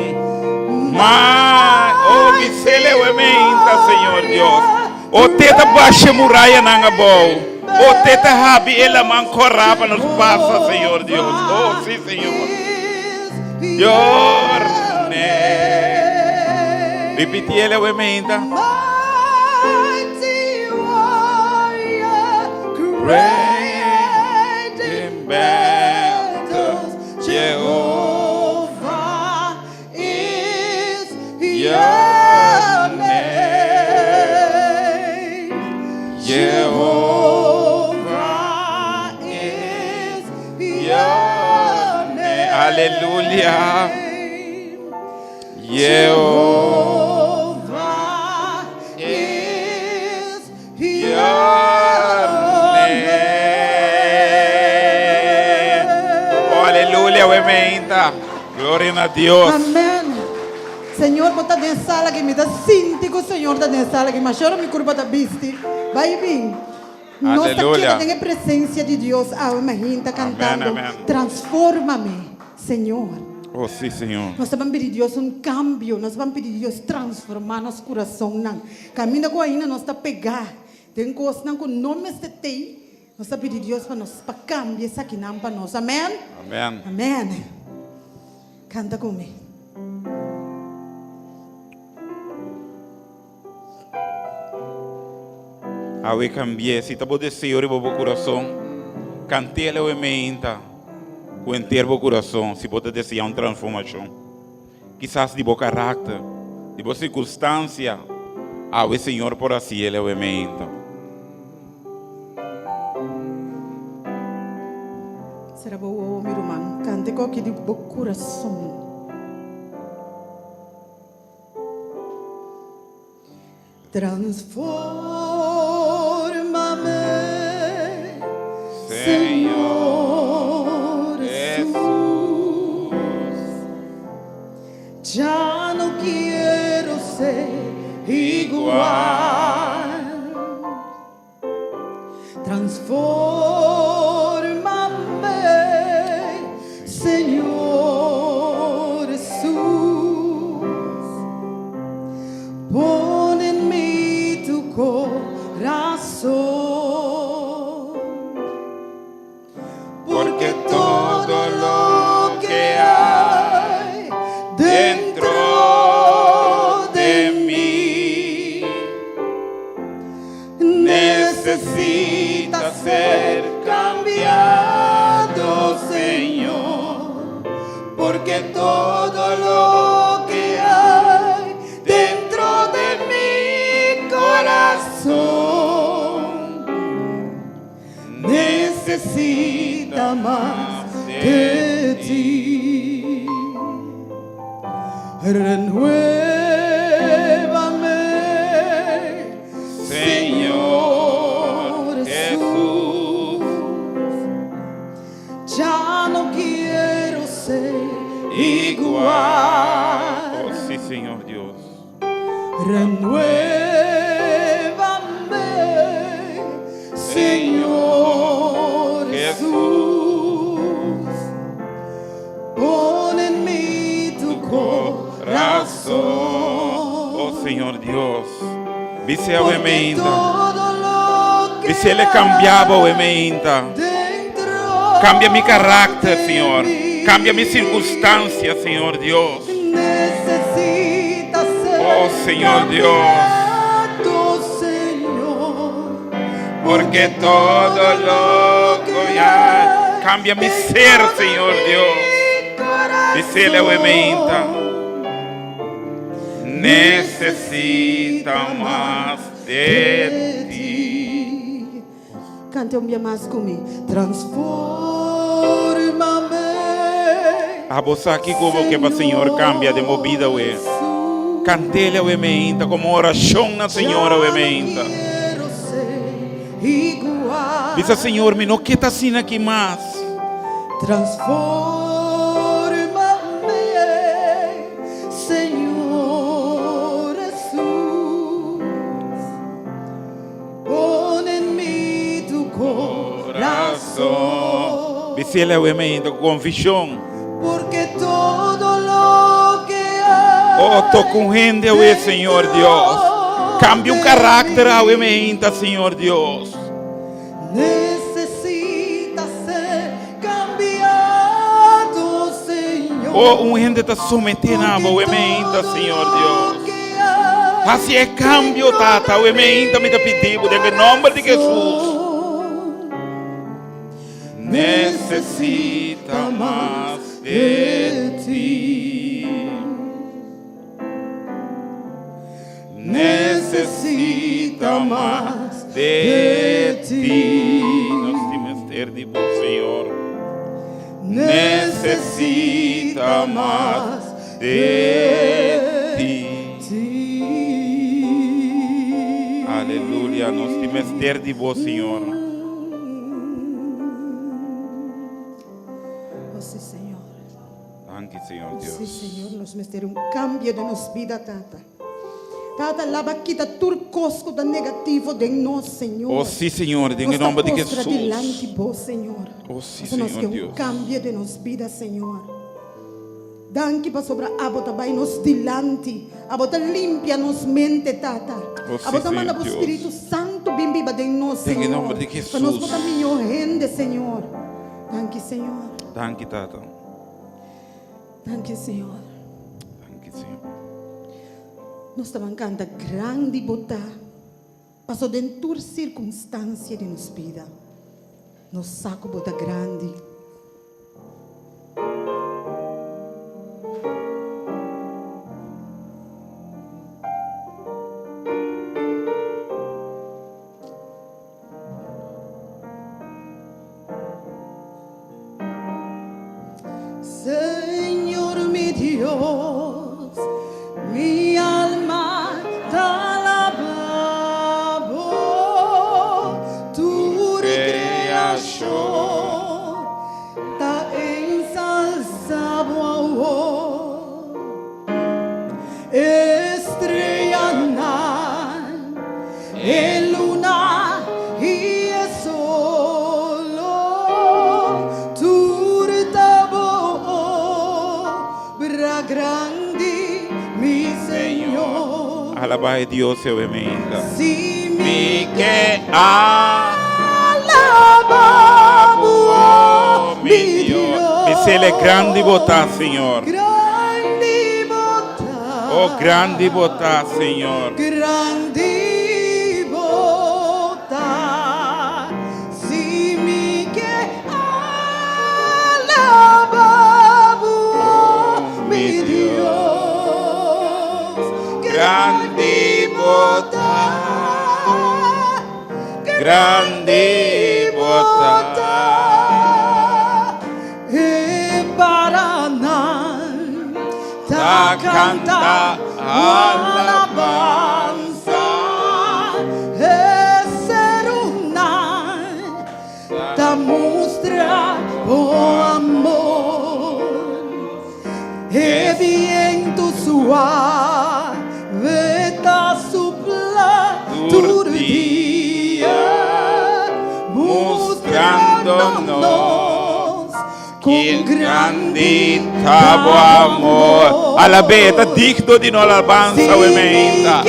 Ma, oh, bisele we meinta, Señor Dios. O te ta basha murayanan abou. O te ta habi e laman korá pa nos pasa, Señor Dios. Oh, sí, Señor. Your name. Repiti ele awe meinta. Mighty warrior, great in battles, Jehovah is your name. Jehovah is your name. Aleluya. Jehovah is your name. Oh, aleluya, we meinta. Gloria na Dios. Amen. Señor, bo ta den sala aki. Mi ta sinti ku Señor ta den sala aki. Mashora mi kurpa ta bisti. Bai bin. Nos ta Aleluya. keda den e presencia di Dios awe mahinta cantando amen. Transfórmame, Señor. Oh, sí, Señor. Nos ta ban pidi Dios un cambio, nos ban pidi Dios transforma nos curazonnan. Caminda cu ainda nos ta pega den cosnan cu no mester tey, nos ta pidi Dios pa nos pa cambia esakinan pa nos. Amen? Amen. Amen. Canta cu mi. Awe cambié. Si ta bo deseo riba bo curason, cant'el awe meinta cu henter bo curason si bo ta desea un transformacion. Kisas di bo caracter, di bo circunstancia, awe Señor por haciel awe meinta. Sera bo wowo, mi ruman. Canta cu aki di bo curason. Transfórmame, Señor Jesús. Ya no quiero ser igual. Transfórmame, Señor Jesús. Pon en mi tu corazón. Porque todo lo que hay dentro de mí necesita ser cambiado, Señor. Porque todo lo que hay dentro de mi corazón necesita más de ti. Renuévame, Señor Jesús. Ya no quiero ser igual. Oh, sí, Señor Dios. Renuévame, Señor Jesús. Pon en mí tu corazón. Oh, Señor Dios. Bis'é awe Porque meinta. todo lo que Bis'é kambia bo awe meinta. dentro Kambia mi karakter, de Señor. mí Kambia mi sirkunstansia, Señor Dios. Necesita ser Oh, Señor Dios. cambiado, Señor. Porque todo lo que hay. Kambia mi ser, Señor Dios. Bisele awe meinta. Necesita mas de ti. Cante un bia mas cu mi. Transformame. Abo sa kiko bo ke pa Señor cambia den bo bida awe? Cantele awe meinta como oracion na Señor awe meinta. Bisa Señor mi no ke ta asina aki mas. Transformame Señor Jesús Pon en mi tu corazón. Bisele awe meinta cu conviccion. Porque todo lo que hay Oh toca un hende awe Señor Dios. Cambia un carácter awe meinta Señor Dios. Necesita ser cambiado Señor. Oh un hende ta somete na bo awe meinta Señor Dios. Haci e cambio Tata awe meinta mi ta pidi bo den e nomber di Jesus. Necesita mas de ti. Necesita mas de ti. Nos tin mester di bo, Señor. Necesita mas de ti. Aleluya, nos tin mester di bo, Señor. Oh, sí, Señor. Danki, Señor Dios. Sí, Señor, nos mester un cambio den nos vida, Tata. Tata, laba kita tur cos cu ta negativo den nos, Señor. Oh, sí, Señor, den e nomber di Nos ta Jesús. postra dilanti Bo, Señor. Oh, sí, Pasobra nos Señor ke un Dios. cambio den nos vida, Señor. Danki pasobra Abo ta bai nos dilanti. Abo ta limpia nos mente, Tata. Oh, sí, Abo ta manda Señor Bo Dios. Spiritu Santu bin biba den nos, Den e Señor. nomber di Pa nos Jesús. por ta mihó hende, Señor. Danki, Señor. Danki, Tata. Danki, Señor. Danki, Señor. Nos ta ban canta Grandi Bo Ta, paso den tur circunstancia di nos bida, nos sa cu Bo ta grandi. Señor mi Dios, mi alma ta alaba bo, tur creacion ta ensalza bo awor. Estrellanan, e luna i e solo, tur ta bo obra grandi, mi Señor. Alabá e Dios e meinta. Si mi ke alabá bo, mi Dios. Mi sele grandi bo ta, Señor. Grandi bo ta. Oh, grandi bo ta, Señor. Grandi bo ta. Si mi ke alabá bo, mi Dios. Grandi bo ta. Grandi bo ta. E paranan ta canta alabanza. E serunan ta mustra bo amor. E bientu suave ta supla tur dia, mustrando nos con grandi ta bo amor. Alab'é, ta digno di no alabansa, we meinta.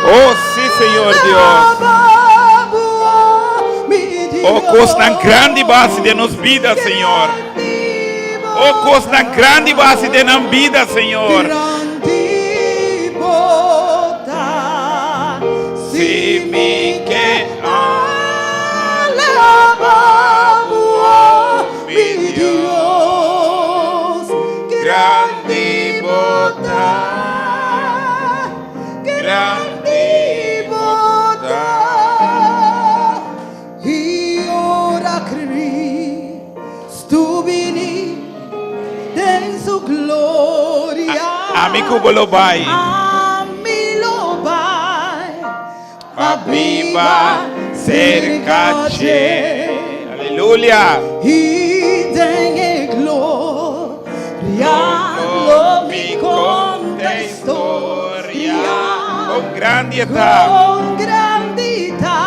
Oh, sí, Señor Dios. Oh, cosnan grandi bo a haci den nos bida, Señor. Oh, cosnan grandi bo a haci den nan bida, Señor. Si mi ke alaba bo, mi Dios. ku bo lo bai. Ami lo bai. Pa biba serka dje. Aleluya. I den e gloria lo mi konta historia. Kon grandi e ta. Kon grandi ta.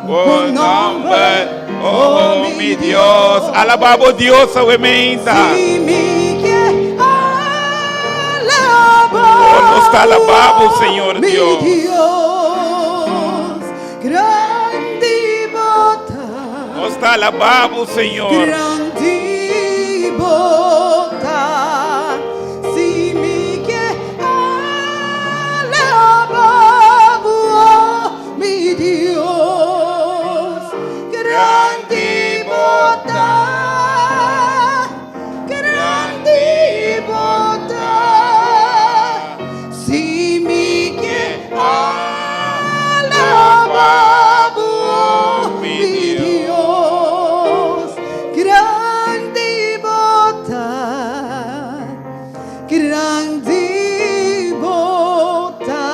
Bo nomber, oh mi Dios. Alabá bo Dios awe meinta. Si mi ke alabá. Oh, nos ta alabá bo, Señor mi Dios. Dios. Grandi bo ta. Nos ta alabá bo, Señor. Grandi bo ta. Si mi ke alabá bo, oh mi Dios. Grandi bo ta. Grandi bo ta. Si mi ke alabá bo, mi Dios. Grandi bo ta. Grandi bo ta.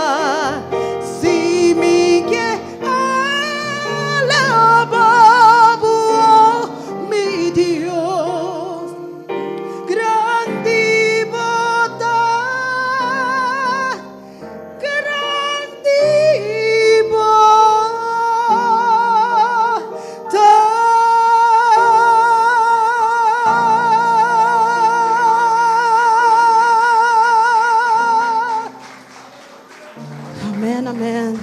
Si mi ke alabá bo, mi Dios. Grandi bo ta. Grandi bo ta. Amen, amen.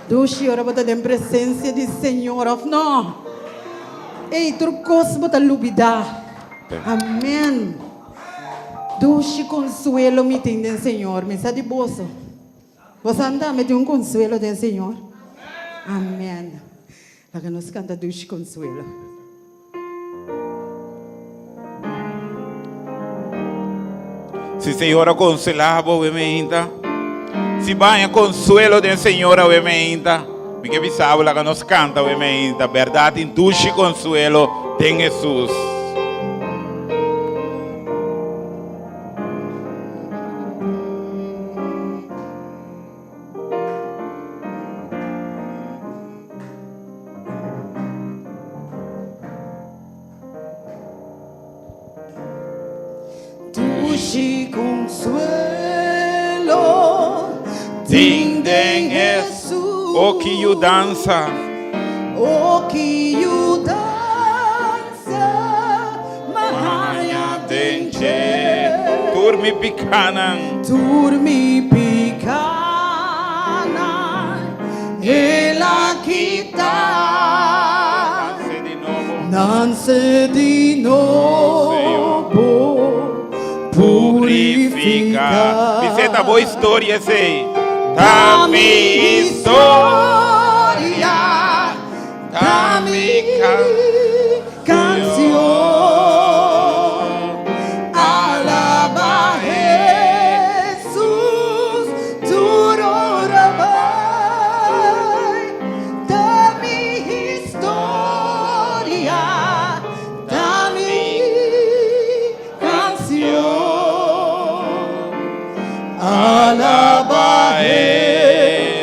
Dushi ora bo ta den presencia di Señor of no? Ey, tur cos bo ta lubida. Amen. Dushi consuelo mi tin den Señor. Mi sa di boso. Boso anda mi tin un consuelo den Señor. Amen. Laga nos canta dushi consuelo. Si Señor a consuela bo awe meinta, si baña consuelo den Señor awe meinta, mi ke bisa bo laga nos canta awe meinta, berdad tin dushi consuelo den Jesus. Dushi consuelo tin den Hesus. O ki yudansa. O ki yudansa m'a haña den dje. Tur mi pikanan. Tur mi pikanan El a kita. Nanse di nobo, purifica. Bisé ta bo historia esei. Ta mi historia, ta mi canción. Alaba Hesus tur ora bai. Ta mi historia, ta mi canción. Alaba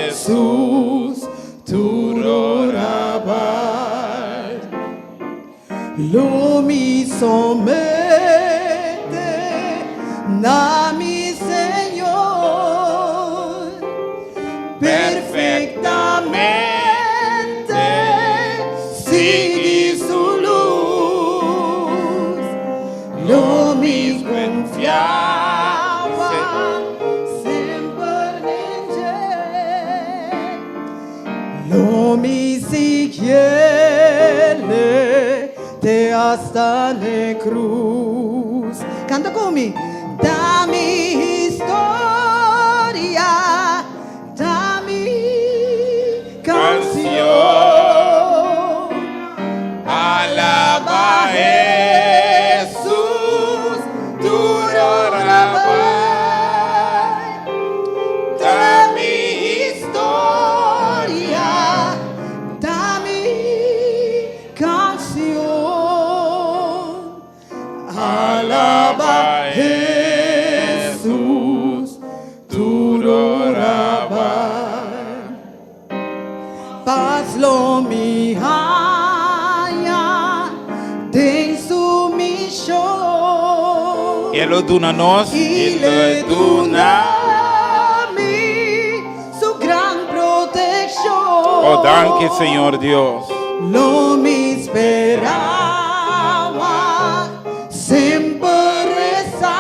Hesus tur ora bai. Lo mi somete na mi Señor perfectamente sigui su luz. Lo mi confiaba semper den dje. Lo mi siguiele te hasta n'e cruz. Canta cu mi. Ta mi historia, ta mi canción. Alaba Hesus, tur ora bai. Ta mi historia, ta mi canción. Alaba Hesus. Pas lo mi haña den su mishon. E lo duna nos. I l'e duna mi su gran protekshon. Oh, danki Señor Dios. Lo mi spera wak semper resa.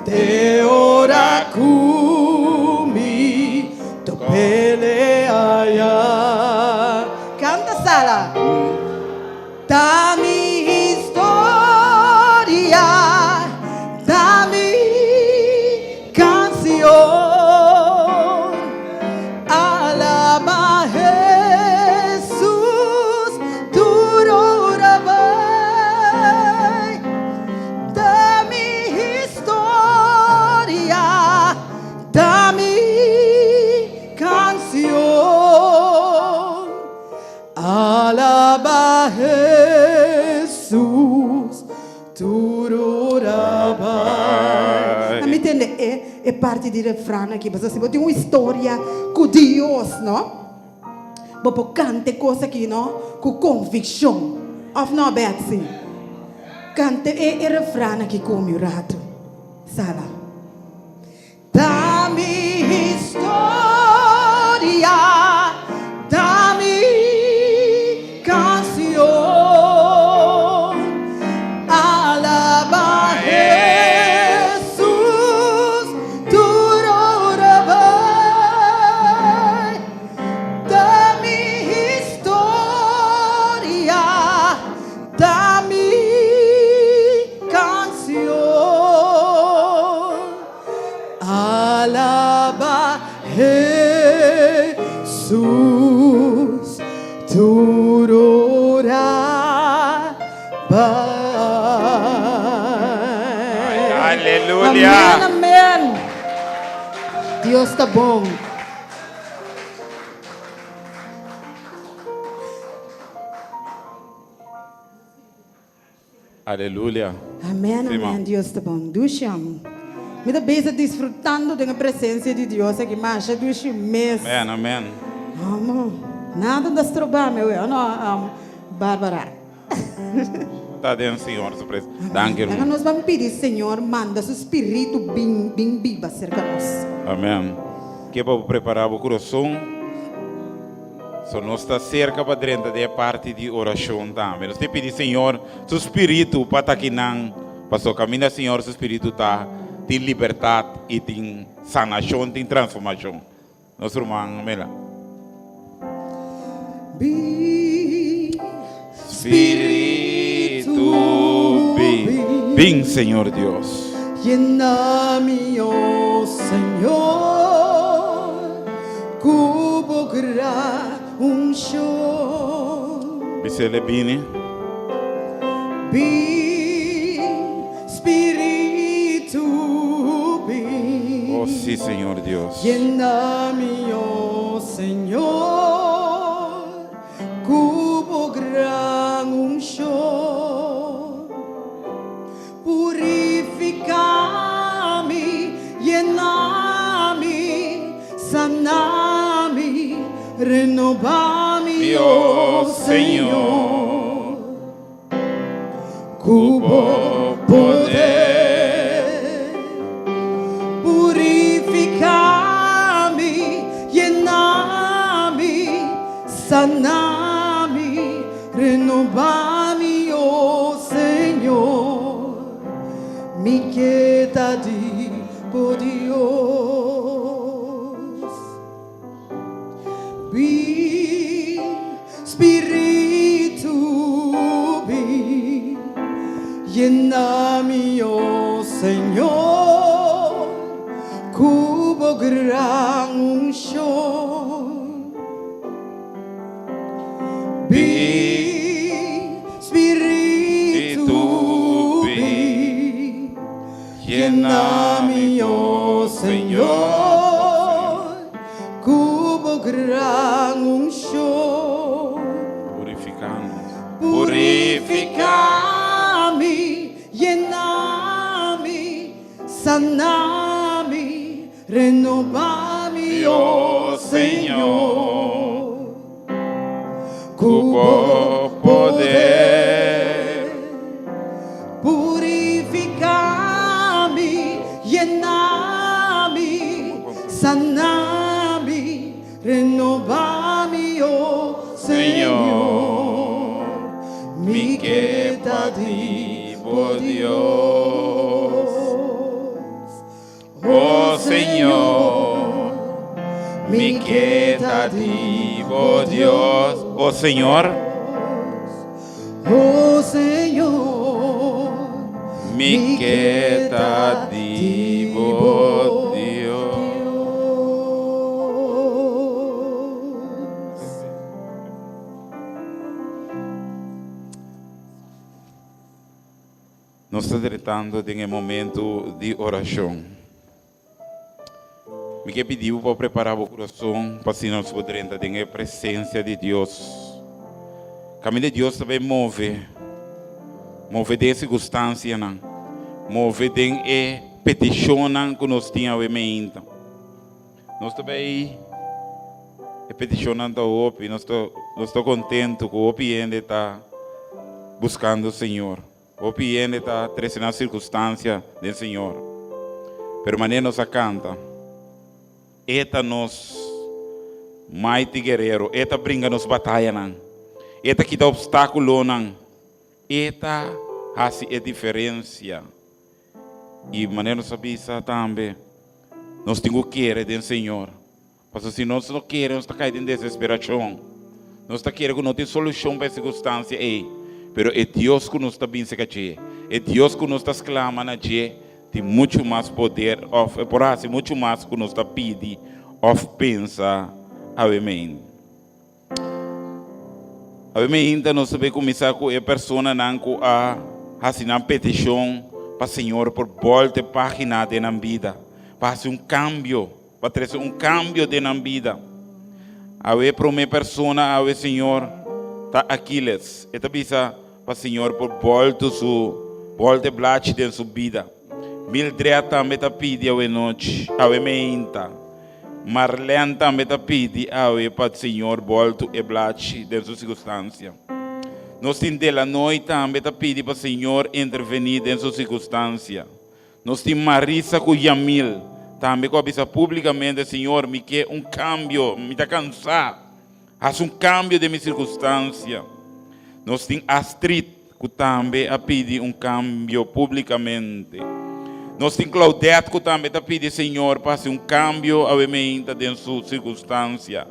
Te ora ku mi to pelea ya. Kanta sala. Ta mi historia, ta mi kansion. Alaba Hesus tur ora bai. Ta mi historia, ta mi canción. Alaba Jesús, tur ora bai. Bai. Mi tende e e parti di refran aki, pasobra si bo tin un historia ku Dios, no? Bo por kanta e kos aki, no? Ku konvikshon. Òf no, Betsy? Kanta e e refran aki ku mi un ratu. Sala. Ta mi historia, ta mi kansion. Alaba Hesus tur ora bai. Ta mi historia, ta mi canción. Alaba Jesús, tur ora bai. Aleluya. Amen, amen. Dios ta bon. Aleluya. Amen, amen, Dios ta bon. Dushi am. Mi ta bezig disfrutando den e presencia di Dios aki masha dushi mes. Amen, amen. Amo. Nada no ta stroba mi awe, no, Barbara. Ta den Señor su pres. Danki Laga hermano. nos ban pidi Señor manda su spiritu bin bin biba serka nos. Amen. Ke pa bo prepara bo kurason. So nos ta serka pa drenta den e parti di orashon tambe. Nos te pidi Señor su spiritu pa ta akinan, paso kaminda Señor su spiritu ta, tin libertat i tin sanashon, tin transformashon. Nos ruman Mela. Bin, Spiritu bin. Bin Señor Dios. Yena mi, oh Señor, ku bo gran unshon. Bisele bini. Bin, Spiritu, bin. Oh si, Señor Dios. Yena mi, oh Señor, ku bo gran unshon. Purifiká mi, yena mi, sana mi, renobá mi, oh Señor, ku bo poder. Purifiká mi, yena mi, sana mi, renobá mi, oh Señor, mi ke ta di bo Dios. Bin, Spiritu, bin, yena mi, oh Señor, ku bo gran unshon. Bin, Spiritu, bin, yena mi, oh Señor, ku bo gran unshon. Purifiká nos. Purifiká mi, yena mi, sana mi, renobá mi, oh Señor. di bo Dios. O Señor, mi ke ta di bo Dios. O Señor, O Señor, mi ke ta di bo Dios. Nos ta dretando den e momento di orashon. Mi ke pidi bo pa prepara bo kurason pa asina nos por drenta den e presensia di Dios. Kaminda Dios ta bai move, move den e sirkunstansianan, move den e petishonnan ku nos tin awe meinta. Nos ta bai e petishonnan ta hopi, nos ta nos ta kontentu ku hopi hende ta buskando Señor. Hopi hende ta trese nan sirkunstansia den Señor. Pero manera nos a kanta, E ta nos mighty guerrero, E ta bringa nos batayanan, E ta kita opstákulonan, E ta hasi e diferensia. I manera nos a bisa tambe, nos tin ku kere den Señor. Pasobra si nos no kere, nos ta kai den desesperashon. Nos ta kere ku no tin solushon pa e sirkunstansia ei. Pero e Dios ku nos ta bin serka dje, e Dios ku nos ta sklama na dje, tin muchu mas poder òf e por hasi muchu mas ku nos ta pidi òf pensa. Awemen. Awe meinta nos ta bay cuminsa cu e personanan cu a haci nan peticion pa Señor por bolta e pagina den nan bida, pa haci un cambio, pa trece un cambio den nan bida. Awe e prome persona awe Señor ta Aquiles. E ta bisa pa Señor por bolta su bolta e blachi den su bida. Mildred tambe ta pidi awe nochi, awe meinta. Marlene tambe ta pidi awe pa Señor boltu e blachi den su sirkunstansia. Nos tin Delanoy tambe ta pidi pa Señor intervení den su sirkunstansia. Nos tin Marisa ku Yamil tambe ku a bisa públikamente, Señor, mi ke un kambio, mi ta kansá. Hasi un kambio den mi sirkunstansia. Nos tin Astrid ku tambe a pidi un kambio públikamente. Nos tin Claudette ku tambe ta pidi Señor pa hasi un kambio awe meinta den su sirkunstansia.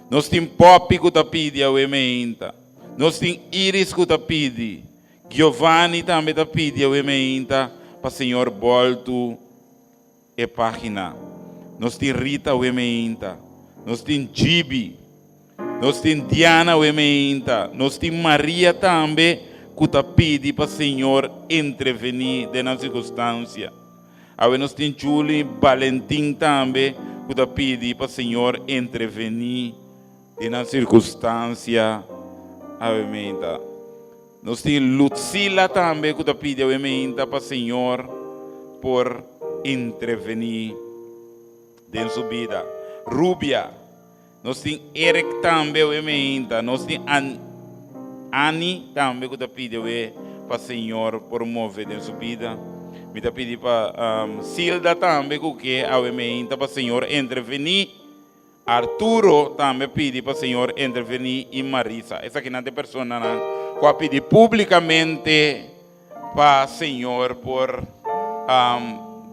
Nos tin Poppy ku ta pidi awe meinta. Nos tin Iris ku ta pidi. Giovanni tambe ta pidi awe meinta pa Señor bòltu e página. Nos tin Rita Wemeinta, nos tin Gibi, nos tin Diana Wemeinta, nos tin Maria tambe ku ta pidi pa Señor entrevení den nan sirkunstansia. Awe nos tin Julie Balentin tambe ku ta pidi pa Señor entrevení den nan sirkunstansia awe meinta. Nos tin Lucila tambe ku ta pidi awe meinta pa Señor por intervení den su bida. Rubia. Nos tin Eric tambe awe meinta. Nos tin An Annie tambe ku ta pidi awe pa Señor por move den su bida. Mi ta pidi pa um, Silda tambe ku ke awe meinta pa Señor intervení. Arturo tambe pidi pa Señor intervení i Marisa. Esakinan ta e personanan ku a pidi públikamente pa Señor por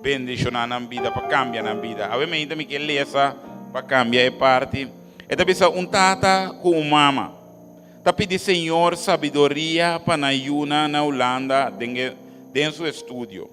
bendishoná nan bida, pa kambia nan bida. Awe mainta mi ke lesa pa kambia e parti. E ta bisa un tata ku un mama ta pidi Señor sabiduria pa nan yunan na Hulanda den e den su estudio.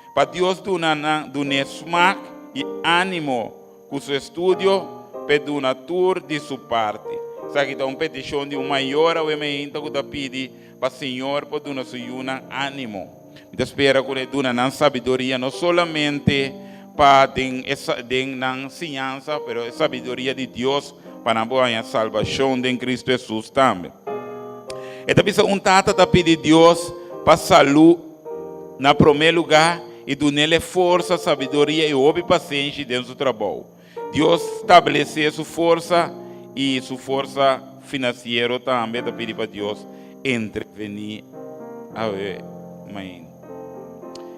Pa Dios duna nan dun'é smak i ánimo Ku su estudio p'e duna tur di su parti. Esaki ta un petishon di un mayor awe meinta ku ta pidi pa Señor por duna su yunan ánimo. Mi ta spera ku e duna nan sabiduria no solamente pa den e den nan siñansa, pero e sabiduria di Dios pa nan por haña salbashon den Kristu Hesus tambe. E ta bisa un tata ta pidi Dios pa salú na promé lugá i dun'el e forsa, sabiduria i hopi pasenshi den su trabou. Dios stablesé su forsa i su forsa finansiero tambe ta pidi pa Dios entrevení awe mainta.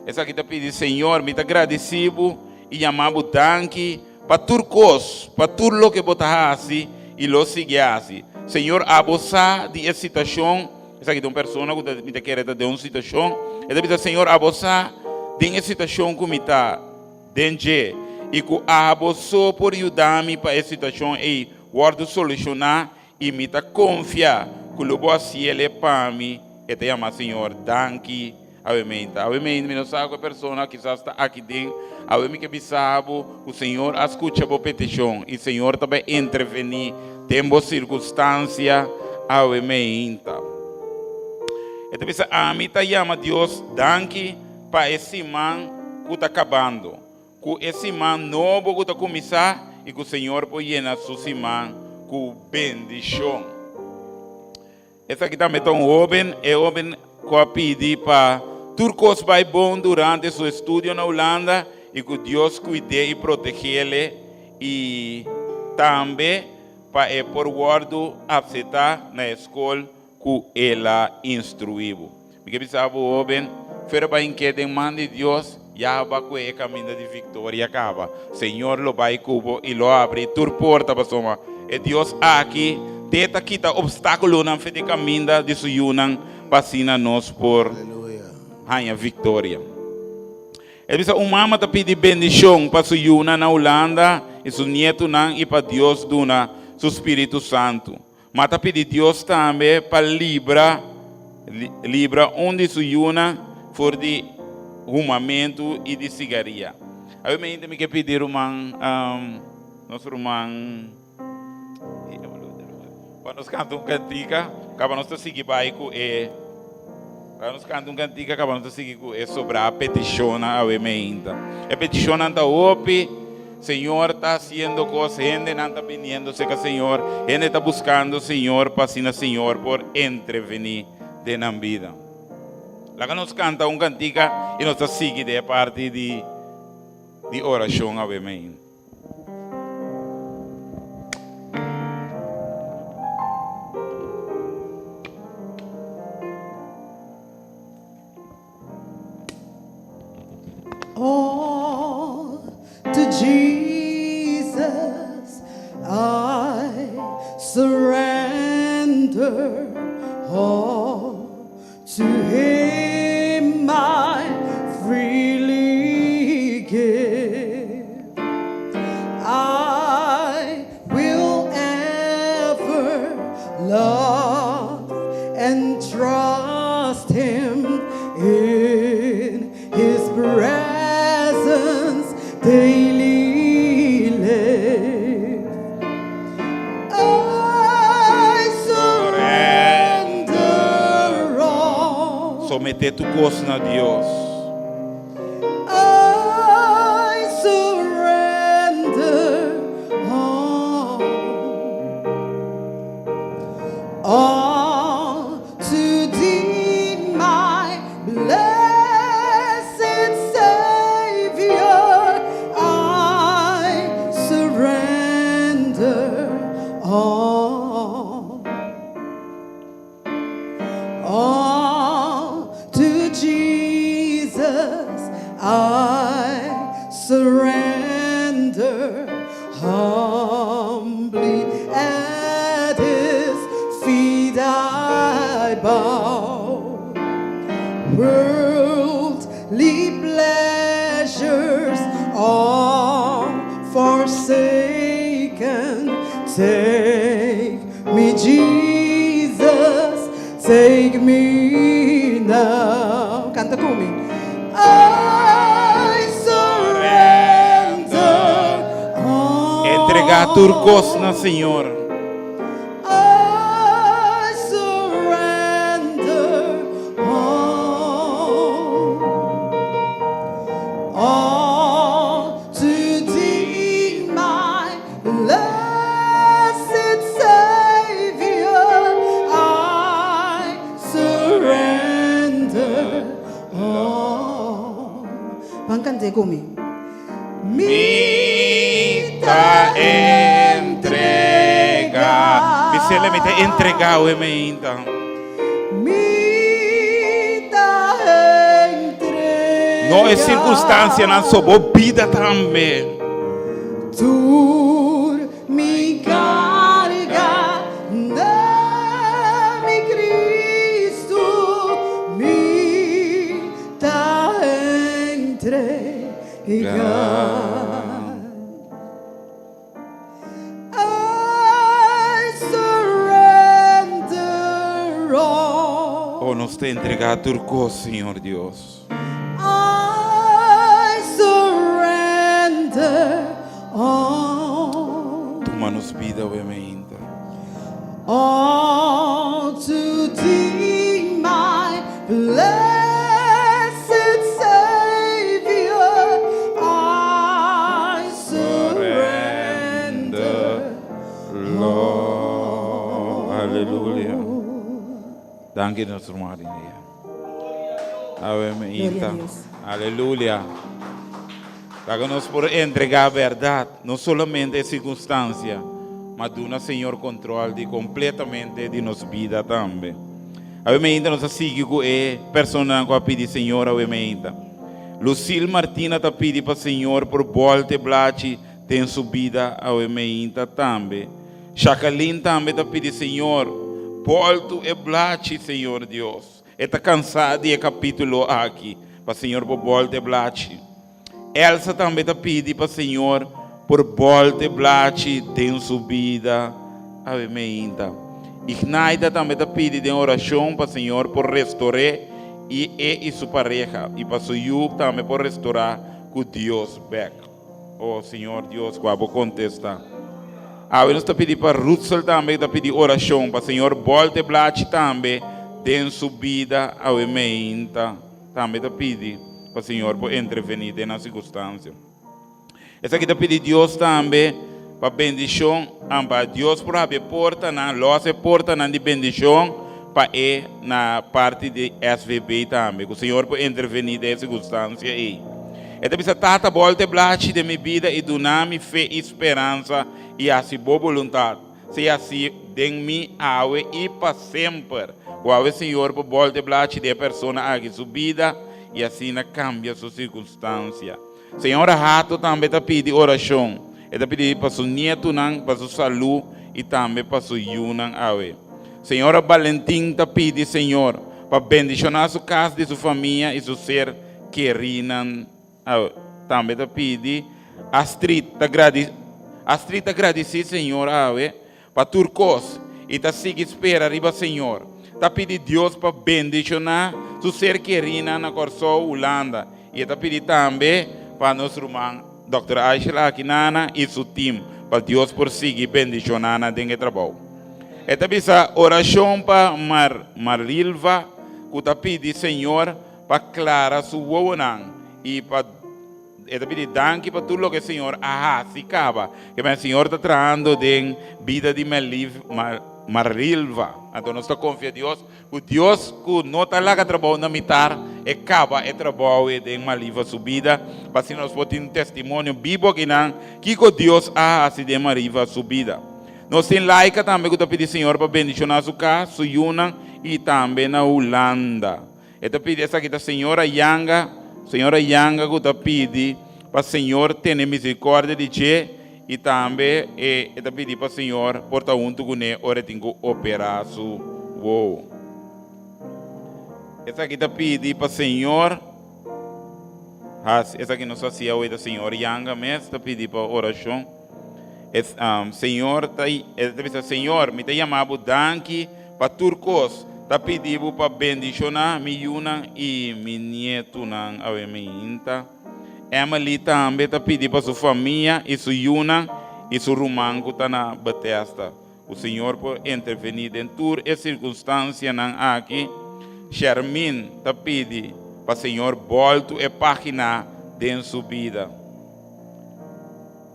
Esaki ta pidi, Señor, mi ta gradisí bo i yama bo danki pa tur kos, pa tur loke bo ta hasi i lo sigui hasi. Señor, abo sa di e situashon. Esaki ta un persona ku ta mi ta kere ta den un situashon. E ta bisa, Señor, abo sa den e situashon ku mi ta den dje i ku abo so por yuda mi pa e situashon ei wòrdu solushoná i mi ta konfia ku lo bo hasiel e pa mi. E ta yama Señor, danki awe meinta. Awe meinta mi no sa ku e persona kisas ta aki den. Awe mi ke bisa bo ku Señor a skucha bo petishon i Señor ta bai intervení den bo sirkunstansia awe meinta. E ta bisa, Ami ta yama Dios danki pa e siman ku ta kabando, ku e siman nobo ku ta kuminsá i ku Señor por yena su siman ku bendishon. Esaki tambe ta un hóben, e hóben ku a pidi pa tur kos bai bon durante su estudio na Hulanda i ku Dios kuid'é i proteg'é i tambe pa e por wòrdu apsetá na e skol ku el a instruí bo. Mi ke bisa bo hóben, fera bai ink'é den man di Dios, ya ba ku e kaminda di viktoria kaba. Señor lo bai ku bo i lo abri tur porta pasobra e Dios aki te ta kita opstákulonan fe di kaminda di su yunan pa asina nos por haña viktoria. E bisa un mama ta pidi bendishon pa su yunan na Hulanda i su nietunan i pa Dios duna su Spiritu Santu. Ma ta pidi Dios tambe pa libra libra un di su yunan for di humamentu i di sigaria. Awe mente mi ke pidi ruman, nos ruman, pa nos kanta un kantika, kaba nos ta sigui bai ku e, pa nos kanta un kantika, kaba nos ta sigui ku e sobrá petishonnan awe meinta. E petishonnan ta hopi. Señor ta haciendo cos, hendenan ta biniendo cerca Señor, hende ta buscando Señor pa asina Señor por entreveni den nan bida. Laga nos canta un cantica y nos ta sigui den e parti di di oracion awe mei. All to Jesus I surrender all to him I freely give I will ever love and trust him in his presence daily live. I surrender all. Someté tur kos na Dios. I surrender all. All to thee, my blessed Savior, I surrender all. All to Jesus I surrender humbly at his feet I bow. Worldly pleasures all forsaken, take me, Jesus, take me now. Canta cu mi. I surrender all. Entregá tur kos na Señor. I surrender all. All to thee, my blessed Savior, I surrender all. Ban cant'é cu mi. Mi ta entrega. Bisele mi ta entrega awe meinta. Mi ta entrega. No e circunstancianan so bo bida tambe. Tur mi carga na mi Cristo. God. I surrender all. Oh, nos ta entregá tur kos, Señor Dios. I surrender all. Tuma nos bida awe mainta. All to thee, my blessed Savior, I surrender all. Aleluya. Danki nos ruman Rinea. Awe mainta. Aleluya. Laga nos por entregá bèrdat, no solamente e sirkunstansia, ma duna Señor kontrol di kompletamente di nos bida tambe. Awe meinta nos a sigui ku e personanan ku a pidi Señor awe meinta. Lucille Martina ta pidi pa Señor por bòlta e blachi den su bida awe meinta tambe. Jacqueline tambe ta pidi Señor, bòltu e blachi Señor Dios. E ta kansá di e kapítulo aki pa Señor por bòlta e blachi. Elsa tambe ta pidi pa Señor por bòlta e blachi den su bida. Awe meinta. Ignaida tambe ta pidi den orashon pa Señor por restor'é i e i su pareha i pa su yu tambe por restorá ku Dios bèk. O Señor Dios, ku abo kontestá. Awe nos ta pidi pa Rutsel tambe ta pidi orashon pa Señor bòlta e blachi tambe den su bida awe meinta. Tambe ta pidi pa Señor por intervení den nan sirkunstansia. Esaki ta pidi Dios tambe pa bendishon, pa Dios por habri e portanan, lòs e portanan di bendishon pa e na parti di SVB tambe, ku Señor por intervení den e sirkunstansia ei. E ta bisa, Tata, bòlta e blachi den mi bida i duna mi fe i speransa i hasi bo boluntat. Sea así den mi awe i pa semper. Ku awe Señor por bolta e blachi di e persona aki su bida i asina kambia su sirkunstansia. Señora Hato tambe ta pidi orashon. E ta pidi pa su nietunan, pa su salú i tambe pa su yunan awe. Señora Balentin ta pidi Señor pa bendishoná su kas di su famia i su ser kerinan. Tambe ta pidi Astrid ta gradi Astrid ta gradisí Señor awe pa tur kos i ta sigui spera riba Señor. Ta pidi Dios pa bendishoná su ser kerinan na Kòrsou, Hulanda i e ta pidi tambe pa nos ruman Dòkter Aishel Akinana i su tim pa Dios por sigui bendishoná nan den e trabou. E ta bisa orashon pa Mar Marilva ku ta pidi Señor pa klara su wowonan i pa e ta pidi danki pa tur loke Señor a hasi kaba. Ke men Señor ta trahando den bida di Marilva. Anto nos ta konfia Dios ku Dios ku no ta laga trabou na mitar e kaba e trabou e den Maliva su bida pa asina nos por tin un testimonio bibo akinan kiko Dios a hasi den Mariva su bida. Nos tin Laika tambe ku ta pidi Señor pa bendishoná su kas, su yunan i tambe na Hulanda. E ta pidi esaki ta señora Yanga, señora Yanga ku ta pidi pa Señor tene misericordia di dje i tambe e e ta pidi pa Señor por ta huntu kuné ora e tin ku operá su wowo. Esaki ta pidi pa Señor hasi, esaki nos hasi awe ta señor Yanga mes ta pidi pa orashon. E Señor ta e ta bisa, Señor, mi ta yama bo danki pa tur kos. Ta pidi bo pa bendishoná mi yunan i mi nietunan awe mainta. Emily tambe ta pidi pa su famia i su yunan i su ruman ku ta na Bethesda. Ku Señor por intervení den tur e sirkunstansianan aki. Shermin ta pidi pa Señor bòltu e página den su bida.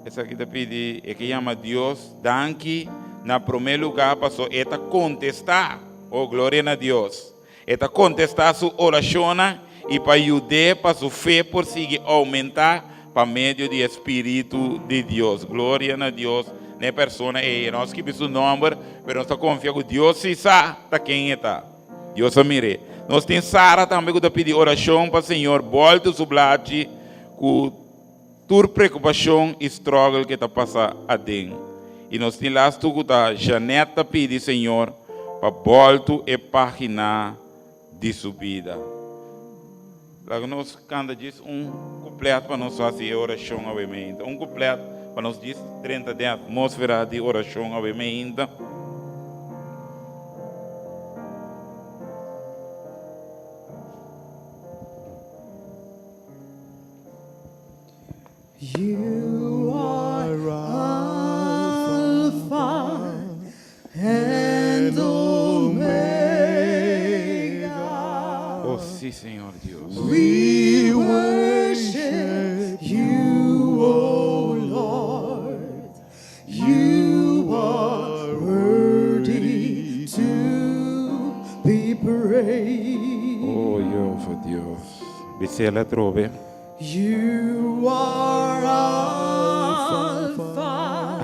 Esaki ta pidi e ke yama Dios danki na promé lugá paso e ta kontestá. Oh, gloria na Dios! E ta kontestá su orashonnan i pa yud'é pa su fe por sigui oumentá pa medio di e spiritu di Dios. Gloria na Dios na e persona ei. E no a skibi su nòmber, pero nos ta konfia ku Dios si sa ta ken e ta. Dios a mir'é. Nos tin Sara tambe ku ta pidi orashon pa Señor bòltu su blachi ku. Tur preokupashon i struggle ke ta pasa aden. I nos tin lastu ku ta Jeanette ta pidi Señor pa bòltu e pagina di su bida. Laga nos kanta djis un kuplet pa nos hasi e orashon awe meinta. Un kuplet pa nos djis drenta den atmósfera di orashon awe meinta. You are Alpha and Omega. Oh sí, Señor Dios. We worship you, O Lord. You are worthy to be praised. Oh, Jehová Dios. Bisela atrobe. You are Alpha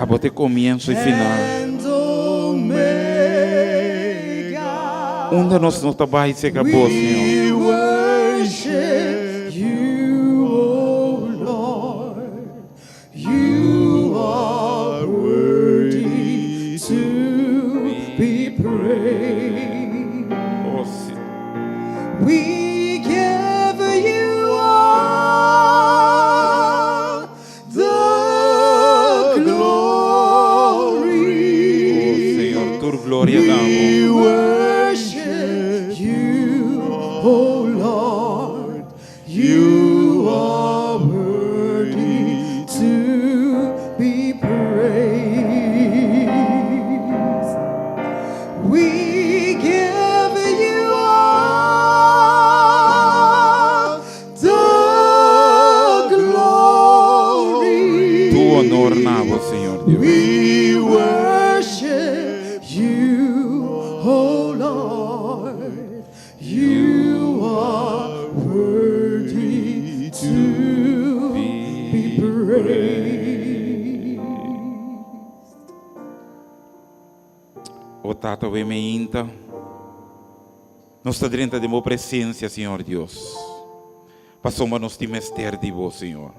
Abo ta e komienso i final. and Omega. Unda nos no ta bai serka bo, Señor? We worship you, O Lord. You are worthy to be praised. Oh, si. We give you all the glory. Oh, Señor, tur gloria na bo. We worship you, oh Lord. You are worthy to be praised. We give you all the glory. Tur honor na bo, Señor Dios. We worship you, oh Lord. You are worthy to be praised. O Tata awe meinta, nos ta drenta den bo presencia, Señor Dios, pasobra nos tin mester di bo, Señor.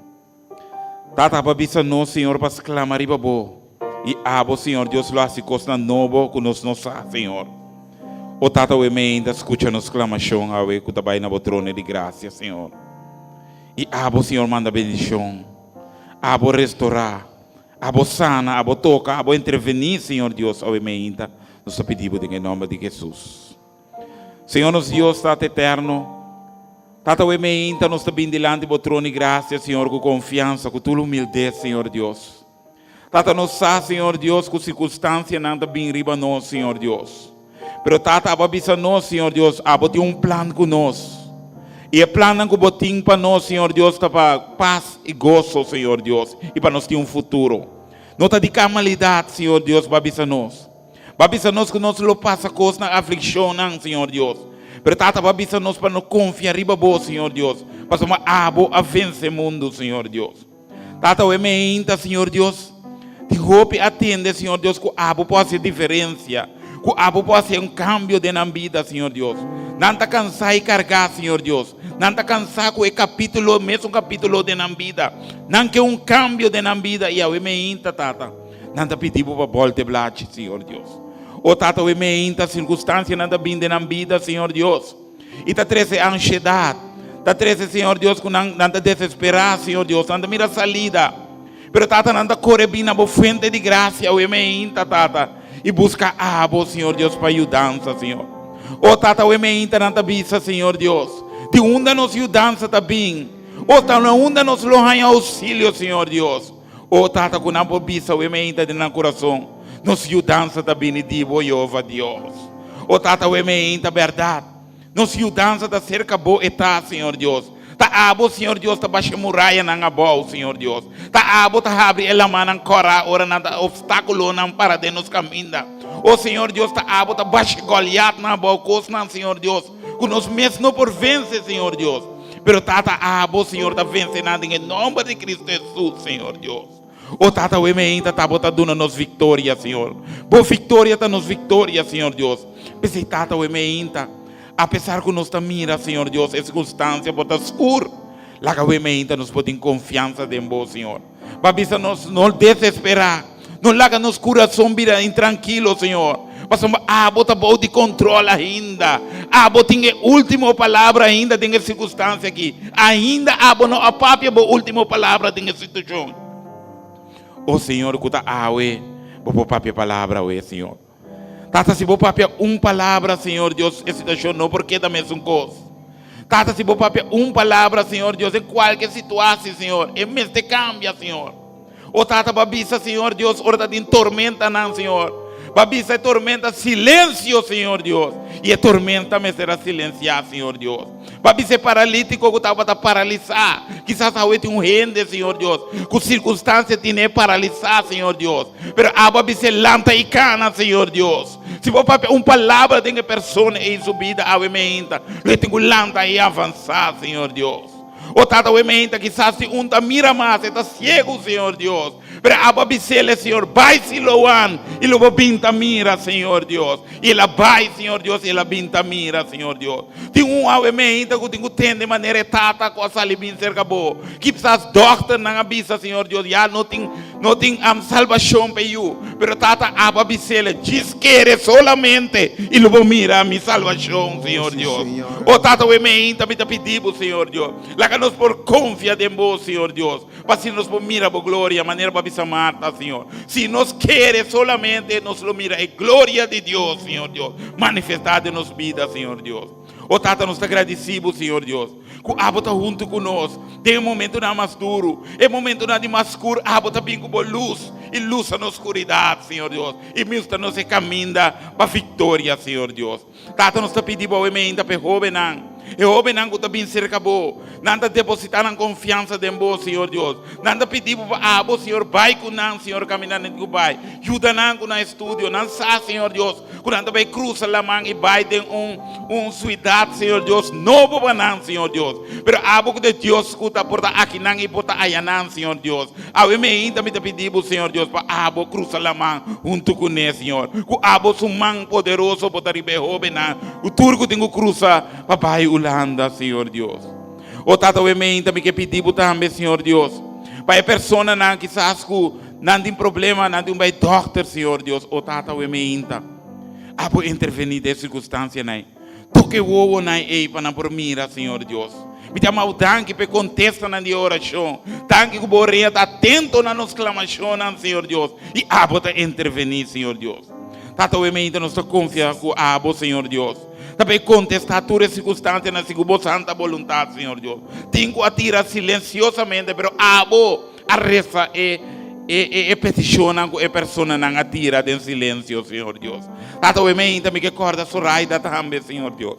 Tata abo a bisa nos, Señor, pa sklama riba bo, i abo, Señor Dios, lo hasi kosnan nobo ku nos no sa, Señor. O Tata awe meinta, skucha nos sklamashon awe ku ta bai na bo trone di grasia, Señor. I abo, Señor, manda bendishon. Abo restorá. Abo sana. Abo toka. Abo intervení, Señor Dios, awe meinta. Nos ta pidi bo den e nòmber di Hesus. Señor nos Dios, Tata Eterno, Tata awe meinta nos ta bin dilanti bo trono di gracia, Señor, cu confiansa, cu tur humildez, Señor Dios. Tata, nos sa, Señor Dios, cu circunstancianan ta bin riba nos, Señor Dios. Pero Tata, abo a bisa nos, Señor Dios, abo tin un plan cu nos. Y e plannan cu bo tin pa nos, Señor Dios, ta pa paz y gozo, Señor Dios, y pa nos tin un futuro. No ta di camalidad, Señor Dios, bo a bisa nos. Bo a bisa nos ku nos lo pasa kosnan, aflikshonnan, Señor Dios. Pero Tata, bo a bisa nos pa no konfia riba bo, Señor Dios, pasobra abo a vense mundu, Señor Dios. Tata, awe meinta, Señor Dios, tin hopi a tende, Señor Dios, ku abo por hasi diferensia, ku abo por hasi un kambio den nan bida, Señor Dios. Nan ta kansá i kargá, Señor Dios. Nan ta kansá ku e kapítulo, mesun kapítulo den nan bida. Nan ke un kambio den nan bida i awe meinta, Tata. Nan ta pidi bo pa bolta e blachi, Señor Dios. O Tata, awe meinta sirkunstansianan ta bin den nan bida, Señor Dios, i ta trese anshedat, ta trese, Señor Dios, ku nan nan ta desesperá, Señor Dios, nan ta mira salida. Pero Tata, nan ta kore bin na bo fuente di grasia awe meinta, Tata, i buska abo, Señor Dios, pa yudansa, Señor. O Tata, awe meinta nan ta bisa, Señor Dios, di unda nos yudansa ta bin? O ta na unda nos lo haña ousilio, Señor Dios? O Tata, ku nan por bisa awe meinta den nan kurason, Nos yudansa ta bini di bo, Yehova Dios. O Tata, awe meinta, bèrdat, nos yudansa ta serka bo e ta, Señor Dios. Ta abo, Señor Dios, ta basha e murayanan abou, Señor Dios. Ta abo ta habri e lamannan kòrá ora nan ta opstákulonan para den nos kaminda. O Señor Dios, ta abo ta basha e Goliatnan abou, kosnan, Señor Dios, ku nos mes no por vense, Señor Dios. Pero Tata abo, Señor, ta vence nan den e nomber di Cristo Jesús, Señor Dios. O Tata, awe meinta ta bo ta duna nos victoria, Señor. Bo victoria ta nos victoria, Señor Dios. P'esei, Tata, awe meinta, apesar cu nos ta mira, Señor Dios, e circunstancia por ta scur, laga awe meinta nos por tin confianza den bo, Señor. Bo a bisa nos no desespera, no laga nos curason bira intrankilo, Señor. Pasobra abo ta bou di kontrol ainda. Abo tin e último palabra ainda den e sirkunstansia aki. Ainda abo no a papia bo último palabra den e situashon. O Señor ku ta awe, bo por papia palabra awe, Señor. Tata, si bo papia un palabra, Señor Dios, e situashon no por keda mesun kos. Tata, si bo papia un palabra, Señor Dios, den kualke situasi, Señor, e mester kambia, Señor. O Tata, bo a bisa, Señor Dios, ora ta tin tormentanan, Señor. Bo a bisa e tormenta, silencio, Señor Dios. I e tormenta mester a silenciá, Señor Dios. Bo a bisa e paralítiko ku tabata paralisá. Kisas awe tin un hende, Señor Dios, ku sirkunstansia tine paralisá, Señor Dios. Pero abo a bis'é, Lanta i kana, Señor Dios. Si bo papia un palabra den e persona ei su bida awe meinta, lo e tin ku lanta i avansá, Señor Dios. O Tata, awe meinta kisas si un ta mira mas, e ta siegu, Señor Dios. Pero abo a bis'é, Señor, bai Siloan i lo bo bin ta mira, Señor Dios. I el a bai, Señor Dios, i el a bin ta mira, Señor Dios. Tin un awe meinta ku tin ku tende manera e tata ku a sali bin serka bo. Kipsas dòkternan a bisa, Señor Dios, ya no tin, no tin salbashon pa e yu. Pero tata abo a bis'el, djis kere solamente i lo bo mira mi salbashon, Señor Dios. O tata, awe meinta mi ta pidi bo, Señor Dios, laga nos por konfia den bo, Señor Dios. Pa asina nos por mira bo gloria, manera bo a bisa Marta, Señor. Si nos kere solamente, nos lo mira e gloria di Dios, Señor Dios, manifestá den nos bida, Señor Dios. O Tata, nos ta gradisí bo, Señor Dios, ku abo ta huntu ku nos den e momentunan mas duru, e momentunan di mas skur, abo ta bin ku bo lus i lusa nos skuridat, Señor Dios, i mustra nos e kaminda pa viktoria, Señor Dios. Tata, nos ta pidi bo awe meinta pa e hóbennan, e hóbennan ku ta bin serka bo. Nan ta depositá nan konfiansa den bo, Señor Dios. Nan ta pidi bo pa abo, Señor, bai ku nan, Señor, kaminda nan tin ku bai. Yuda nan ku nan estudio. Nan sa, Señor Dios, ku nan ta bai krusa laman i bai den un, un suidat, Señor Dios, nobo pa nan, Señor Dios. Pero abo ku ta e Dios ku ta por ta akinan i por ta ayanan, Señor Dios. Awe meinta mi ta pidi bo, Señor Dios, pa abo krusa laman huntu kuné, Señor. Ku abo su man poderoso bo ta riba e hóbennan ku tur ku tin ku krusa pa bai Hulanda, Señor Dios. O Tata, awe meinta mi ke pidi bo tambe, Señor Dios, pa e personanan kisas ku nan tin problema, nan tin un bai dòkter, Señor Dios. O Tata, awe meinta, abo intervení den e sirkunstansianan. Toca e wowonan ei pa nan por mira, Señor Dios. Mi ta amau danki pa e contestanan di e oracion. Danki cu bo orea ta atento na nos clamacionnan, Señor Dios, y abo ta interveni, Señor Dios. Tata oemente nos ta confia cu abo, Señor Dios, ta bay contesta tur e circunstancianan segun bo santa boluntad, Señor Dios. Tin cu a tira silenciosamente, pero abo a reza e e e peticionnan cu e personanan a tira den silencio, Señor Dios. Tata awe meinta mi ke corda Zoraida tambe, Señor Dios.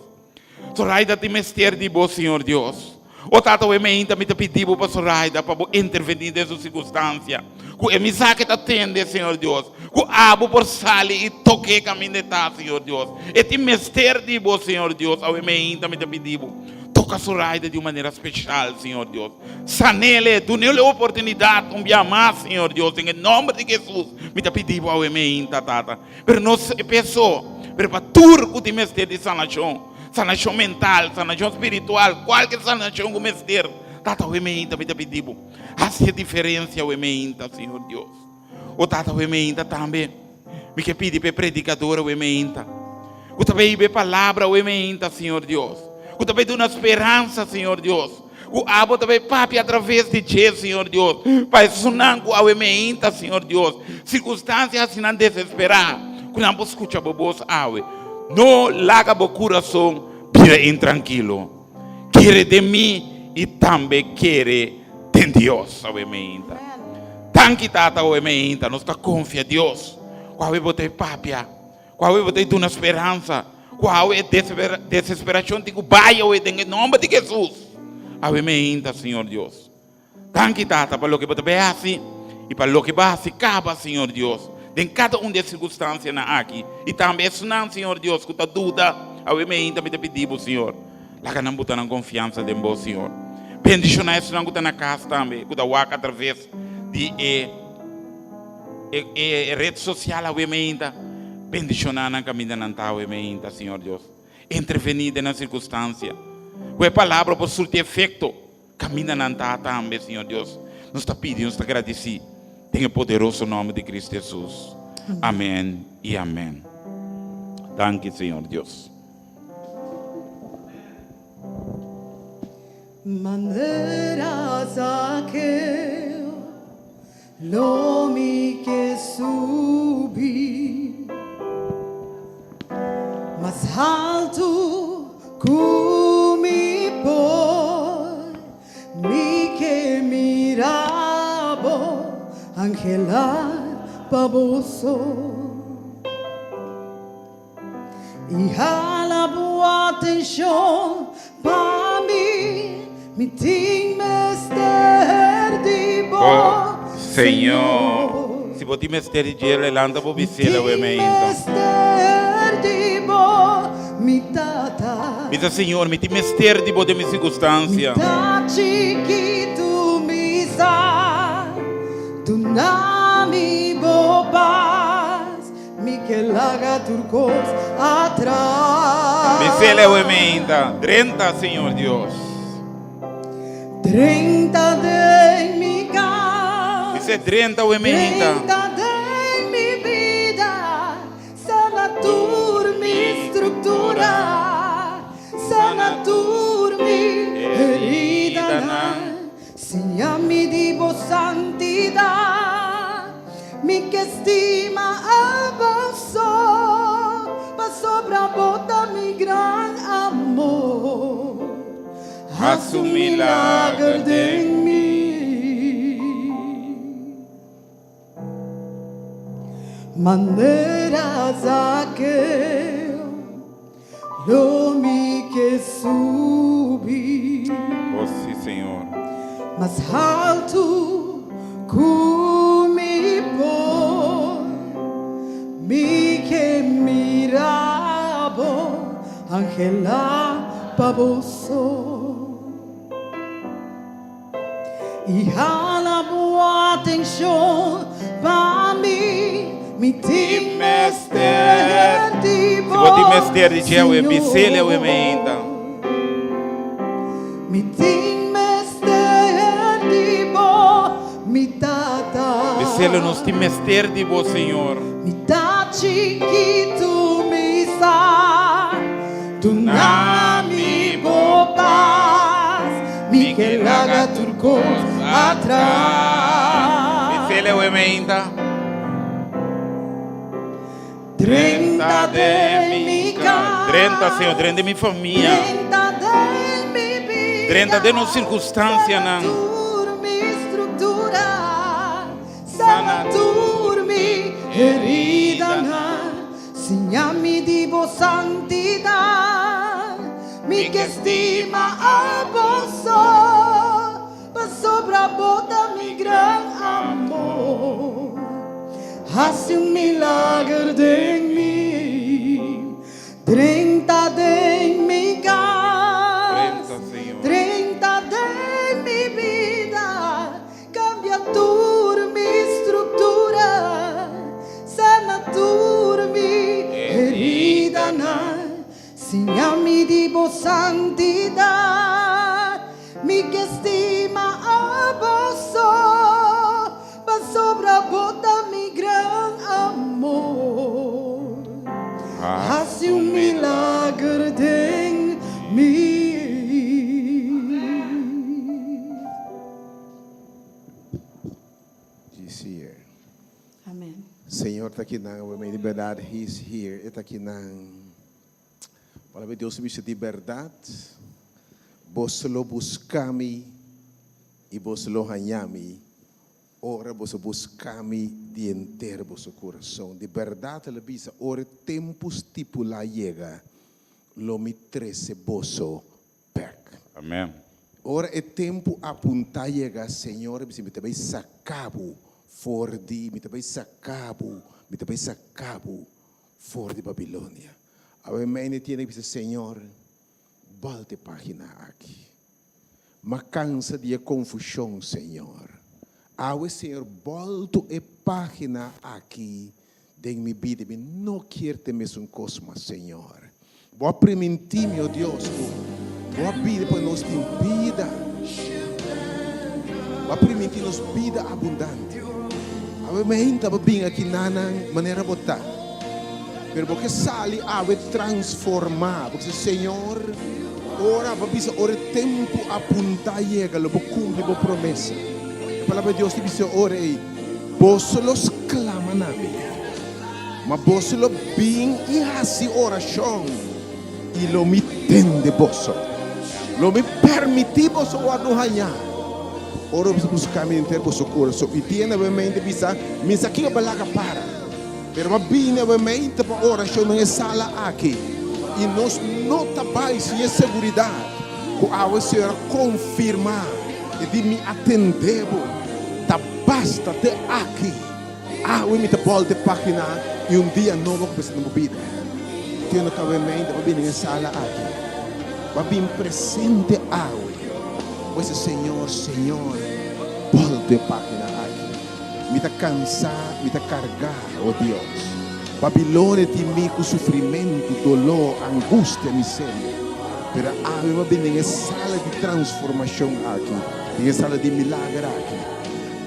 Zoraida tin mester di bo, Señor Dios. O Tata awe meinta mi ta pidi bo pa Zoraida pa bo interveni den su circunstancia. Cu e misa ke ta tende, Señor Dios. Cu abo por sali y toke caminda e ta, Señor Dios. E tin mester di bo, Señor Dios. Awe meinta mi ta pidi bo. Toca Zoraida di un manera special, Señor Dios. Sanele, dunele oportunidad un bia mas, Señor Dios. Den e nomber di Jesus, mi ta pidi bo awe meinta, Tata. Pero no p'e so, pero pa tur cu tin mester di sanacion. Sanacion mental, sanacion spiritual, cualkier sanacion cu mester. Tata, awe meinta mi ta pidi bo. Haci e diferencia awe meinta, Señor Dios. O Tata, awe meinta tambe mi ke pidi p'e predicador awe meinta. Cu ta bay hiba e palabra awe meinta, Señor Dios. Cu ta bay duna speransa, Señor Dios. Cu abo ta bay papia atraves di dje, Señor Dios. Pa esunnan cu awe meinta, Señor Dios. Circunstancia haci nan desespera. Cu nan por scucha bo bos awe. No laga bo curason bira intrankilo. Kere den mi y tambe kere den Dios awe meinta. Danki Tata awe meinta. Nos ta confia Dios. Cu awe bo ta papia. Ku awe bo ta duna speransa. Ku awe e desesperashon tin ku bai awe den e nòmber di Hesus. Awe meinta, Señor Dios. Danki, Tata, pa loke bo ta bai hasi i pa loke bo a hasi kaba, Señor Dios, den kada un di e sirkunstansianan aki. I tambe esunnan, Señor Dios, ku ta duda, awe meinta mi ta pidi bo, Señor, laga nan buta nan konfiansa den bo, Señor. Bendishoná esunnan ku ta na kas tambe, ku ta wak atraves di e. E red social awe meinta, bendiciona nan caminda nan ta awe meinta, Señor Dios. Interveni den nan circunstancia. Cu e palabra por surti efecto caminda nan ta tambe, Señor Dios. Nos ta pidi, nos ta gradici den e poderoso nomber di Cristo Jesus. Amen y amen. Danki Señor Dios. Manera Zakeo lo mi ke subi mas haltu ku mi por mi ke mira bo anhela pa bo so. I hala bo atenshon pa mi, mi tin mester di bo, Oh, Señor. Si bo tin mester di dje, lanta bo bisel awe Mi meinta. mester di bo, mi Tata. Bisa, Señor, mi tin mester di bo den mi Mi sirkunstansia. ta chikitu, mi sa, duna mi bo pas. Mi ke laga tur kos atras. Mi sele awe meinta. Drenta, Señor Dios. Drenta den mi kas. Mi se drenta awe meinta. Drenta den mi bida. Sana tur mi struktura. Sana tur mi heridanan. Siña mi di bo santidat, mi ke stima abo so, pasobra bo ta mi gran amor. Hasi un milager den mi. Manera Zakeo lo mi ke subi. Oh si, Señor. Mas haltu ku mi por, mi ke mira bo, anhela pa bo so. I hala bo atenshon pa mi, mi tin mester di Si bo tin mester di dje awe, bis'el awe meinta. Mi tin mester di bo, mi Tata. Bis'el, nos tin mester di bo, Señor. Mi ta chikitu, mi sa. Duna mi bo pas, mi ke laga tur kos atras. Mi fele awe meinta. Drenta den mi kas. Drenta, Señor, drenta den mi famia. Drenta den mi bida. Drenta den nos sirkunstansianan. Sana tur mi struktura. Sana tur mi heridanan. Siña mi di bo santidat, mi ke stima abo so, pasobra bo ta mi gran amor. Hasi un milager den mi, drenta den mi kas, drenta den mi bida, Cambia tur mi structura, sana tur mi heridanan, siña mi di bo santidad, mi ke stima abo so, pasobra bo ta mi gran amor. Hasi un milager den mi. He's here. Amen. Señor ta kinan awe mei di berdad He's here e ta kinan. Palabra di Dios ta bisa di berdad boso lo busca mi y boso lo haña mi ora boso busca mi di henter boso curason. Di berdad el a bisa ora e tempo stipula yega lo mi trece boso Bek. Amen. Ora e tempu apuntá yega, Señor a bisa, Mi ta bai saká bo for di, mi ta bai saká bo, mi ta bai saká bo for di Babilonia. Awe mei tiene bisa, Señor, bòlta e página aki. M'a kansa di e konfushon, Señor. Awe, Señor, bòltu e página aki Den mi bida mi no kier te mesun kos mas, Señor. Bo a primintí mi, o Dios, ku Bo a bini pa nos tin bida. Bo a primintí nos bida abundante. Awe mi ainda bo bin aki nanan manera bo ta. Pero bo ke sali awe transformá. Bo ke bisa, Señor, ora bo bisa ora e tempu apuntá yega, lo bo kumpli bo promesa. E Palabra di Dios ta bisa ora ei, Boso lo sklama na mi, ma boso lo bin i hasi orashon, i lo mi tende boso. Lo mi permití boso wòrdu hañá. Ora boso buska mi henter boso kurason. I tin hende awe bisa, Mi sa kiko balaga para. Pero bo a bini awe meinta pa orashon den e sala aki, i nos no ta bai sin e seguridat ku awe Señor a konfirmá e di mi atendé bo. Ta basta te aki. Awe mi ta bòlta e página i un dia nobo a kuminsá den bo bida. Tiendo ku awe meinta bo a bini den e sala aki, bo a bin presente awe, bo a bisa, Señor, Señor, bòlta e página aki. Mi ta kansá, mi ta kargá, o Dios. Babilonia tin mi ku sufrimentu, doló, angustia, miseria. Pero awe bo a bini den e sala di transformashon aki, den e sala di milager aki.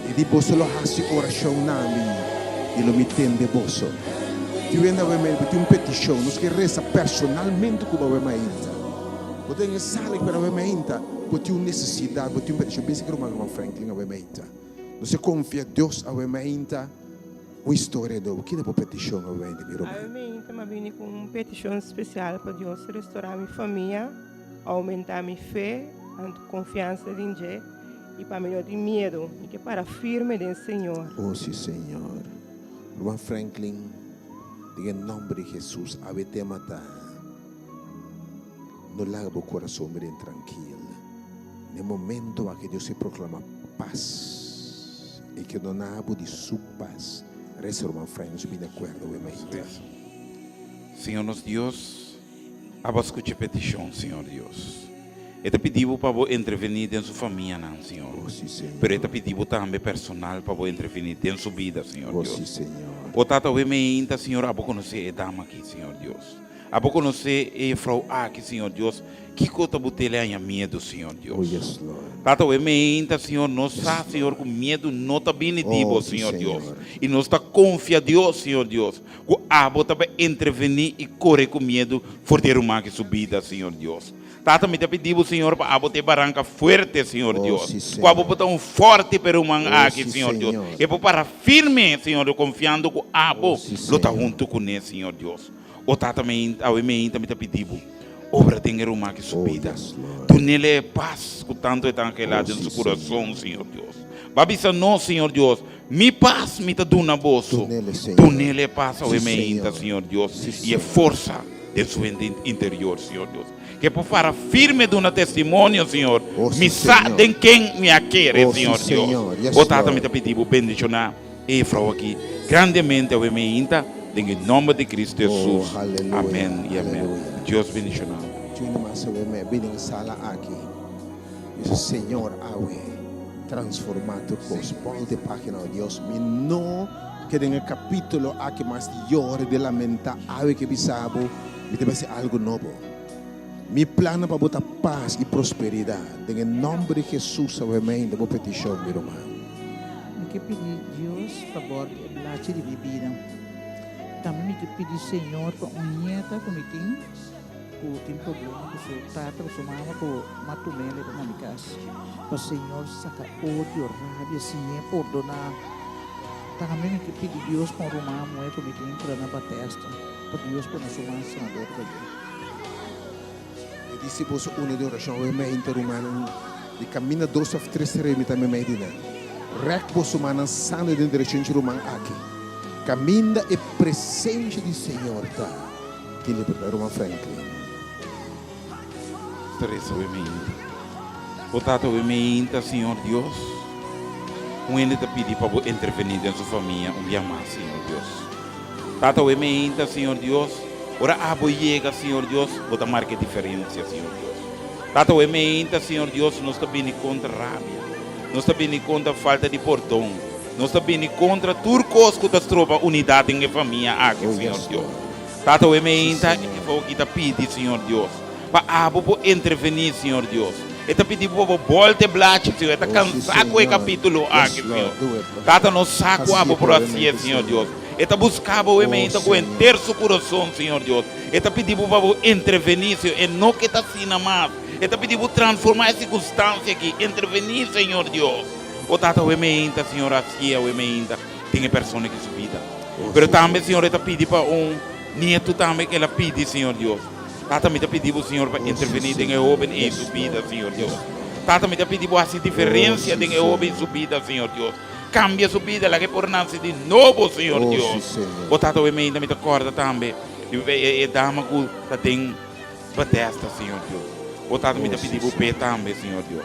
I di boso lo hasi orashon na mi, i lo mi tende boso. Tin wende awe mei, bo tin un petishon, nos ke resa personalmente ku bo awe mainta. Bo ta den e sala aki, pero awe mainta bo tin un nesesidat, bo tin un petishon. Pensa ki ruman ruman Franklin awe mainta. Nos a konfia Dios awe mainta un historia nobo. Kiko ta bo petishon awe mainta, mi ruman? Awe mainta mi a bini ku un petishon spesial pa Dios restorá mi famia, oumentá mi fe anto konfiansa den dje i pa mi no tin miedu. Mi ke para firme den Señor. Oh si Señor. Ruman Franklin, den e nomber di Jesus awe tema ta No laga bo kurason bira intrankil. Na e momento aki Dios e proclama paz. E ke dona bo di su paz. Reza ruman Frank nos bini acuerdo awe mainta. Señor nos Dios, abo a scucha e peticion, Señor Dios. E ta pidi bo pa bo entreveni den su famianan, Señor. Oh, si, Señor. Pero e ta pidi bo tambe personal pa bo entreveni den su bida, Señor Oh, Dios. si, Señor. O Tata, awe mainta, Señor, abo conoce e dama aki, Señor Dios. Abo konosé e jefrou aki, Señor Dios, kiko ta bo tele haña miedu, Señor Dios? Oh, yes, Lord. Tata, awe meinta, Señor, nos sa, Señor, ku miedu no ta bini di Bo, Oh, sí, Señor Dios. Señor. I nos ta konfia Dios, Señor Dios, ku Abo ta bai entrevení i kore ku miedu for di e ruman aki su bida, Señor Dios. Tata, mi ta pidi Bo, Señor, pa Abo ta e baranka fuerte, Señor Oh, Dios. sí, Ku Abo Señor. por ta un forte pa e ruman Oh, aki, sí, Señor Dios. Señor. E por para firme, Señor Dios, konfiando ku Abo Oh, sí, lo ta Señor. huntu kuné, Señor Dios. O Tata mi, awe meinta mi ta pidi Bo, obra den e ruman aki su Oh, bida. yes, Lord. Dunele e pas ku tantu e ta anhelá Oh, den sí, su kurason, Señor. Señor Dios. Bo a bisa nos, Señor Dios, Mi pas mi ta duna boso. Dunele, Señor. Dunele e pas awe Sí, meinta, Señor. Señor Dios, Sí, i e Señor. forsa den su hende interior, Señor Dios. Ke por para firme duna testimonio, Señor. Oh, sí, Mi sa Señor. den ken mi a kere, Oh, sí, Señor Dios. Señor. Yes, O Tata, Lord. mi ta pidi Bo bendishoná E frou aki grandemente awe meinta den e nomber di Cristo Oh, Jesus. haleluya, Amen y amen. haleluya. Dios bendiciona bo. Juni mas awe me bini den sala aki. Bisa Señor awe transforma tur cos. Bolta e pagina oh Dios. Mi no ke den e capitulo aki mas di yora di lamenta awe ke bisa bo mi ta bai haci algo nobo. Mi plannan pa bo ta pas y prosperidad. Den e nomber di Jesus awe meinta bo peticion mi ruman. Mi ke pidi Dios pa bòrdi e blachi di mi bida. Tambe mi ke pidi Señor pa un nieta ku mi tin ku tin problema ku su tata ku su mama ku m'a tum'é leba na mi kas. Pa Señor saka odio, rabia, siñ'é pordoná. Tambe mi ke pidi Dios pa un ruman muhé ku mi tin ku ta na Batesta, pa Dios pone su man sanador riba dje. Mi di si boso uni den orashon awe meinta rumannan di kaminda dos òf tres rei mi ta meimei di nan. Rèk boso mannan santu den direkshon dje ruman aki. Kaminda e presensha di Señor ta, tin libertat. Ruman Franklin. Ta resa awe meinta. Bo Tata awe meinta, Señor Dios, un hende ta pidi pa bo intervení den su famia un bia mas, Señor Dios. Tata awe meinta, Señor Dios, ora abo yega, Señor Dios, bo ta marca e diferencia, Señor Dios. Tata awe meinta, Señor Dios, nos ta bini contra rabia, nos ta bini contra falta di pordon, nos ta bini contra tur cos cu ta stroba unidad den e famia aki, Oh, Señor yes, Dios. Lord. Tata awe Sí, meinta, e Señor. foki ta pidi, Señor Dios, pa abo por intervení, Señor Dios. E ta pidi bo pa bo bolta e blachi, Señor. E ta Oh, sí, cansa cu e Señor. capítulo Yes, aki, Lord. Señor. Do it, Lord. Tata, nos sa cu Hacié abo por hacié, podermente, Señor Señor. Dios. E ta buska bo awe meinta ku henter su kurason, Señor Dios. E ta pidi bo pa bo intervení, Señor. E no ke ta asina mas. E ta pidi bo transformá e sirkunstansia aki. Intervení, Señor Dios. O Tata, awe meinta, Señor, hasié awe meinta den e persona aki su bida. Pero tambe, Señor, e ta pidi pa un nietu tambe ku el a pidi, Señor Dios. Tata, mi ta pidi bo, Señor, pa intervení den e hóben ei su bida, Señor Dios. Tata, mi ta pidi bo hasi diferensia den e hóben su bida, Señor Dios. Kambia su bida, laga e por nase di nobo, Señor Dios. O Tata, awe meinta mi ta kòrda tambe di e dama ku ta den Bethesda, Señor Dios. O Tata, mi ta pidi bo p'e tambe, Señor Dios.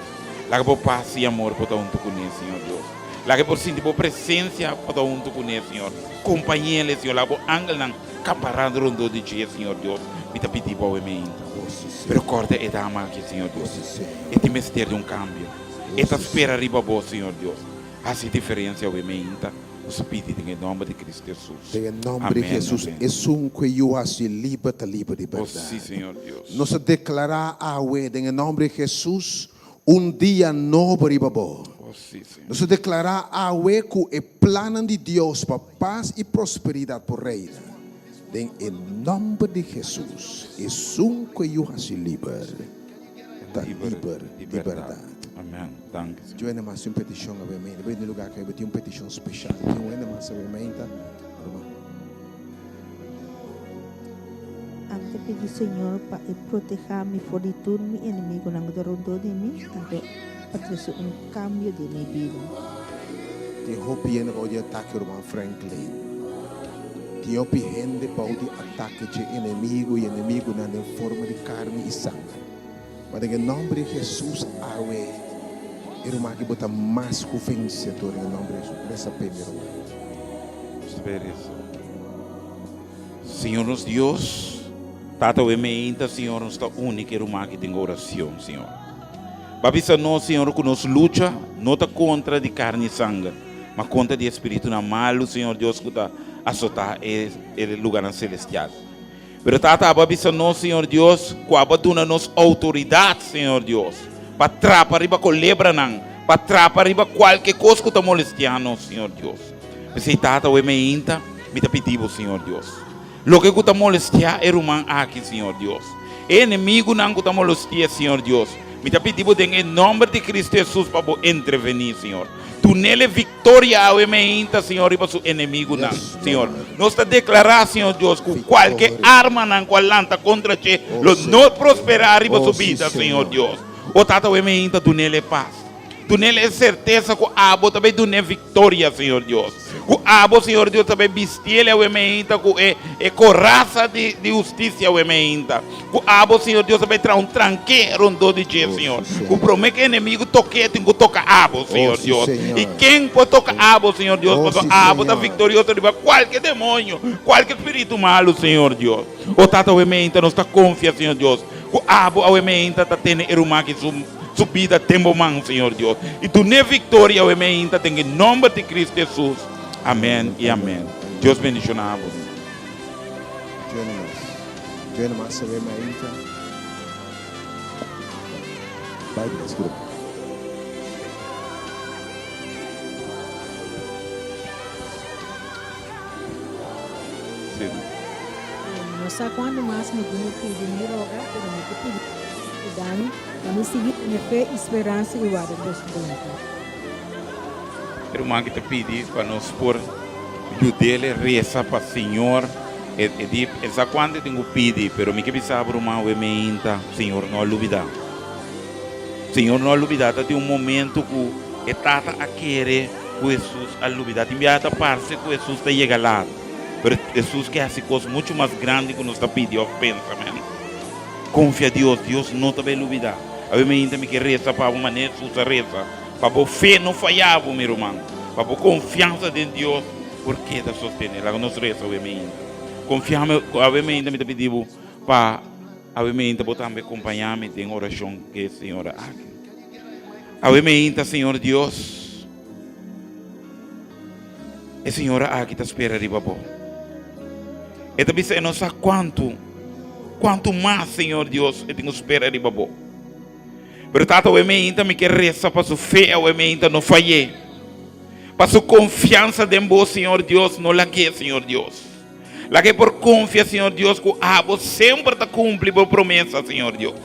Laga bo pas i amor por ta huntu kuné, Señor Dios. Laga e por sinti bo presensia por ta huntu kuné, Señor. Kompañ'el, Señor. Laga bo angelnan kapará rondó di dje, Señor Dios. Mi ta pidi bo awe meinta. Pero kòrda e dama aki, Señor Dios. E tin mester di un kambio. E ta spera riba bo, Señor Dios. Hasi diferencia awe meinta. Nos ta pidi den e nomber di Cristo Jesus. Den e nomber di Amen, Jesus, amen. esun ku e yu hasi liber ta liber di Oh, bèrdat. sí, Señor Dios. Nos ta deklará awe den e nomber di Jesus un dia nobo riba bo. Oh, sí, Señor. Nos ta deklará awe ku e plannan di Dios pa pas i prosperidat por reina. Den e nomber di Jesus, esun ku e yu hasi liber ta liber di bèrdat. Amen. Danki, Señor. Yo hende mas tin un peticion awe meinta. Bay den lugar cu tin un peticion special. Tin un hende mas awe meinta, ruman. Ami ta pidi Señor pa e protehá mi for di tur mi enemigunan ku ta rondó di mi, anto pa trese un kambio den mi bida. Tin hopi hende bou di atake, ruman Franklin. Tin hopi hende bou di atake dje enemigu i enemigunan den forma di karni i sanger. Ma den e nòmber di Hesus awe, e ruman aki bo ta mas ku vensedor den e nòmber di Hesus. Resa p'e mi ruman. Nos ta bay resa. Señor nos Dios, Tata awe meinta, Señor, nos ta uni ku e ruman aki den oracion, Señor. Bo a bisa nos, Señor, ku nos lucha no ta kontra di karni i sanger, ma kontra di e spiritunan malu, Señor Dios, ku ta asotá e lugarnan celestial. Pero Tata, abo a bisa nos, Señor Dios, ku abo a duna nos outoridat, Señor Dios, pa trapa riba kolebranan, pa trapa riba kualke kos ku ta molestiá nos, Señor Dios. P'esei, Tata, awe meinta mi ta pidi bo, Señor Dios, loke ku ta molestiá e ruman aki, Señor Dios, e enemigunan ku ta molesti'é, Señor Dios, mi ta pidi bo den e nòmber di Cristo Hesus pa bo entrevení, Señor. Dun'el e viktoria awe meinta, Señor, riba su enemigunan, Señor. Nos ta deklará, Señor Dios, ku kualke armanan ku a lanta kontra dje lo no prosperá riba su bida, Señor Dios. O Tata, awe meinta, dun'el e pas. Dun'el e sertesa ku abo ta bai dun'é viktoria, Señor Dios. Ku abo, Señor Dios, ta bai bistiel awe meinta ku e e korasa di di hustisia awe meinta. Ku abo, Señor Dios, ta bai traha un tranke rondó di dje, Señor. Ku promé ku e enemigu tok'é, tin ku toka abo, Señor Dios. I ken por toka abo, Señor Dios? Pasobra abo ta viktorioso riba kualke demonio, kualke spiritu malu, Señor Dios. O Tata, awe meinta nos ta konfia, Señor Dios, ku abo awe meinta ta tene e ruman aki su Su bida den bo man, Señor Dios. I dun'é victoria awe meinta den e nomber di Cristo Jesus. Amen i amen. Dios bendiciona bo. Join mas awe meinta. Bai bless grupo. Sí. No sa cuando mas mi tin pidi ni roga, pero mi ta pidi yuda mi pa mi sigui tene fe y speransa y warda Dios su boluntad. E ruman ki ta pidi pa nos por yud'el resa pa Señor. E e di, e sa cuanto e tin cu pidi, pero mi ke bisa bo ruman awe meinta, Señor no a lubida. Señor no a lubida. Ta tin un momento cu e tata a kere cu Hesus a lubida. Tin biaha ta parce cu Hesus ta yega laat, pero Hesus ke haci cos mucho mas grandi cu nos ta pidi of pensa, men. Confia Dios, Dios no ta bay lubida. Awe mainta mi ke reza pa bo manera Hesus a reza, pa bo fe no faya bo, mi ruman, pa bo confiansa den Dios por keda sostene. Laga nos reza awe mainta. Confiame, awe mainta mi ta pidi bo pa awe mainta bo tambe compaña mi den oracion ke señora aki. Awe meinta, Señor Dios, e señora aki ta spera riba bo. E ta bisa e no sa kuantu, kuantu mas, Señor Dios, e tin ku spera riba bo. Pero Tata, awe meinta mi ke resa pa su fe awe meinta no fay'é. Pa su konfiansa den Bo, Señor Dios, no lag'é, Señor Dios. Lag'é por konfia, Señor Dios, ku Abo semper ta kumpli Bo promesa, Señor Dios.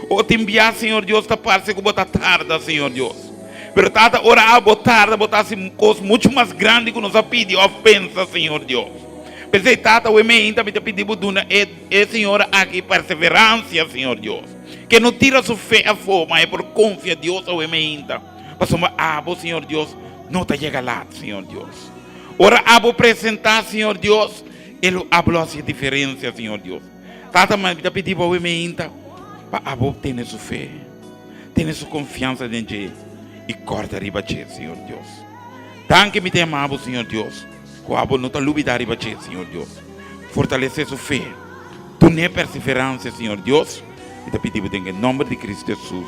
O tin bia, Señor Dios, ta parse ku Bo ta tarda, Señor Dios. Pero Tata, ora Abo tarda, Bo ta hasi kos muchu mas grandi ku nos a pidi òf pensa, Señor Dios. P'esei, Tata, awe meinta mi ta pidi Bo duna e e señora aki perseveransia, Señor Dios. Ke no tira su fe afó, ma e por konfia Dios awe meinta. Pasobra Abo, Señor Dios, no ta yega lat, Señor Dios. Ora Abo presentá, Señor Dios, e lo Abo lo hasi e diferensia, Señor Dios. Tata, mi ta pidi Bo awe meinta pa Abo tene su fe, tene su konfiansa den dje i kòrda riba dje, Señor Dios. Danki mi ta yama Abo, Señor Dios, ku Abo no ta lubidá riba dje, Señor Dios. Fortalesé su fe, dun'é perseveransia, Señor Dios. Mi ta pidi Bo den e nòmber di Cristo Hesus.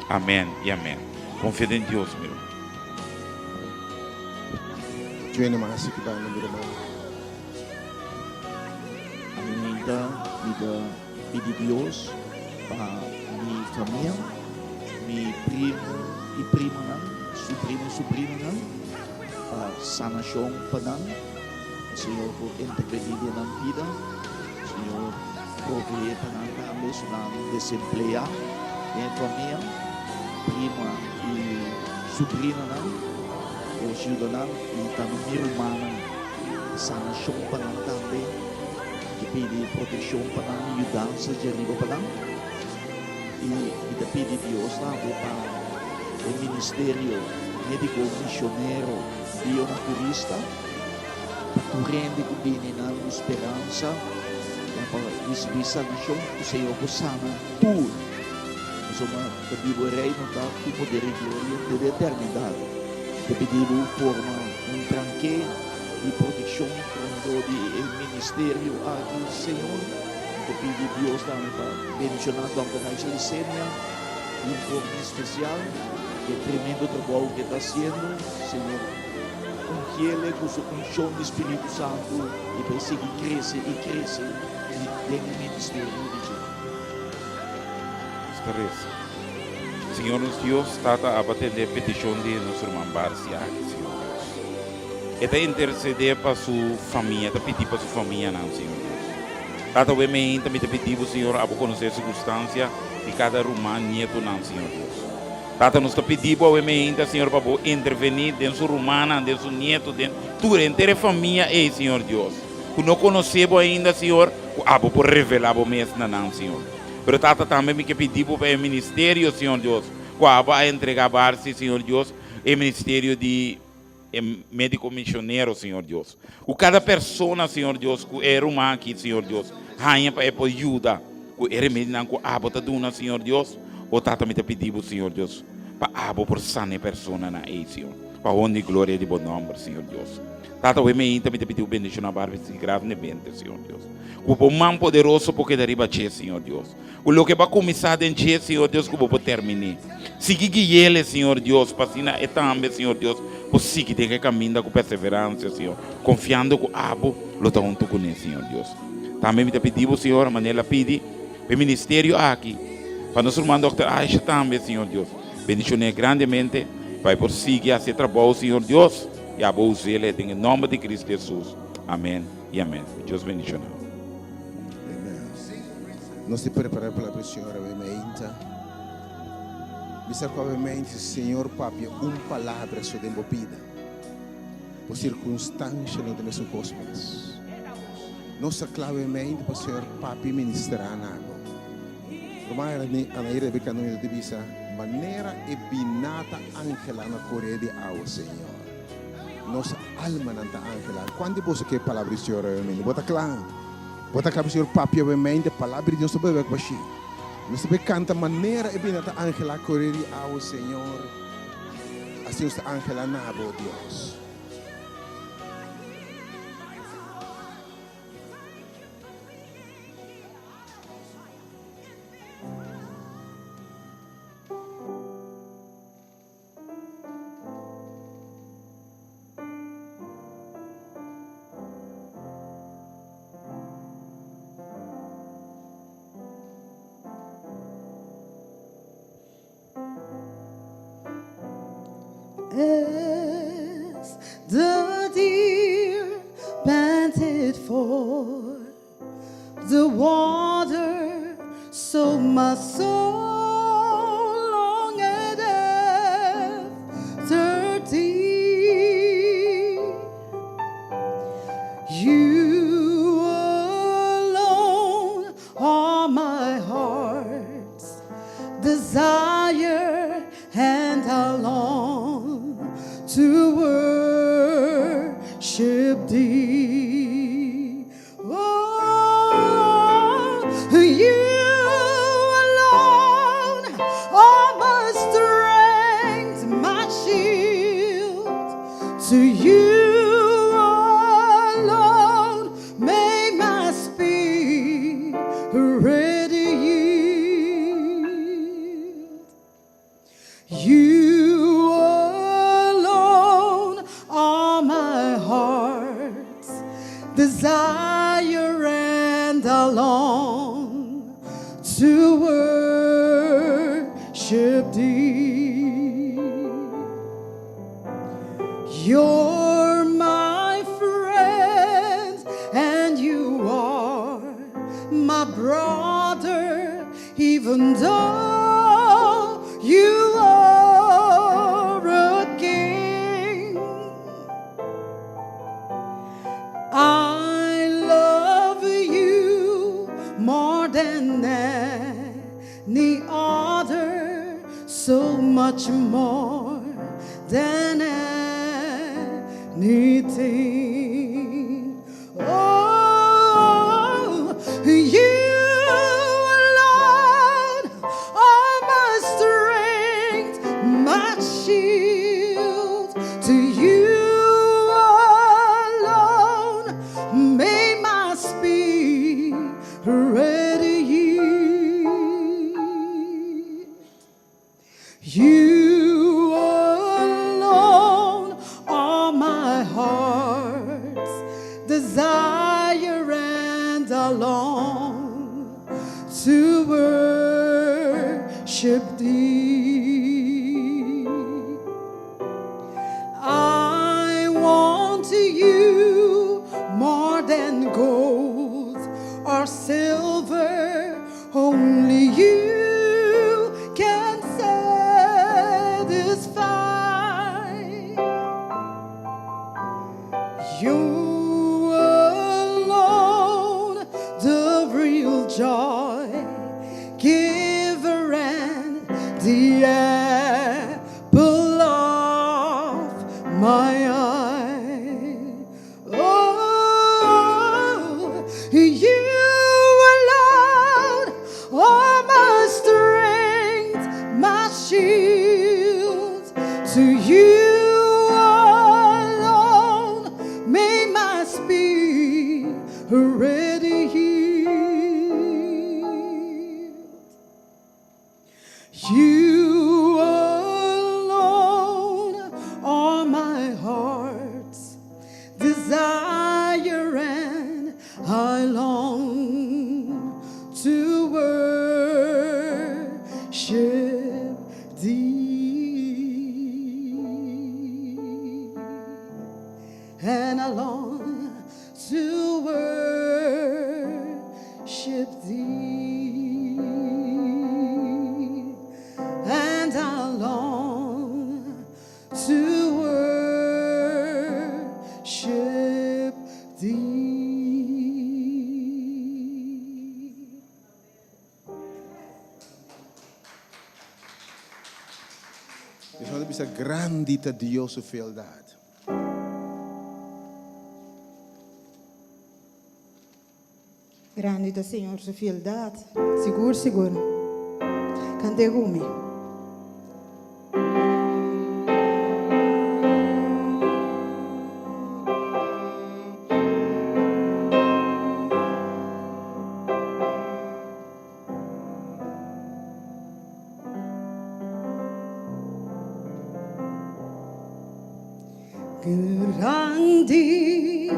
Amèn i amèn. Konfia den Dios, mi ruman. Djene mas aki banda, mi ruman. Aminta mi ta pidi Dios pa mi famia, mi primo i primanan, subrino i subrinanan, pa sanashon pa nan. Señor por intervení den nan bida. Señor proveé pa nan tambe su nan desempleá den e famia, prima i subrinanan, Dios yuda nan i tambe mi rumannan, sanashon pa nan tambe, mi ta pidi protekshon pa nan, yudansa dje riba pa nan i mi ta pidi Dios tambe pa e ministerio médiko mishonero bionaturista. Pa tur hende ku bini nan ku speransa pa risibí sanashon, ku Señor por sana tur. Pasobra ta di bo e reino ta ku poder i gloria te den eternidat. Ta pidi bo forma un tranke di protekshon rondó di e ministerio aki, Señor. Ta pidi Dios tambe pa bendishoná Dòkter Aisha Licenia di un forma espesial ku e tremendo trabou ku e ta hasiendo, Señor. Ungiele ku su unshon di Spiritu Santu i pa e sigui krese i krese den e ministerio di dje. Nos ta resa. Señor nos Dios, Tata aba tende e petishon di nos ruman Barsi aki, Señor Dios. E ta intersedé pa su famia, e ta pidi pa su famianan, Señor Dios. Tata, awe meinta mi ta pidi bo, Señor, abo konosé e sirkunstansia di kada ruman, nietonan, Señor Dios. Tata, nos ta pidi bo awe meinta, Señor, pa bo intervení den su rumannan, den su nieto, den tur henter e famia ei, Señor Dios, ku no konosé bo ainda, Señor, ku abo por revelá bo mes na nan, Señor. Pero, Tata, tambe mi ke pidi bo pa e ministerio, Señor Dios, ku abo a entregá Barsi, Señor Dios, e ministerio di e médiko misionero, Señor Dios. Ku kada persona, Señor Dios, ku e ruman aki, Señor Dios, haña pa e por yuda ku e remedinan ku Abo ta duna, Señor Dios. O Tata, mi ta pidi Bo, Señor Dios, pa Abo por sana e personanan ei, Señor, pa honra i gloria di Bo nòmber, Señor Dios. Tata, awe meinta mi ta pidi Bo bendishoná Barbie grandemente, Señor Dios. Ku Bo man poderoso por keda riba dje, Señor Dios. Ku loke bo a kuminsá den dje, Señor Dios, ku bo por terminé. Sigui gui'el, Señor Dios, pa asina e tambe, Señor Dios, por sigui den e kaminda ku perseveransia, Señor, konfiando ku abo lo ta huntu kuné, Señor Dios. Tambe mi ta pidi bo, Señor, manera el a pidi pa e ministerio aki, pa nos ruman Dòkter Aisha tambe, Señor Dios. Bendishoné grandemente pa e por sigui hasi e trabou, Señor Dios, i abo us'el den e nòmber di Cristo Hesus. Amèn i amèn. Dios bendishoná. Amen. Nos ta prepara pa palabra di Señor awe mainta. Mi sa cu awe mainta si Señor papia un palabra so den bo bida, bo circunstancia no ta mesun cos mas. Nos ta cla awe mainta pa Señor papia y ministra na bo. Ruman Anaí Rebeca Nuño ta bisa, Manera e binata angela na core di awa, Señor. Nos almanan ta angela. Cuanti boso ke palabra di Señor awe mainta? Bo ta cla? Bo ta kaba Señor papia bo mente, palabra di Dios ta bebe bashi. Nos ta canta manera e bina ta angela core di awa, Señor. Asina nos ta angela na bo, Dios. Es the water, so my soul longeth after thee. You alone are my heart's desire, and I long to worship thee. Oh, you alone are my strength, my shield. To you alone may my spirit yield. You alone are my heart's desire, and I long to worship thee. You're my friend, and you are my brother, even though you are a king. I love you more than any other, so much more than anything. Oh, you alone are my strength, my shield. To you alone may my spirit yield. You alone are my heart's desire, and I long to worship thee. I want you more than gold or silver. Only you can satisfy. You alone, the real joy giver and the apple of my eye. Oh, you alone are my strength, my shield. To you alone may my spirit yield. You alone are my heart's desire, and I long to worship thee. And I long to worship thee. And I long to worship thee. Dios no ta bisa grandi ta Dios su fieldad. Grandi ta Señor su fieldad. Sigur sigur. Cant'e cu mi. Grandi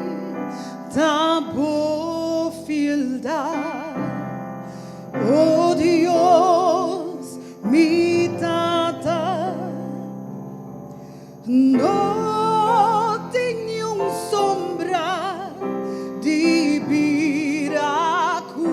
ta bo fieldat, o Dios, mi Tata. No tin niun sombra di bira ku.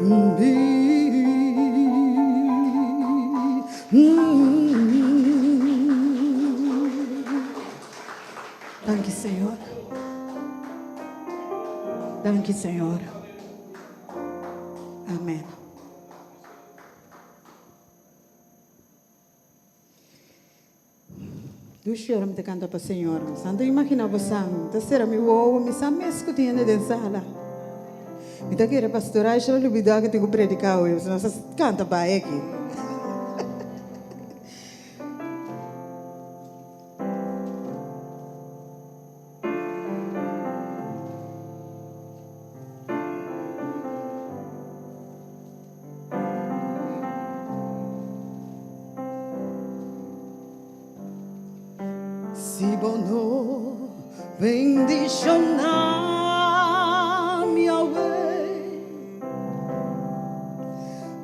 mi. Danki Señor. Danki Señor. Amen. Dushi ora mi ta canta pa Señor. Mi sa no ta imagina bo sa. Mi ta cera mi wowo, mi sa mes cu tin hende den sala. Mi ta kere Pastor Aisha lo lubida cu tin cu predica awe, pasobra nos a canta bai aki. Si bo no bendishoná mi awe,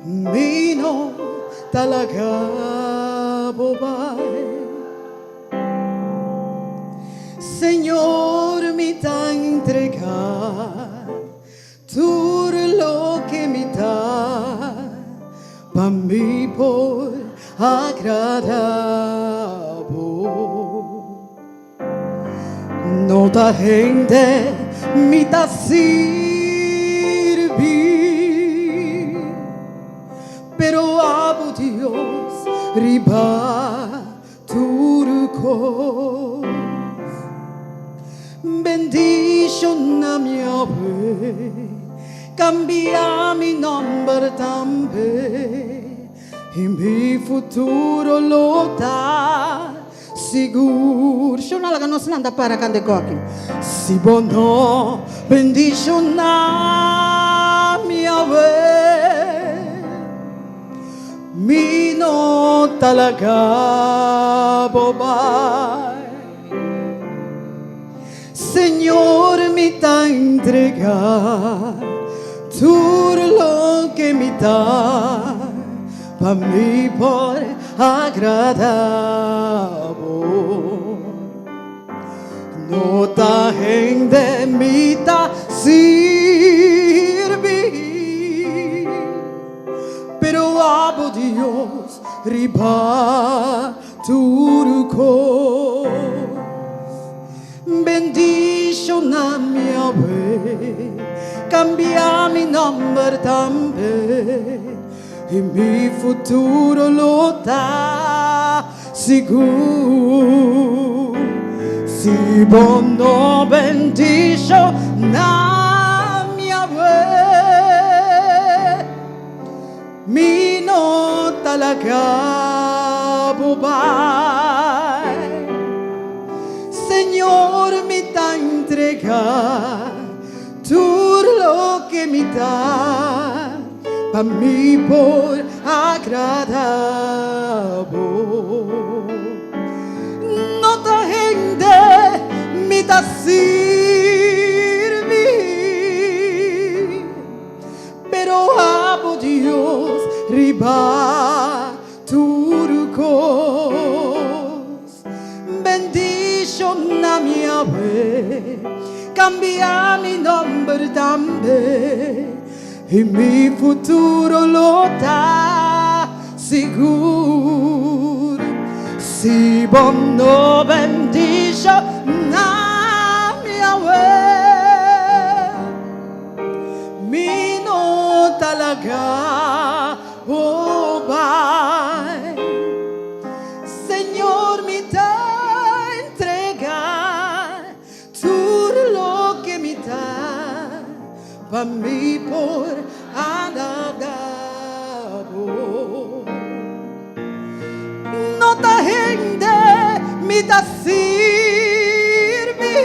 mi no ta laga bo bai. Señor, mi ta entregá Tur loke mi ta pa mi por agrada bo. No ta hende mi ta sirbi, pero abo Dios riba Tur kos bendishona mi awe, kambia mi nomber tambe i mi futuro lo ta sigur. Shona laga nos lanta para kante koki. Si bo no bendishona mi awe. Mi no ta laga bo bai. Señor mi ta entrega tur loke mi ta pa mi por agrada bo. No ta hende mi ta sirbi. Pero abo Dios riba tur kos. Bendishona mi awe, kambia mi nomber tambe, i mi futuro lo ta sigur. Si bo no bendishona mi awe, Mi no ta laga bo bai. Señor mi ta entrega tur loke mi ta pa mi por agrada bo. No ta hende mi ta sirbi. Pero abo Dios riba tur kos. Bendishona mi awe, kambia mi nomber tambe, i mi futuro lo ta sigur. Si bo no bendishona mi awe. Mi no ta laga bo bai. Señor mi ta entrega tur loke mi ta pa mi por agrada bo. No ta hende mi ta sirbi.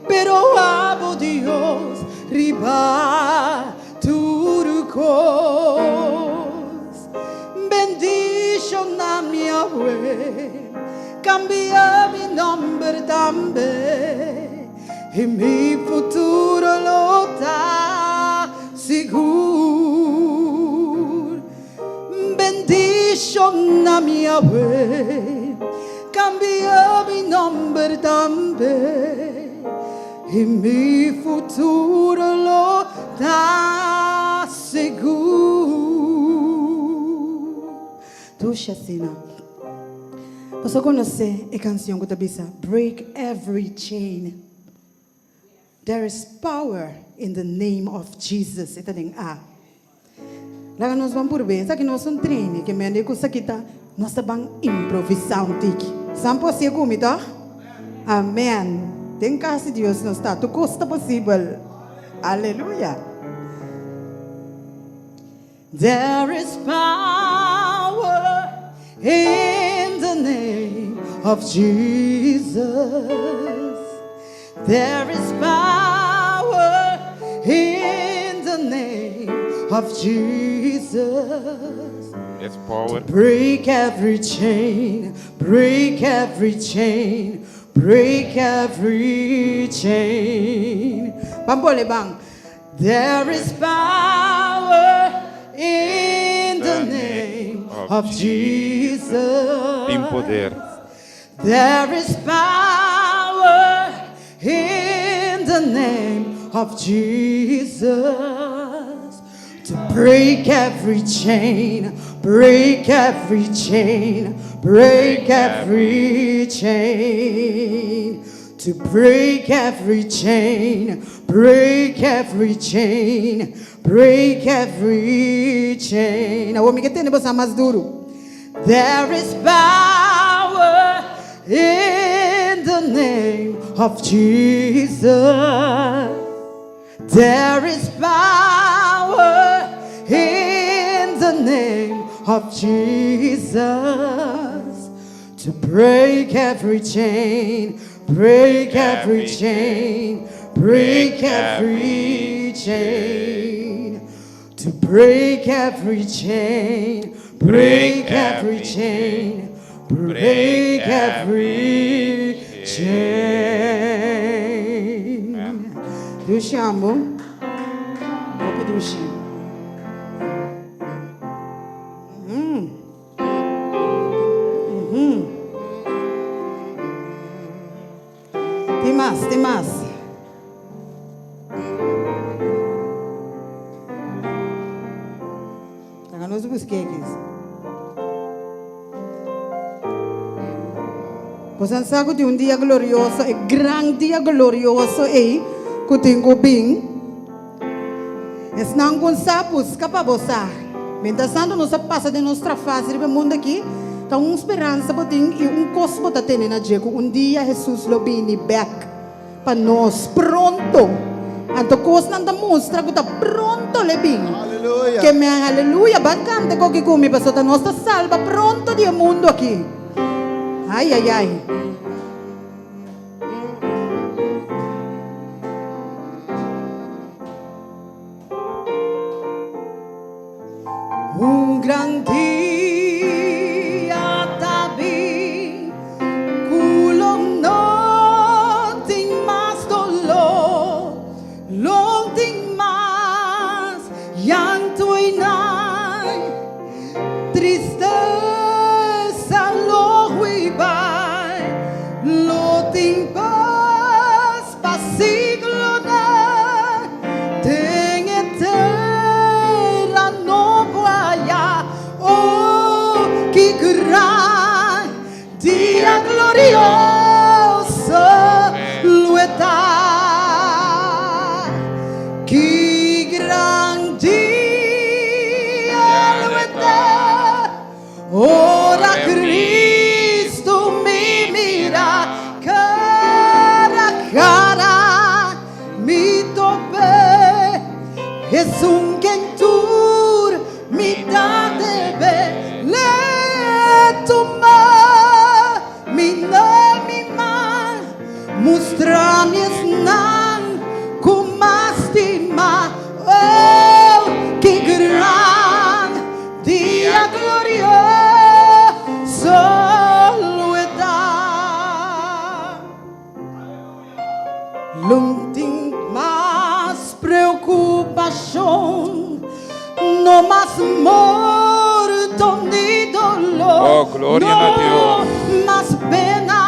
Pero abo Dios riba tur kos. Bendishona mi awe, kambia mi nomber tambe, i mi futuro lo ta sigur. Bendishona mi awe, kambia mi nomber tambe, i mi futuro lo ta sigur. Dushi asina. Boso konosé e kansion ku ta bisa Break every chain? There is power in the name of Jesus. E ta den A. Laga nos ban purbe. Esaki nos un training ke mende ku esaki ta nos ta ban improvisá un tiki. San por hasié ku mi tòg? Amen. Den kas di Dios nos ta. Tur kos ta posibel. Aleluya. There is power in the name of Jesus. There is power in the name of Jesus. There's power. To break every chain, break every chain, break every chain. Bambole bang. There is power in the name of Jesus. Tin poder. There is power in the name of Jesus to break every chain, break every chain, break every chain. To break every chain, break every chain, break every chain. Awor mi ke tende boso mas duru. There is power in the name of Jesus. There is power in the name of Jesus to break every chain, break every chain, break every chain. To break every chain, break every chain, break every chain. Dushi ambo. Hopi dushi. Mm. Mhm. Tin mas, tin mas. Laga nos busk'é kis. Boso sa ku tin un dia glorioso, e gran dia glorioso ei ku tin ku bin. Esnan ku sa buska pa bo sa. Mientras tanto nos a pasa den nos trafas riba e mundo aki, ta un speransa bo tin i un kos bo ta tene na dje ku un dia Hesus lo bini bek pa nos pronto. Anto kosnan ta mustra ku ta pronto lo e bin. Ke men aleluya ban kanta koki ku mi pasobra nos ta salba pronto di e mundo aki. Ai ai ai. Un gran dia ta bin ku lo no tin mas doló, lo tin mas llanto i nai, tristesa lo hui bai, lo tin pas. Pa siglonan den e tera nobo aya, oh, ki gran dia glorioso lo e ta! Ki gran dia lo e ta! Ora Cristo mi mira cara a cara, mi tope esun ken tur mi ta debe le tuma mi na mi man, mustra mi esnan ku mas stima. Oh, ki gran Dia glorioso lo e ta. Lo tin mas preokupashon, no mas morto ni doló. Oh, gloria na Dios. No mas pena,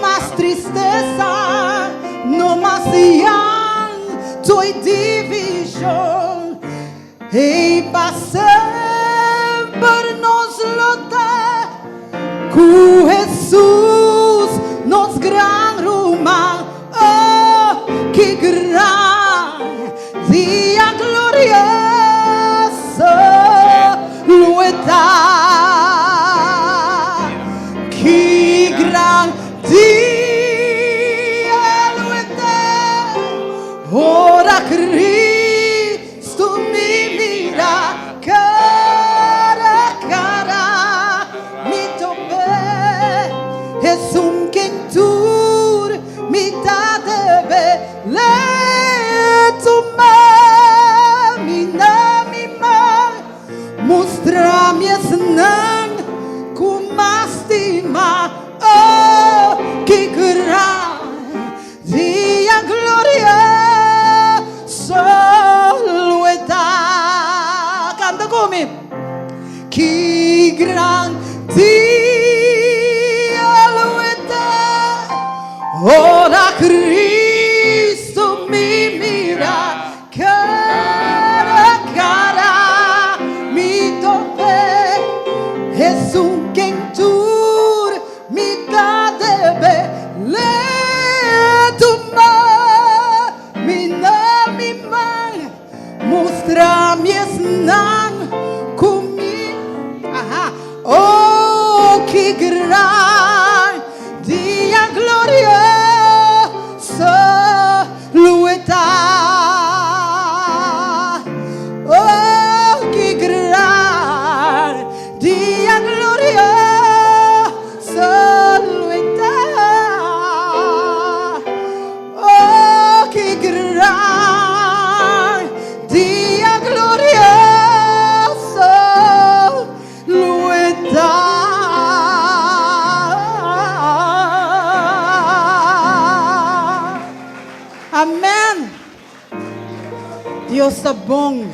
mas tristesa, no mas llanto. Pleito i divishon. Ei pa semper nos lo ta ku Hesus nos gran ruman. Oh, ki gran dia glorioso lo e ta! Ki gran dia lo e ta ora Cristo mi mira cara a cara mi tope esun ken tur mi ta debe le tuma mi na mi man mustra mi esnan ku mas stima oh ki gran Dia glorioso lo e ta. Canta cu mi. Ki gran dia lo e ta. Ora Cristo mi mira cara a cara mi tope. Esun ken tur Mi ta debe le tuma mi na mi man mustra mi esnan ku mi aha oh ki gran dia glorioso lo e ta oh ki gran Dia glorioso lo e ta. Oh, ki gran dia glorioso lo e ta. Amen. Dios ta bon.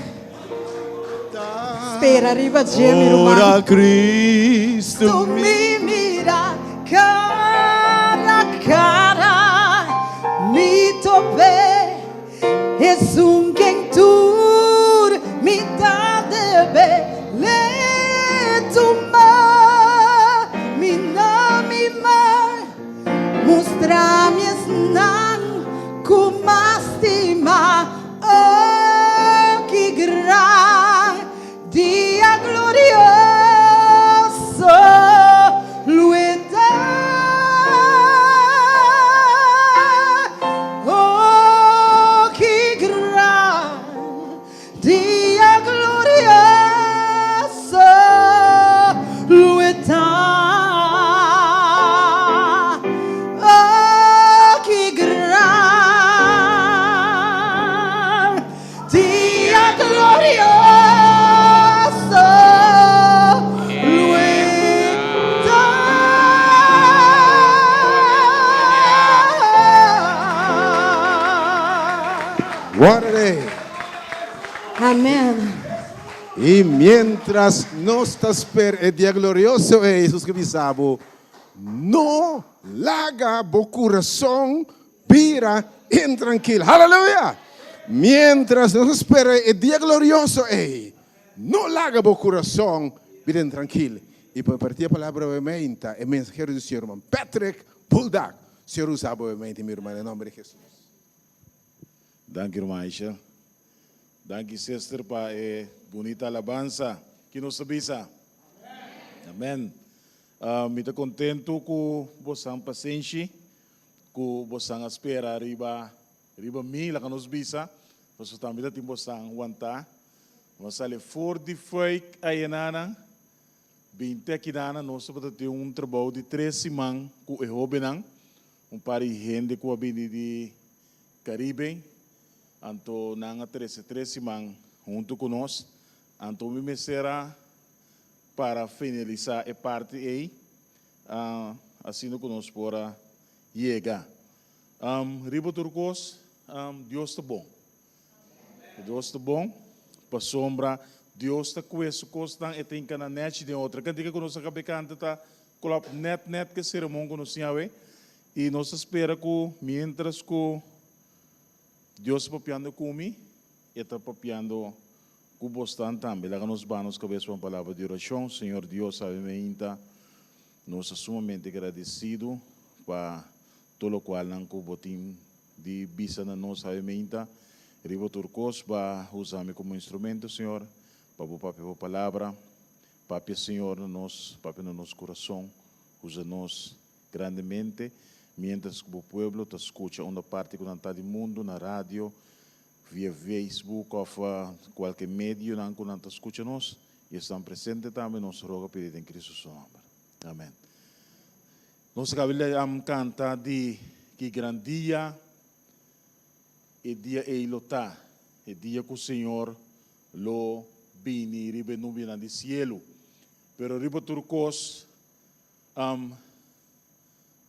Spera riba dje, mi ruman. Ora Cristo Tu mi mira cara a cara, mi tope esun ken tur mi ta debe le tuma mi na mi man. Mustra mi esnan ku mas stima. Oh, ki gran dia glorioso lo e ta! Oh, ki gran dia glorioso lo e ta! Oh, ki gran dia glorioso lo e ta! What a day! Amen. Y mientras nos ta spera e dia glorioso ey, Jesus ke bisa bo, No laga bo curason bira intrankil. Haleluya! Mientras nos ta spera e dia glorioso ey, no laga bo curason bira intrankil. Y pa parti e palabra obviamente, e mensahero di Señor, herman Patrick Buldak. Señor usa bo obviamente, mi herman, en nomber di Jesus. Danki ruman Aisha. Danki sister pa e bunita alabansa. Ki nos ta bisa? Amen. Mi ta kontentu ku bosan pasenshi, ku bosan a spera riba riba mi, laga nos bisa, pasobra tambe ta tin bosan wantá. Mi a sali for di fuik ayenanan, bin te akidanan nos tabata tin un trabou di tres siman ku e hóbennan, un par di hende ku a bini di Caribe, anto nan a trece tres siman hunto cu nos, anto mi mester a para finalisa e parti ey, asina cu nos por a yega. Riba tur cos, Dios ta bon. Dios ta bon, pasobra Dios ta cue su cosnan, e ta hinca nan nechi den otro. E cantica cu nos a caba e canta ta klop net net cu e sermon cu nos tin awe, y nos ta spera cu mientras cu. Dios ta papiando ku mi, E ta papiando ku bosnan tambe. Laga nos baha nos kabes pa un palabra di orashon. Señor Dios, awe meinta nos ta sumamente gradesido pa tur lokualnan ku Bo tin di bisa na nos awe meinta. Riba tur kos, Bo a usa mi komo instrumento, Señor, pa Bo papia Bo palabra. Papia, Señor, na nos, papia na nos kurason. Usa nos grandemente, mientras ku Bo pueblo ta skucha unda parti ku nan ta di mundu, na radio, via Facebook òf kualke medionan ku nan ta skucha nos, i esnan presente tambe, nos roga pidi den Cristo su nòmber. Amèn. Nos a kaba di kanta di ki gran dia e dia ei lo ta, e dia ku Señor lo bini riba e nubianan di sielu. Pero riba tur kos,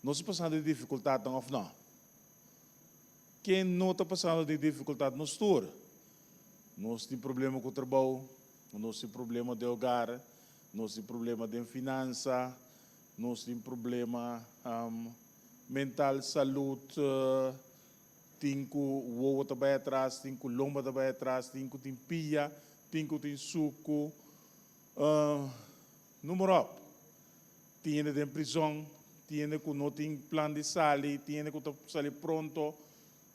nos ta pasando di difikultatnan òf nò? Ken no ta pasando di difikultat? Nos tur. Nos tin problema ku trabou, nos tin problema den hogar, nos tin problema den finansa, Nos tin problema mental, salud, tin cu wowo ta bay atras, tin cu lomba ta bay atras, tin cu tin pia, tin cu tin sucu, noem maar op. Tin hende den prizon, tin hende cu no tin plan di sali, tin hende cu ta sali pronto,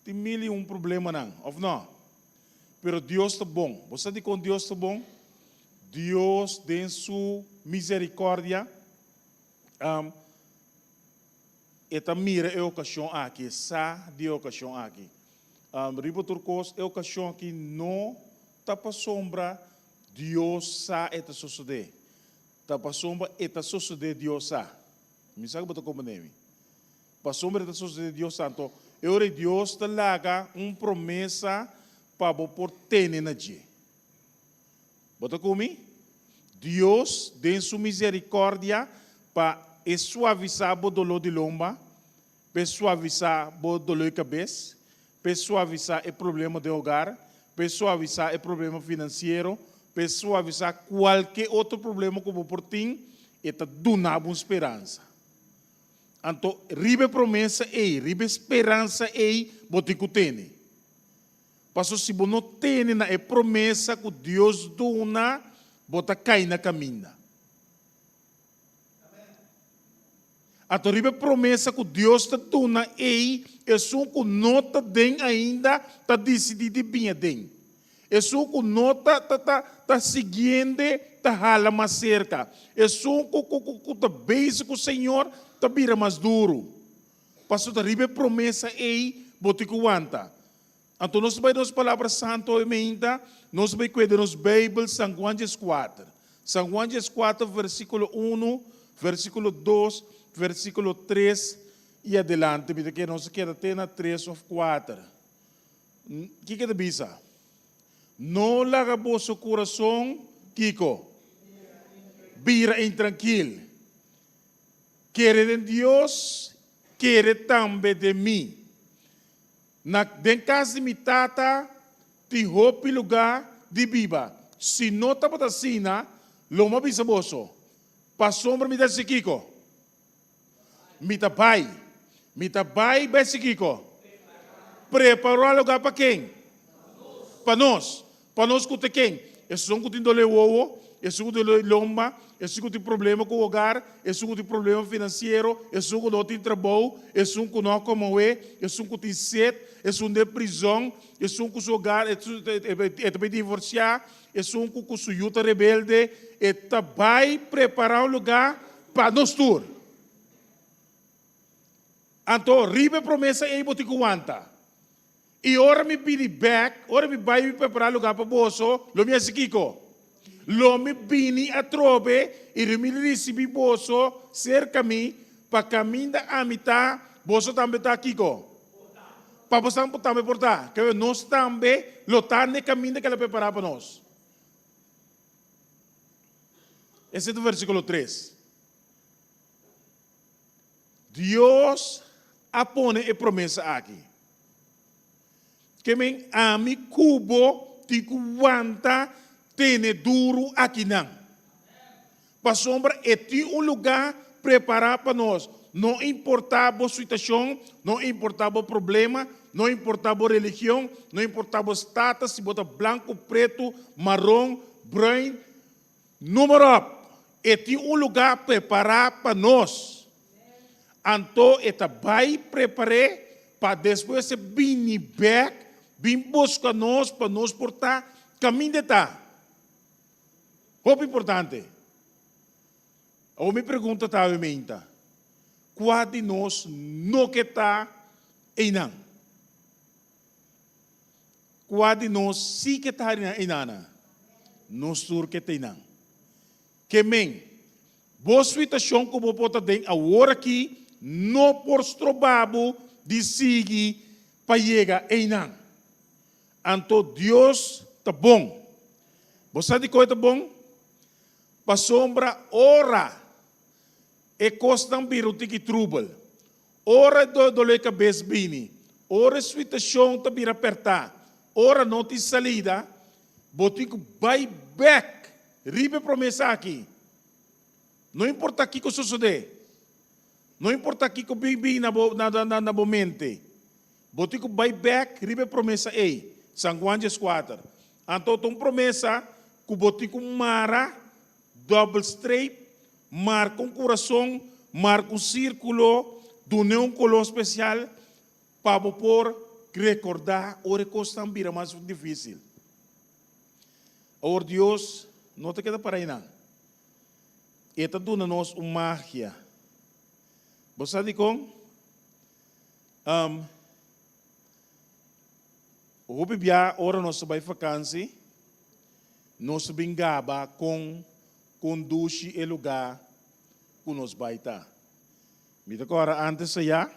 tin mil y un problemanan, of no? Pero Dios ta bon. Bo sa dikon Dios ta bon? Dios den su misericordia e ta mira e ocasion aki, e sa di e ocasion aki. Riba tur cos, e ocasion aki no ta pasobra Dios sa e ta sosode. Ta pasobra e ta sosode Dios sa. Mi sa ku bo ta komprende mi. Pasobra ta sosodé Dios santo, e ora ei Dios ta laga un promesa pa bo por tene na dje. Bo ta ku mi? Dios, den su misericordia, pa e suavisá bo doló di lomba, pa e suavisá bo doló di kabes, pa e suavisá e problema den hogar, pa e suavisá e problema finansiero, pa e suavisá kualke otro problema ku bo por tin, e ta duna bo un speransa. Anto riba e promesa ei, riba e speransa ei, bo tin ku tene. Pasobra si bo no tene na e promesa ku Dios duna, bo ta kai na kaminda. Anto riba e promesa ku Dios ta duna ei, esun ku no ta den ainda ta disidí di bin aden. Esun ku no ta ta ta ta siguiende ta hala mas serka. Esun ku ku ku ku ta bezig ku Señor ta bira mas duru. Pasobra ta riba e promesa ei bo tin ku wanta. Anto nos ta bai nos Palabra Santu awe meinta, nos ta bai kue den nos Beibel San Juan dieskuater. San Juan dieskuater versíkulo unu, versíkulo dos, versíkulo tres i adelante. Mi ta kere nos ta keda te na tres òf kuater. Kiko e ta bisa? No laga boso kurason, kiko? Bira intrankil. Kere den Dios, kere tambe den mi. Na den kas di mi Tata tin hopi lugá di biba. Si no tabata asina, lo mi a bisa boso, pasobra mi ta hasi kiko? Mi ta bai. Mi ta bai bai si kiko? Prepará lugá pa ken? Pa nos. Pa nos ku ta ken? Esun ku tin dolé wowo, esun ku tin dolé lomba, esun ku tin problema ku hogar, esun ku tin problema finansiero, esun ku no tin trabou, esun ku no a komoé, esun ku tin set, esun den prizòn, esun ku su hogar e ta bai divorsiá, Esun ku ku su yu ta rebelde, e ta bai prepará un lugá pa nos tur. Anto riba e promesa ei bo tin ku wanta. I ora mi bini bèk, ora mi bai mi prepará lugá pa boso, lo mi hasi kiko? Lo mi bini atrobe i lo mi risibí boso serka mi, pa kaminda ami ta, boso tambe ta kiko? Pa bosan por tambe por ta. Kebe nos tambe lo ta n'e kaminda ku el a prepará pa nos. Ese ta versíkulo tres. Dios a pone e promesa aki. Ke men ami ku bo tin ku wanta tene duru akinan. Pasobra e tin un lugá prepará pa nos. No importá bo situashon, no importá bo problema, no importá bo religion, no importá bo status, si bo ta blanku, pretu, maron, bruin, noem maar op. E tin un lugá prepará pa nos. Anto e ta bai prepar'é pa despues e bini bèk, bin buska nos pa nos por ta kaminda e ta. Hopi importante. Awor mi pregunta ta awe meinta, kua di nos no ke ta einan? Kua di nos si ke ta einan? Nos tur ke ta einan. Ke men, bo situashon ku bo por ta den awor aki no por stroba bo di sigui pa yega einan. Anto Dios ta bon. Bo sa dikon e ta bon? Pasobra ora e kosnan bira un tiki trubel, ora e dolé kabes bini, ora e situashon ta bira pèrtá, ora no tin salida, bo tin ku bai bèk riba e promesa aki. No importá kiko sosodé, no importá kiko bin bin na bo na bo mente, bo tin ku bai bèk riba e promesa ei. San Juan dieskuater. Anto ta un promesa ku bo tin ku mara, dòbel streep, marka un kurason, marka un sírkulo, dun'é un koló spesial pa bo por rekordá ora e kosnan bira mas difísil. Awor Dios no ta keda para einan. E ta duna nos un magia. Bo sa dikon? Hopi bia ora nos ta bai fakansi, nos ta bin gaba kon kon dushi e lugá ku nos bai ta. Mi ta kòrda ántes ayá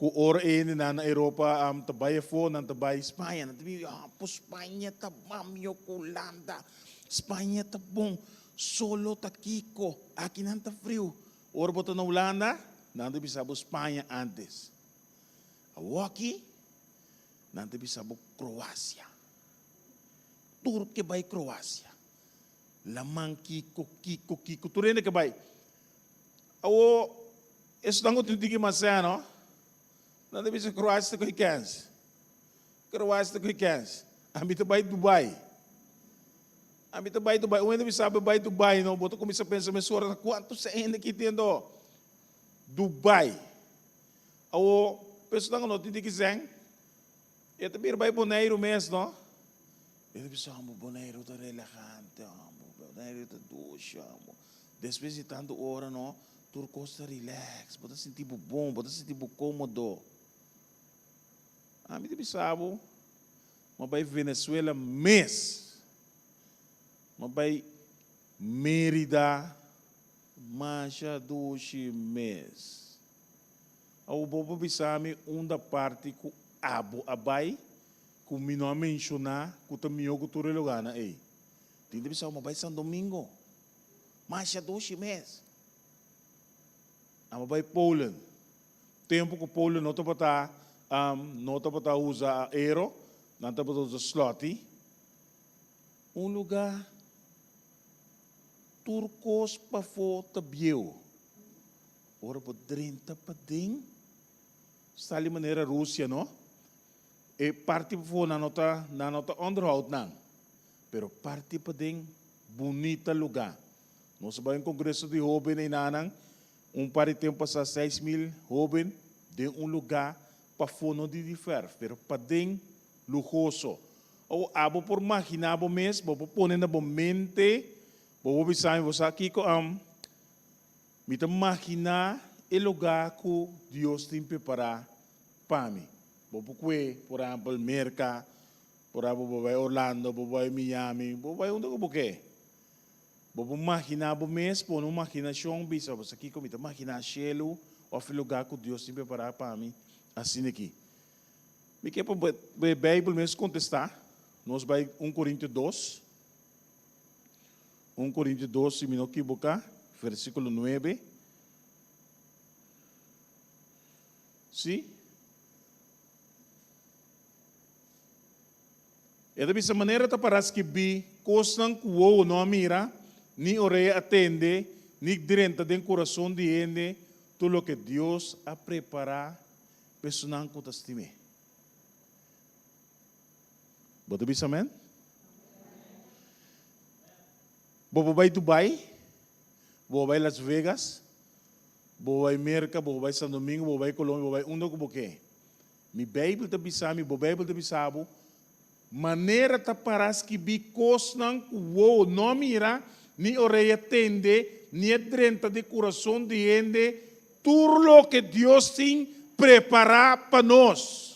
ku ora e hendenan na Europa ta bai afó, nan ta bai Spaña, nan ta bin, ah, po Spaña ta mamió ku Hulanda, Spaña ta bon, solo ta kiko, aki nan ta friu. Ora bo ta na Hulanda, nan ta bisa bo Spaña ántes. Awoki nan ta bisa bo Kroasia. Tur ke bai Kroasia. Laman kiko, kiko, kiko, tur hende ke bai. Awo, esnan ku tin tiki mas sè no, nan ta bisa Kroasia ta kohe kèns. Kroasia ta kohe kèns. Ami ta bai Dubai. Ami ta bai Dubai. Un hende bisa bo bai Dubai no, bo ta kuminsá pensa mesora na kuantu sè hende ki tin anto. Dubai. Awor, personan ku no tin di sèn, e ta bira bai Boneiru mes, no? E ta bisa, Homber, Boneiru ta relahante, homber, Boneiru ta dushi, homber. Despues di tantu ora, no, tur kos ta relax, bo ta sinti bo bon, bo ta sinti bo kómodo. Ami ta bisa bo, mi a bai Venezuela mes, mi a bai Mérida masha dushi mes. Awor bo por bisa mi unda parti ku abo a bai ku mi no a menshoná ku ta mihó ku tur e lugánan ei? Tin ta bisa bo, Mi a bai San Domingo. Masha dushi mes. Abo a bai Polen. Tempu ku Polen no tabata no tabata usa euro, nan tabata usa zloty. Un lugá tur kos pafó ta bieu. Ora bo drenta paden, sali manera Rusia no. E parti pafó nan no ta nan no ta onderhoud nan, pero parti paden bunita lugá. Nos a bai un kongreso di hóben einanan un par di tempu pasá 6000 hóben den un lugá pafó no di di fèrf, pero paden luhoso. Awor abo por maginá bo mes, bo por pone na bo mente, bo por bisa mi, bo sa kiko? Mi ta maginá e lugá ku Dios tin prepará pa mi. Bo por kue, por ehèmpel, Merka, por ehèmpel, bo bai Orlando, bo bai Miami, bo bai unda ku bo ke. Bo por maginá bo mes, pone un maginashon, bisa, Bo sa kiko? Mi ta maginá shelu òf e lugá ku Dios tin prepará pa mi asina aki. Mi ke pa e Beibel mes kontestá. Nos bai un Korintio dos. Un Korintio dos, si mi no kiboká, versíkulo nuebe. Sí? E ta bisa, Manera ta pará skibí, kosnan ku wowo no a mira, ni orea a tende, ni drenta den kurason di hende, tur loke Dios a prepará pa esunnan ku ta stim'é. Bo ta bisa amen? Bo por bai Dubai, bo por bai Las Vegas, bo por bai Merca, bo por bai San Domingo, bo por bai Colombia, bo por bai unda cu bo ke. Mi Bijbel ta bisa mi, bo Bijbel ta bisa bo, manera ta para skibí kosnan ku wowo no a mira, ni orea tende, ni a drenta den kurason di hende, tur loke Dios tin prepará pa nos.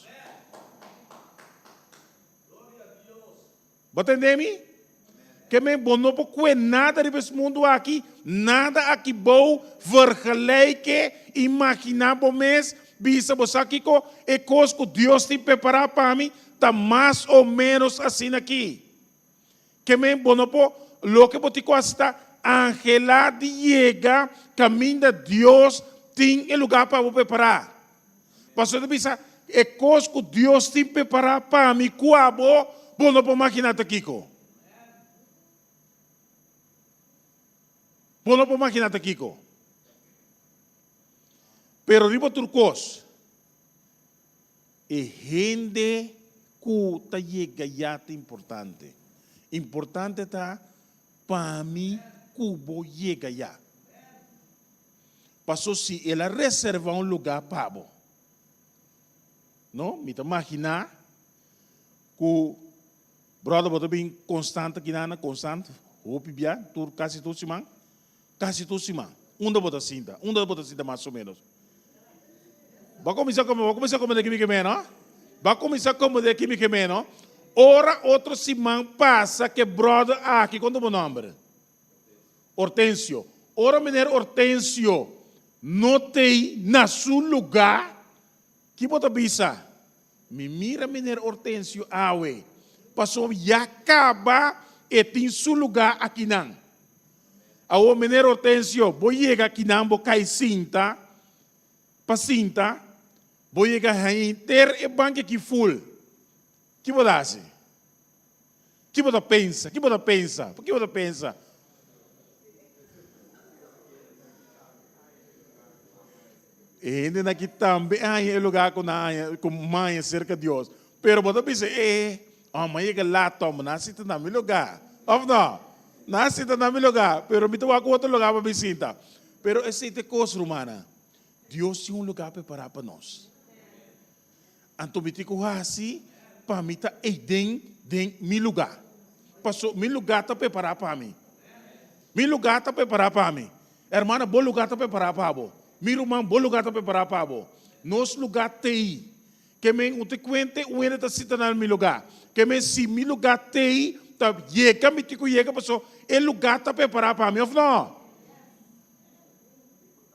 Bo tende mi? Ke men bo no por kue nada riba es mundu aki, nada aki bou, vergelijke, imaginá bo mes, bisa bo sa kiko, e kos ku Dios tin prepará pa mi ta mas o ménos asina aki. Ke men bo no por, loke bo tin ku hasi ta anhelá di yega kaminda Dios tin e lugá pa bo prepará. Pasobra ta bisa, E kos ku Dios tin prepará pa mi ku abo, bo no por maginá ta kiko. Bo no por maginá ta kiko. Pero riba tur kos, e hende ku ta yega ya ta importante. Importante ta pa mi ku bo yega ya. Paso si el a reserva un lugá pa bo. No, mi ta maginá ku bròder bo ta bin konstant aki nan, konstant, hopi bia, tur kasi tur siman, kasi tur siman. Unda bo ta sinta? Unda bo ta sinta mas o ménos? Bo a kuminsá bo a kuminsá komprendé kimi ke meno? Bo a kuminsá komprendé kimi ke meno? Ora otro siman pasa ke bròder aki, kon ta bo nòmber? Hortensio. Ora meneer Hortensio no t'ei na su lugá, ki bo ta bisa? Mi mira meneer Hortensio awe, pasobra ya kaba e tin su lugá akinan. Awor meneer Hortensio, bo yega akinan bo kai sinta, pa sinta, bo yega haña henter e banki aki ful. Ki bo ta hasi? Ki bo ta pensa? Ki bo ta pensa? Ki bo ta pensa? E hendenan aki tambe a haña e lugá ku nan haña, ku maña serka Dios. Pero bo ta bisa, e, oh, mi a yega lat tò, nan a sinta na mi lugá. Òf no? Nan a sinta na mi lugá, pero mi ta wak otro lugá pa mi sinta. Pero esei ta e kos, rumannan. Dios tin un lugá prepará pa nos. Anto mi tin ku hasi pa mi ta eiden den mi lugá. Paso mi lugá ta prepará pa mi. Mi lugá ta prepará pa mi. Hermana, bo lugá ta prepará pa bo. Mi ruman, bo lugá ta prepará pa bo. Nos lugá t'ei. Ke men un te kuente un hende ta sinta na mi lugá. Ke men si mi lugá t'ei, ta yega mi tin ku yega paso e lugá ta prepará pa mi, òf no?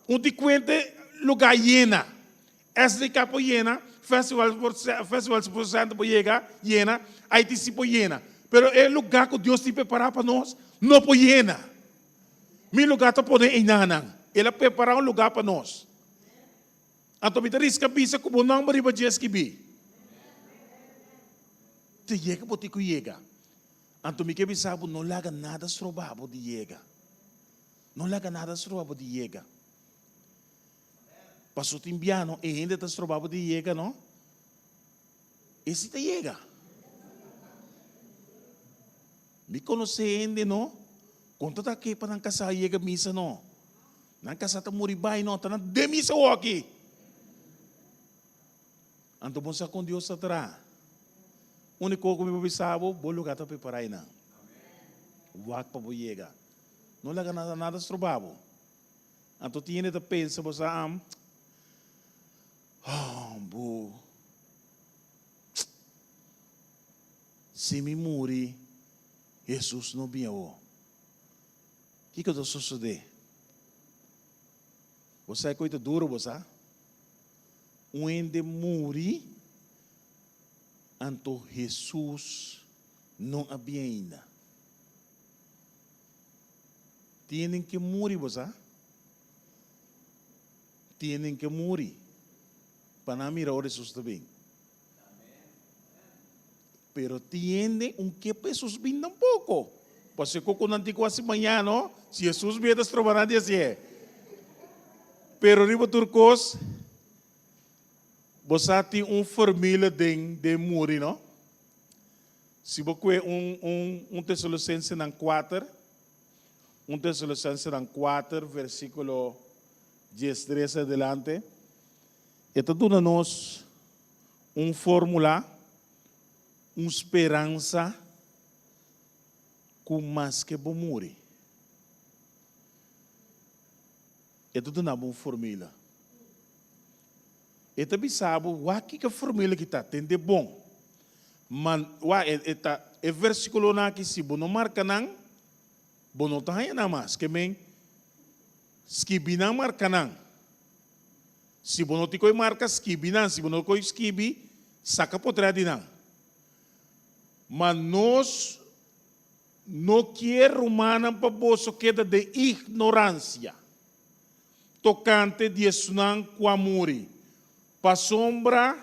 Un te kuente lugá yena. SDK por yena, Festival por Festival por Center por yega, yena, ITC por yena. Pero e lugá ku Dios tin prepará pa nos no por yena. Mi lugá ta pone einanan. El a prepará un lugá pa nos. Anto mi ta riska bisa ku bo nòmber riba dje skibí. Te yega bo tin ku yega. Anto mi ke bisa bo no laga nada stroba bo di yega. No laga nada stroba bo di yega. Paso tin bia no e hende ta stroba bo di yega no. E si ta yega. Mi konosé hende no, kon ta ta ke pa nan kasá yega misa no. Nan kasá ta muri bai no, ta nan den misa awoki. Anto bo sa kon Dios ta traha. Úniko ku mi por bisa bo, bo lugá ta prepará einan. Wak pa bo yega. No laga nada nada stroba bo. Anto tin hende ta pensa bo sa am, oh bo, si mi muri, Hesus no bin awo. Kiko ta sosode? Bo sa e koe ta duro bo sa? Un hende muri, anto Hesus no a bin ainda. Tienen ke muri, bo sa? Tienen ke muri pa nan mira ora Hesus ta bin. Pero tiende un ke pa Hesus bin tampoko. Pasobra koko nan tin ku hasi mañana, no? Si Hesus bin e ta stroba nan di hasié. Pero riba tur kos, bo sa tin un formule den den muri, no? Si bo kue un un un Tesalonicensenan kuater, un Tesalonicensenan kuater versíkulo diestres adelante, e ta duna nos un fórmula, un speransa ku maske bo muri, e ta duna bo un formula. E ta bisa bo, wak kiko formula ki ta, tende bon. Man, wak, e, e ta, e versikulonan aki si bo no marka nan, bo no ta haña nan mas. Ke men, skibi nan, marka nan. Si bo no tin koe marka, skibi nan. Si bo no koe skibi, saka potrèt di nan. Ma nos no kier, rumannan, pa boso keda den ignoransia. tokante di esnan ku a muri. Pasobra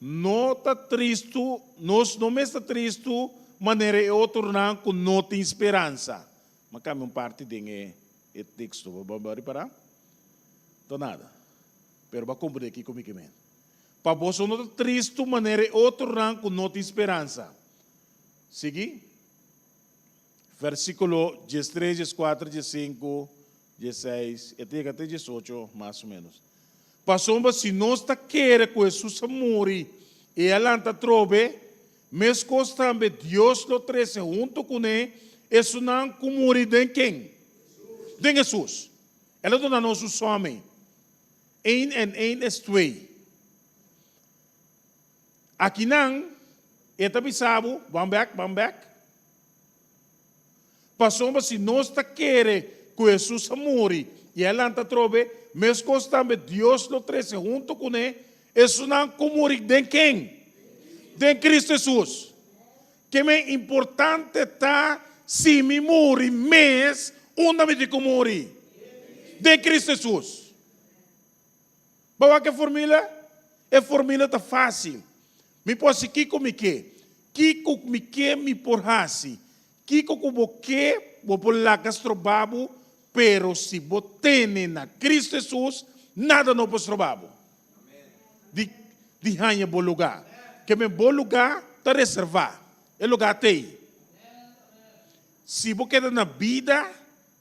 no ta tristu, nos no mes ta tristu manera e otronan ku no tin speransa. Mi a kambia un parti den e e teksto. Bo a ripará? Ta nada. Pero bo a komprendé kiko mi ke men. Pa boso no ta tristu manera e otronan ku no tin speransa. Sigui. Versíkulo diestres, dieskuater, diesinku, diesseis, e ta yega te diesocho mas o ménos. Pasobra si nos ta kere ku Hesus a muri i a lanta atrobe, meskos tambe Dios lo trese huntu kuné esunnan ku muri den ken? Den Hesus. El a duna nos un sòmi. Ein en ein es twee. Akinan e ta bisa bo, ban bèk, ban bèk. Pasobra si nos ta kere ku Hesus a muri i a lanta atrobe, meskos tambe Dios lo trese huntu kuné esunnan ku muri den ken? Den Kristu Hesus. Ke men importante ta si mi muri mes, unda mi tin ku muri? Den Kristu Hesus. Bo wak e formula? E formula ta fásil. Mi por hasi kiko mi ke. Kiko mi ke mi por hasi. Kiko ku bo ke, bo por laga stroba bo, pero si bo tene na Kristu Hesus, nada no por stroba bo di di haña bo lugá. Ke men bo lugá ta reservá. E lugá t'ei. Si bo keda na bida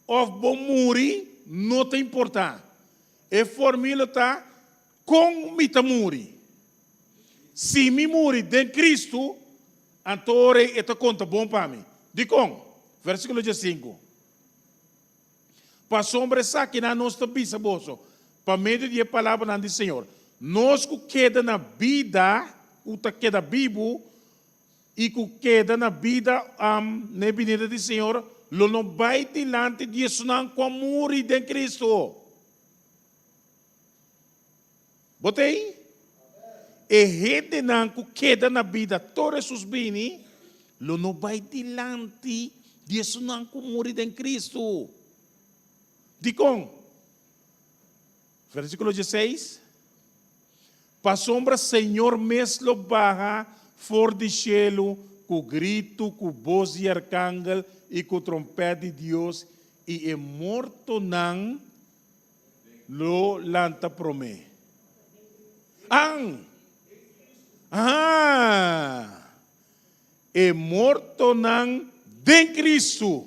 òf bo muri, no ta importá. E formula ta, Kon mi ta muri? Si mi muri den Kristu, anto ora ei e ta konta bon pa mi. Dikon? Versíkulo diesinku. Pasobra esakinan nos ta bisa boso pa medio di e palabranan di Señor, nos ku keda na bida, ku ta keda bibu, i ku keda na bida na e binida di Señor, lo no bai dilanti di esunnan ku a muri den Kristu. Bo ta ei? E hendenan ku keda na bida tur Hesus bini, lo no bai dilanti di esunnan ku muri den Kristu. Dikon? Versíkulo dieseis, Pasobra Señor mes lo baha for di shelu ku gritu, ku bos di arkangel i ku trompèt di Dios, i e mortonan lo lanta promé. An! Aha! E mortonan den Kristu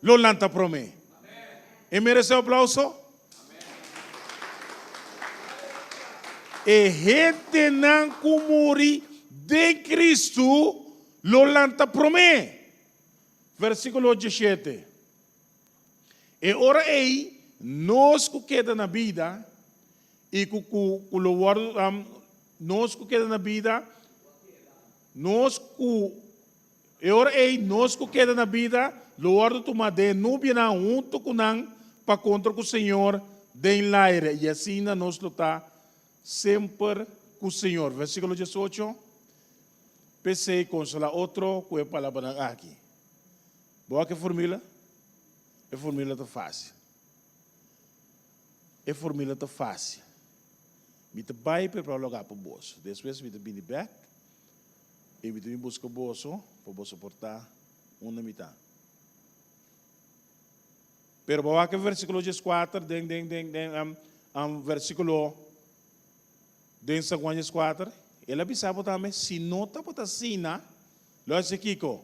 lo lanta promé. E meresé aplauso? E hendenan ku muri den Kristu lo lanta promé. Versíkulo diesshete. E ora ei nos ku keda na bida i ku ku lo wòrdu nos ku keda na bida, nos ku e ora ei nos ku keda na bida lo wòrdu tumá den e nubianan huntu ku nan pa kontra ku Señor den laire, i asina nos lo ta semper ku Señor. Versíkulo diesocho, P'esei konsolá otro ku e palabranan aki. Bo wak e formula? E formula ta fásil. E formula ta fásil. Mi ta bai prepará un lugá pa boso. Despues mi ta bini bèk i mi ta bin buska boso pa boso por ta unda mi ta. Pero bo wak e versíkulo dieskuater den den den den versíkulo den San Juan dieskuater, el a bisa bo tambe, si no tabata asina. Lo hasi kiko?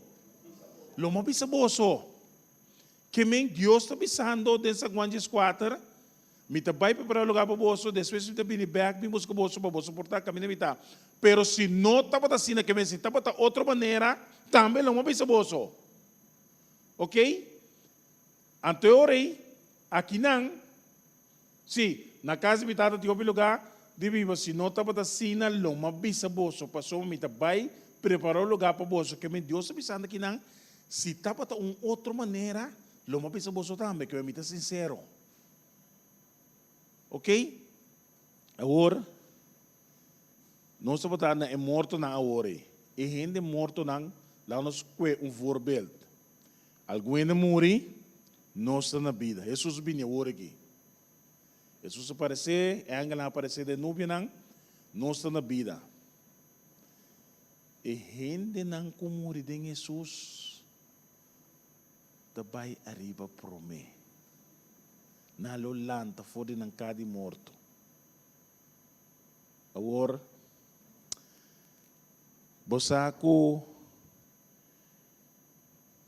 Lo mi a bisa boso. Ke men Dios ta bisando den San Juan 14, Mi ta bai prepará un lugá pa boso, despues mi ta bini bèk bin buska boso pa boso por ta kaminda mi ta. Pero si no tabata asina, ke men si tabata otro manera, tambe lo mi a bisa boso. Ok? Anto e ora ei, akinan, sí, na kas di mi tata tin hopi lugá di biba, si no tabata asina, lo mi a bisa boso, pasobra mi ta bai prepará un lugá pa boso. Ke men Dios ta bisando akinan, si tabata un otro manera, lo mi a bisa boso tambe, ke men mi ta sinsero. Ok, awor nos tabata na e mortonan awor ei. E hende mortonan, laga nos kue un voorbeeld. Algun hende muri, nos ta na bida. Hesus bini awor aki. Hesus a paresé, e angelnan a paresé den nubianan, nos ta na bida. E hendenan ku muri den Hesus ta bai ariba promé. Nan lo lanta for di nan ka di morto. Awor, bo sa ku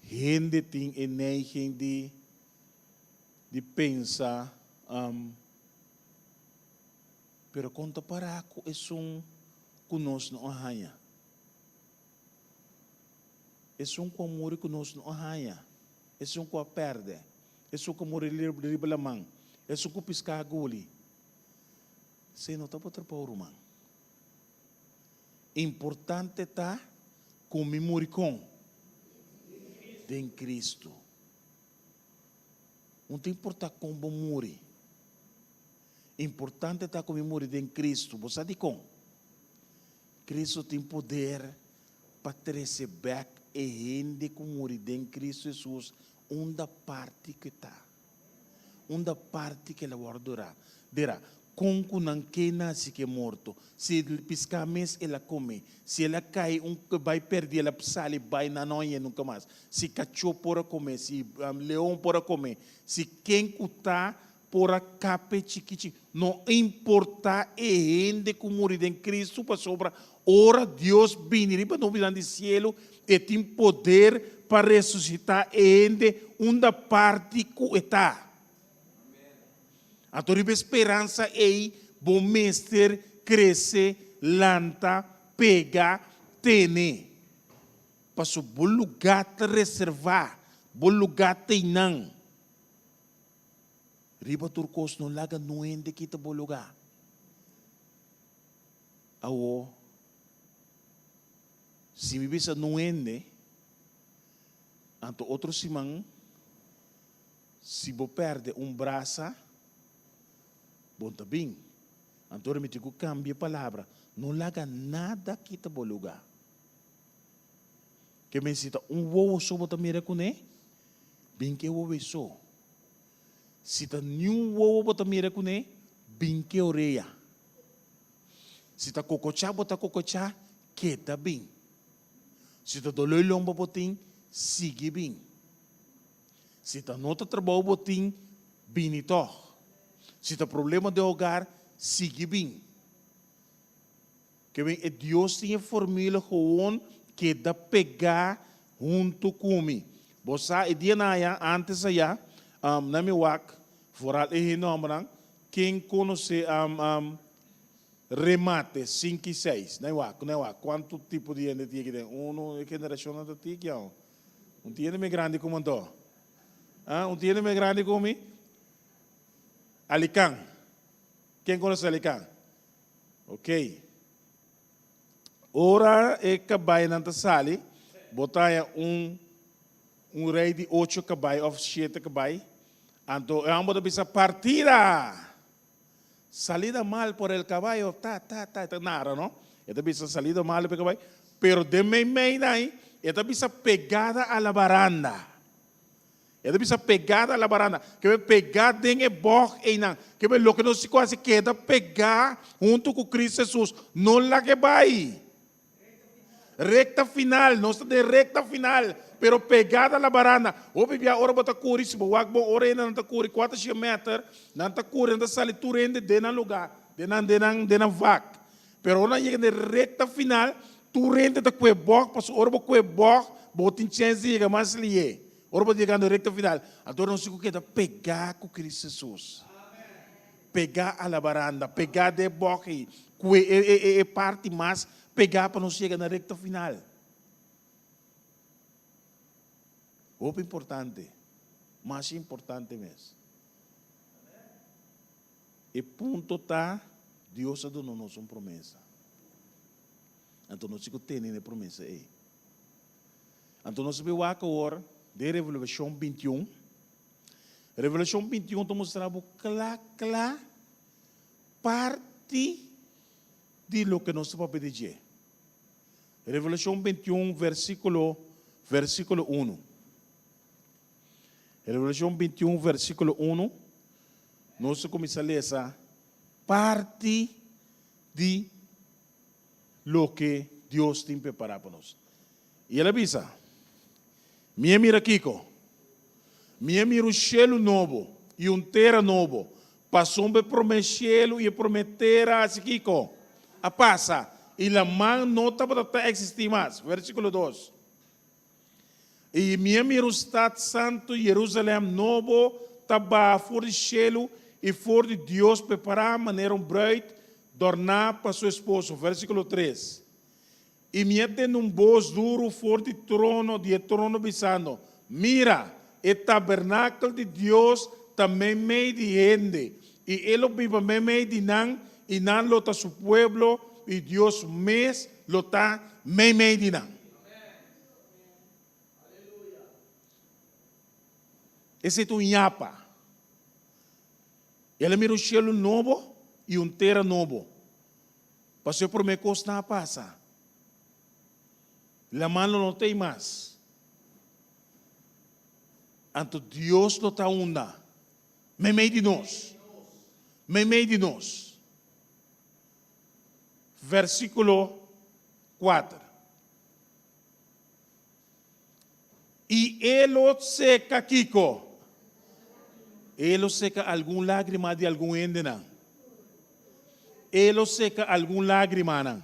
hende tin e neiging di di pensa, Pero kon ta pará ku esun ku nos no a haña? Esun ku a muri ku nos no a haña, esun ku a pèrdè, esun ku a muri riba laman, esun ku piská a guli. Esei no ta bo trabou, ruman. Importante ta ku mi muri kon? Den Kristu. No ta importá kon bo muri. Importante ta ku mi muri den Kristu. Bo sa dikon? Cristo tin poder pa trece bek e hende cu muri den Cristo Jesus unda parti cu e ta, unda parti cu el a wordo dura, dera. Con cu nan ke naci cu e morto? Si pisca mes el a come, si el a cay un bay perdi el a sali bay nan no hañ'e nunca mas. Si cacho por a come, si leon por a come, si ken cu ta Por a kape chiki chiki. No importa e hende ku muri den Kristu, pasobra ora Dios bini riba nubinan di sielu, e tin poder pa resusitá e hende unda parti ku e ta. Anto riba e speransa ei bo mester krese, lanta, pega, tene. Pasobra bo lugá ta reservá, bo lugá ta einan. Riba tur kos no laga nun hende kita bo lugá. Awor, si mi bisa nun hende, anto otro siman si bo pèrdè un brasa, bo no ta bin. Anto ora mi tin ku kambia e palabra, no laga nada kita bo lugá. Ke men si ta un wowo so bo ta mira kuné, bin ke wowo so. Si ta niun wowo bo ta mira kuné, bin ke orea. Si ta kokochá bo ta kokochá, keda bin. Si ta doló i lomba bo tin, sigui bin. Si ta no ta trabou bo tin, bini tòg. Si ta problema den hogar, sigui bin. Ke ben e Dios tin e formula gewoon keda pegá huntu ku mi. Bo sa e dianan aya, antes aya, na mi wak, foral e hende hòmbernan, ken konosé remate sinku i seis? Na mi wak, na mi wak, kuantu tipo di hende tin aki den? Unu, e generashonnan ta tiki awo. Un tin hende mi grandi ku mi anto? Ah, un tin hende mi grandi ku mi? Alikan. Ken konosé Alikan? Ok. Ora e kabainan ta sali, bo ta haña un un rei di ocho kabai òf shete kabai. Anto e hòmber ta bisa, Partida! Salida mal por el kabayo, ta, ta, ta. E ta nara, no? E ta bisa salida mal por e kabai. Pero den meimei nan, e ta bisa pegada a la baranda. E ta bisa pegá na la baranda. Ke be pegá den e bòg einan. Ke be loke nos tin ku hasi keda pegá huntu ku Cristo Jesus. No laga e bai. Rekta final. Nos ta den rekta final. Pero pegá na la baranda. Hopi bia ora bo ta kuri, si bo wak bon ora hendenan ta kuri kuater shen meter, nan ta kuri, nan ta sali tur hende den nan lugá, den nan den nan den nan vak. Pero ora nan yega den rekta final, Tur hende ta kue bòg, pasobra ora bo kue bòg, bo tin chèns di yega mas lié. Ora bo ta yegando rekta final, anto nos tin ku keda pegá ku Kristu Hesus. Pegá a la baranda, pegá den e bòg ei, kue e parti mas pegá pa nos yega na rekta final. Hopi importante, masha importante mes. E punto ta, Dios a duna nos un promesa. Anto nos tin ku tene na e promesa ei. Anto nos a bin wak awor den Revelashon bintiun. Revelashon bintiun ta mustra bo kla kla parti di loke nos ta papia di dje. Revelashon bintiun versíkulo versíkulo unu. Revelashon bintiun versíkulo unu nos ta kuminsá lesa parti di loke Dios tin prepará pa nos. I el a bisa, Mi a mira kiko? Mi a mira un shelu nobo i un tera nobo, pasobra e promé shelu i e promé tera hasi kiko? A pasa, i laman no tabata ta eksistí mas. Versíkulo dos. I mi a mira un stat santu, Jerusalèm nobo, ta baha for di shelu i for di Dios prepará manera un brùit dòrná pa su esposo. Versíkulo tres. I mi a tende un bos duru for di trono di e trono bisando, Mira, e tabernakel di Dios ta meimei di hende, i e lo biba meimei di nan, i nan lo ta su pueblo, i Dios mes lo ta meimei di nan. Esei ta un yapa. El a mira un shelu nobo i un tera nobo, pasobra e promé kosnan a pasa. Laman lo no ta ei mas. Anto Dios lo ta unda? Meimei di nos. Meimei di nos. Versíkulo kuater. I e lo seka kiko? E lo seka algun lágrima di algun hendenan. E lo seka algun lágrimanan.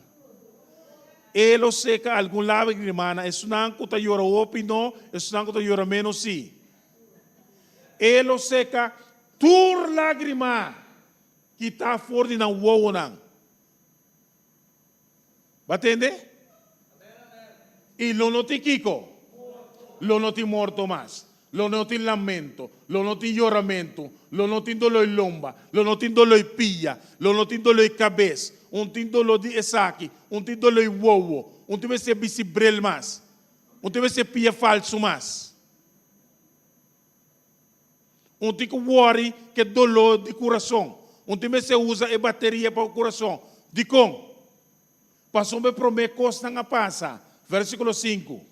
E lo seka algun lágrimanan. Esunnan ku ta yora hopi no, esunnan ku ta yora ménos sí. E lo seka tur lágrima kitá for di nan wowonan. Bo a tende? I lo no tin kiko? Lo no tin morto mas. Lo no tin lamento. Lo no tin yoramentu. Lo no tin doló i lomba. Lo no tin doló i pia. Lo no tin doló i kabes. Un tin doló di esaki. Un tin doló i wowo. Un tin mester bisti bril mas. Un tin mester pia falsu mas. Un tin ku wòri ku e doló di kurason. Un tin mester usa e bateria pa kurason. Dikon? Pasobra e promé kosnan a pasa. Versíkulo sinku.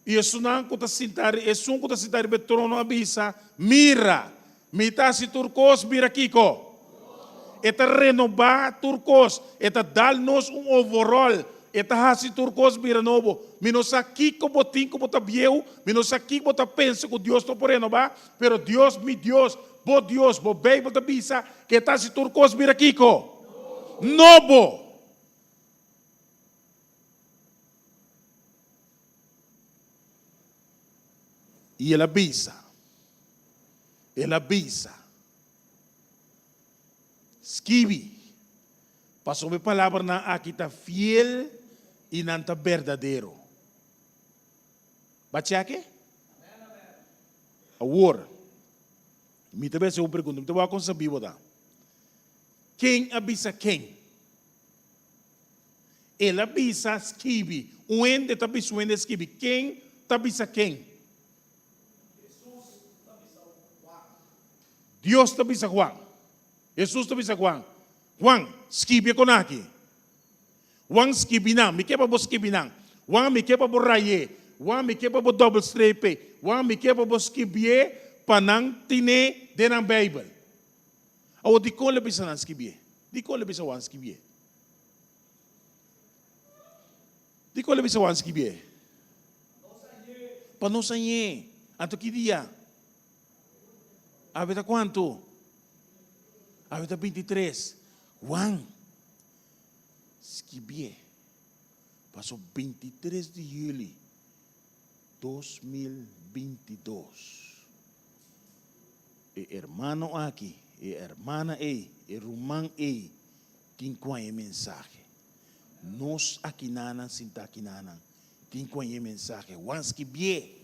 I esunnan ku ta sinta, esun ku ta sinta riba e trono a bisa, Mira, mi ta hasi tur kos bira kiko? E ta renobá tur kos. E ta dal nos un overall. E ta hasi tur kos bira nobo. Mi no sa kiko bo tin ku bo ta bieu, mi no sa kiko bo ta pensa ku Dios no por renobá, pero Dios, mi Dios, bo Dios, bo Beibel ta bisa ku e ta hasi tur kos bira kiko? Nobo. I el a bisa, el a bisa, Skibi, pasobra e palabranan aki ta fiel i nan ta berdadero. Ba cheke? Awor, mi ta bese un pregunta, mi ta wak kon sabí bo ta. Ken a bisa ken? El a bisa skibi. Un hende ta bisa un hende skibi. Ken ta bisa ken? Dios ta bisa Juan. Hesus ta bisa Juan, Juan, skibi e konaki. Juan, skibi nan. Mi ke pa bo skibi nan. Juan, mi ke pa bo ray'é. Juan, mi ke pa bo dòbel strepe. Juan, mi ke pa bo skibié pa nan tine den nan Beibel. Awor, dikon el a bisa nan skibié? Dikon el a bisa Juan skibié? Dikon el a bisa Juan skibié? Pa nos hañ'é. Anto ki dia? Awe ta kuantu? Awe ta bintitres. Juan. Skibié. Paso 23 di juli 2022 e hermano aki, e hermana ei, e ruman ei tin ku haña e mensahe. Nos akinanan sinta akinanan tin ku haña e mensahe. Wan skibié.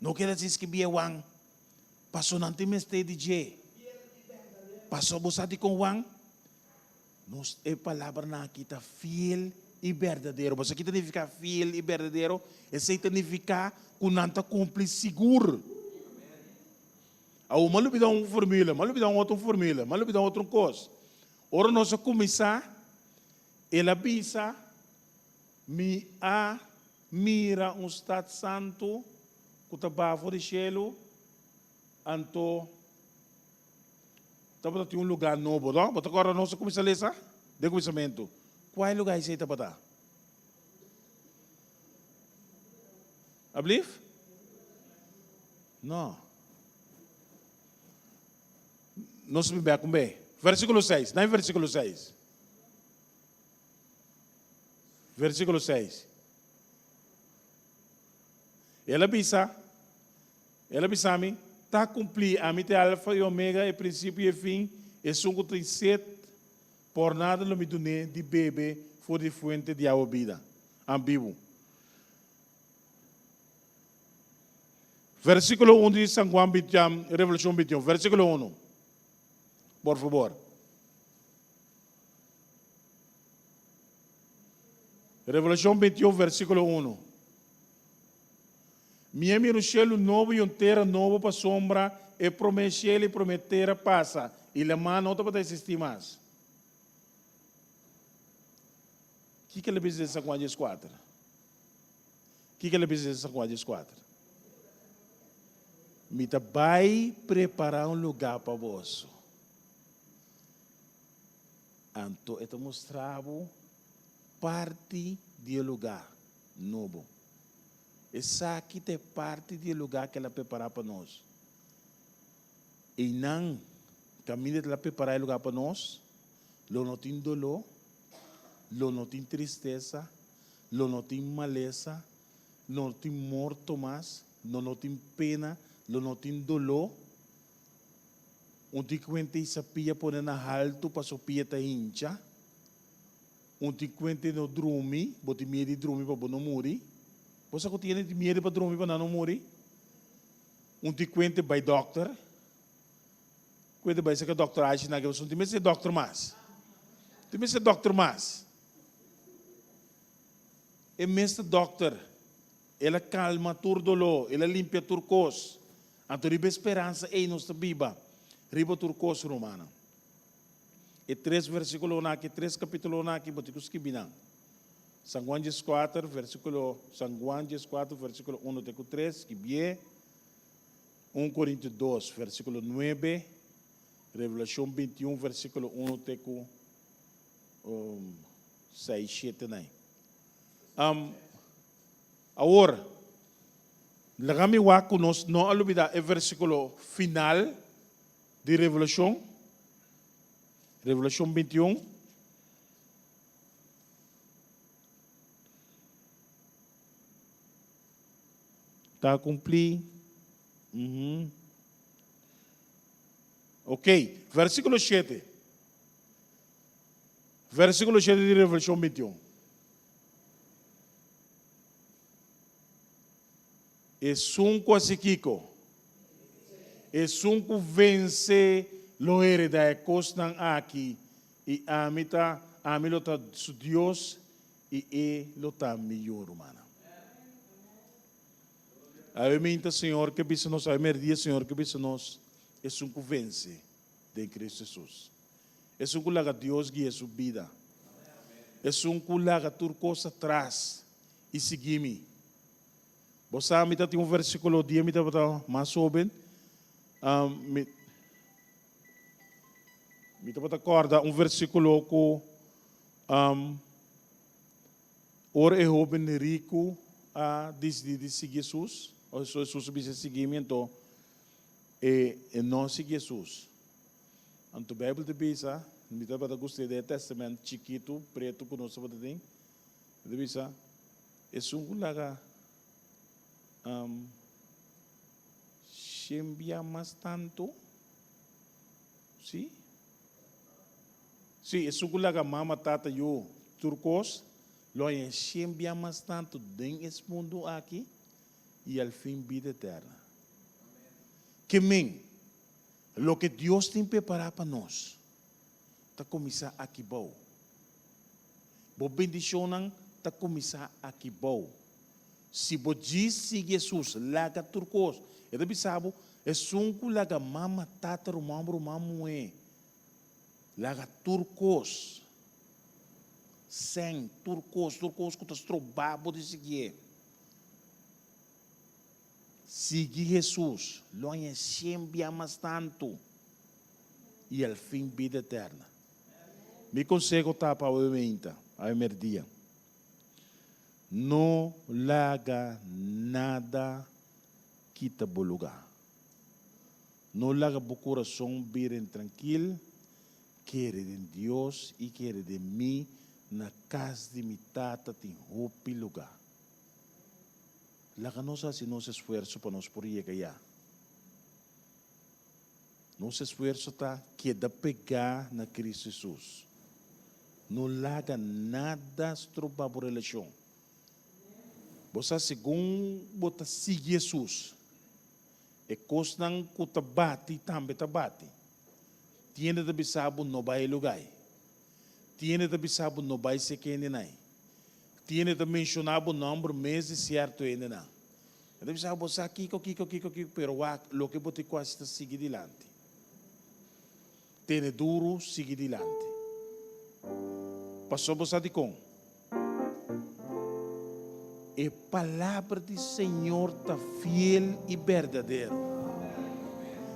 No keda sin skibié wan. Paso nan tin mester di dje. Paso bo sa dikon wan? Nos e palabranan aki ta fiel i berdadero. Bo sa ki ta nifiká fiel i berdadero? Esei ta nifiká ku nan ta kumpli sigur. Awor, m'a lubidá un formula, m'a lubidá un otro formula, m'a lubidá un otro kos. Ora nos a kuminsá, el a bisa, Mi a mira un stat santu ku ta baha for di shelu, anto Tabata tin un lugá nobo, no? Bo ta kòrda nos a kuminsá lesa den kuminsamentu? Kua e lugá esei tabata? Ablief? No. Nos a bin bèk un be. Versíkulo seis. Na e versíkulo seis. Versíkulo seis. El a bisa. El a bisa mi, Ta kumplí, ami ta e Alfa i Omega, e prinsipio i e fin, esun ku tin set, por nada lo mi dun'é di bebe for di fuente di awa bida, an bibu. Versíkulo unu di San Juan binti, Revelashon bintiun, versíkulo unu, por fabor. Revelashon bintiun, versíkulo unu. Mi a mira un shelu nobo i un tera nobo pasobra e promé shelu i promé tera pasa, i lamá no tabata eksistí mas. Kiko el a bisa den San Juan dieskuater? Kiko el a bisa den San Juan dieskuater? Mi ta bai prepará un lugá pa boso. Anto e ta mustra bo parti di e lugá nobo. Esaki ta e parti di e lugá ku el a prepará pa nos. Einan, kaminda el a prepará e lugá pa nos, lo no tin doló, lo no tin tristesa, lo no tin malesa, lo no tin morto mas, lo no tin pena, lo no tin doló. Un tin kuenta i sa pia pone na haltu paso pia ta hincha. Un tin kuenta i no drumi, bo tin miedu di drumi pa bo no muri. Bo sa ku tin hende tin miedu pa drumi pa nan no muri? Un tin kuenta i bai dòkter, kuenta bai saka dòkter ashi nan ke pasobra un tin mester dòkter mas. Un tin mester dòkter mas. E mes ta dòkter, el a kalma tur doló, el a limpia tur kos. Anto riba e speransa ei nos ta biba, riba tur kos, rumannan. E tres versíkulonan aki, e tres kapítulonan aki, bo tin ku skibi nan. San Juan dieskuater, versíkulo, San Juan dieskuater, versíkulo unu te ku tres, skibié. Un Korintio dos, versíkulo nuebe, Revelashon bintiun, versíkulo unu te ku seis, shete, nai. Awor, laga mi wak ku nos no a lubidá e versíkulo final Di Revelashon, Revelashon 21. Ta kumplí. Mm Ok, versíkulo 7. Versíkulo 7 di Revelashon 21. Esun ku hasi kiko? Esun ku vense lo heredá e kosnan aki, i ami ta, ami lo ta su Dios, i e lo ta mi yu. Rumannan, awe minta Señor ke bisa nos, awe merdia Señor ke bisa nos, esun ku vense den Cristo Jesus, esun ku laga Dios guia su bida, esun ku laga tur kos atras i sigui mi. Bo sa mi ta tin un versíkulo dia mi tabata mas hóben. Mi mi tabata kòrda un versíkulo ku ora e hóben riku a disidí di sigui Hesus, o Hesus a bisa sigui mi, anto e no a sigui Hesus. Anto Beibel ta bisa. Mi tabata gusta e tèstamènt chikitu, pretu ku nos tabata tin. E ta bisa, Esun ku laga shembia mas tantu, sí? Sí, esun ku laga mama, tata, yu, tur kos, lo haña shembia mas tantu den es mundu aki i al fin bida eterna. Ke men, loke Dios tin prepará pa nos ta kuminsá aki bou. Bo bendishonnan ta kuminsá aki bou. Si bo djis sigui Hesus, laga tur kos. E ta bisa bo, esun ku laga mama, tata, ruman, ruman muhé, laga tur kos, sèn, tur kos, tur kos ku ta stroba bo di siguié. Sigui Hesus, lo haña shen bia mas tantu i al fin bida eterna. Mi konseho ta pa awe meinta, awe merdia, no laga nada kita bo lugá. No laga bo kurason bira intrankil, kere den Dios i kere den mi, na kas di mi Tata tin hopi lugá. Laga nos hasi nos esfuerso pa nos por yega ya. Nos esfuerso ta keda pegá na Cristo Hesus. No laga nada stroba bo relashon. Bo sa segun bo ta sigui Hesus, e kosnan ku ta bati tambe ta bati. Tin hende ta bisa bo no bai e lugá ei. Tin hende ta bisa bo no bai seke hendenan ei. Tin hende ta menshoná bo nòmber mes di sierto hendenan. E ta bisa bo sa kiko, kiko, kiko, kiko, pero wak loke bo tin ku hasi ta sigui dilanti. Tene duru, sigui dilanti. Pasobra bo sa dikon? E palabra di Señor ta fiel i berdadero.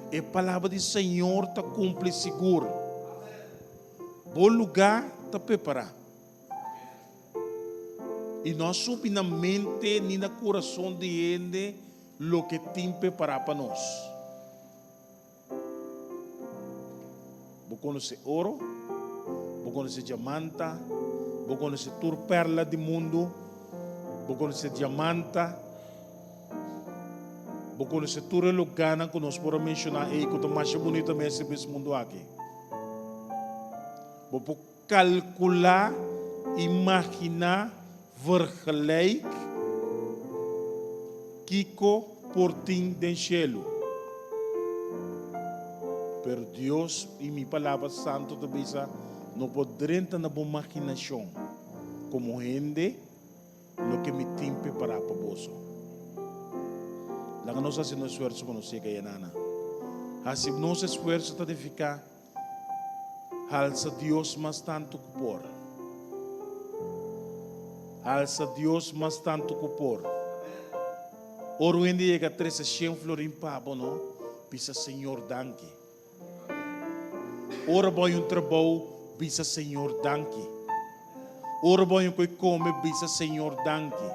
E palabra di Señor ta kumpli sigur. Bo lugá ta prepará. I no a subi na mente ni na kurason di hende loke tin prepará pa nos. Bo konosé oro, bo konosé diamanta, bo konosé tur pèrla di mundu, bo konosé diamanta, bo konosé tur e lugánan ku nos por a menshoná ei ku ta masha bunita mes riba es mundu aki. Bo por Kalkulá, imaginá, vergelijk kiko por tin den shelu. Pero Dios i mi Palabra Santu ta bisa, no por drenta na bo maginashon komo hende loke mi tin prepará pa boso. Laga nos hasi nos esfuerso pa nos yega yanana. Hasi nos esfuerso ta nifiká Halsa Dios mas tantu ku por. Halsa Dios mas tantu ku por. Ora un hende yega trese shen florin pa bo, no, bisa Señor danki. Ora bo hay un trabou, bisa Señor danki. Ora bo hay un koe kome, bisa Señor danki.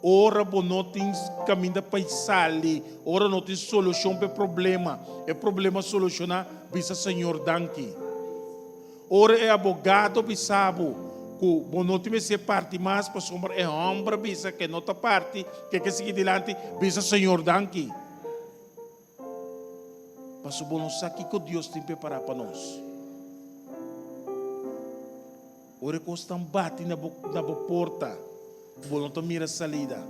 Ora bo no tin caminda pa i sali, ora no tin solucion pa e problema, e problema soluciona, bisa Señor danki. Ora e abogado bisa bo cu bo no tin mester parti mas pasobra e homber a bisa cu e no ta parti, cu e ke sigui dilanti, bisa Señor danki. Pasobra bo no sa kico Dios tin prepara pa nos. Ora e kosnan bati na bo na bo porta, bo no ta mira salida,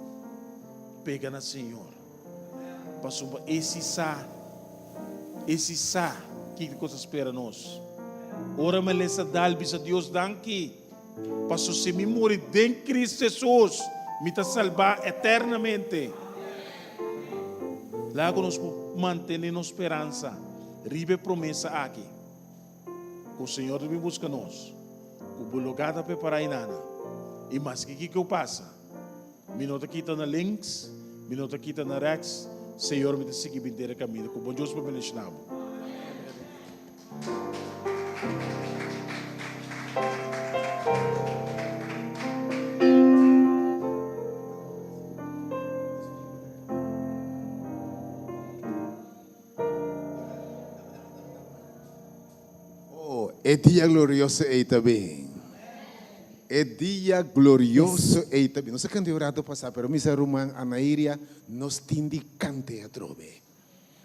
pega na Señor. Pasobra E si sa, E si sa kiko kos ta spera nos. Ora mi a lesa dal bisa Dios danki, paso si mi muri den Cristo Jesus, mi ta salbá eternamente. Laga nos por mantene nos speransa riba e promesa aki. Ku Señor ta bin buska nos, ku bo lugá ta prepará inana. I maske kiko pasa, mi no ta kita na links, mi no ta kita na rèks, Señor mi ta sigui bin den e kaminda. Ku bon Dios por bendishoná bo. Oh, E dia glorioso ei ta bin. E dia glorioso ei ta bin. Nos a kanta e un rato pasá, pero mi sa ruman Anairia, nos tin di kant'é atrobe.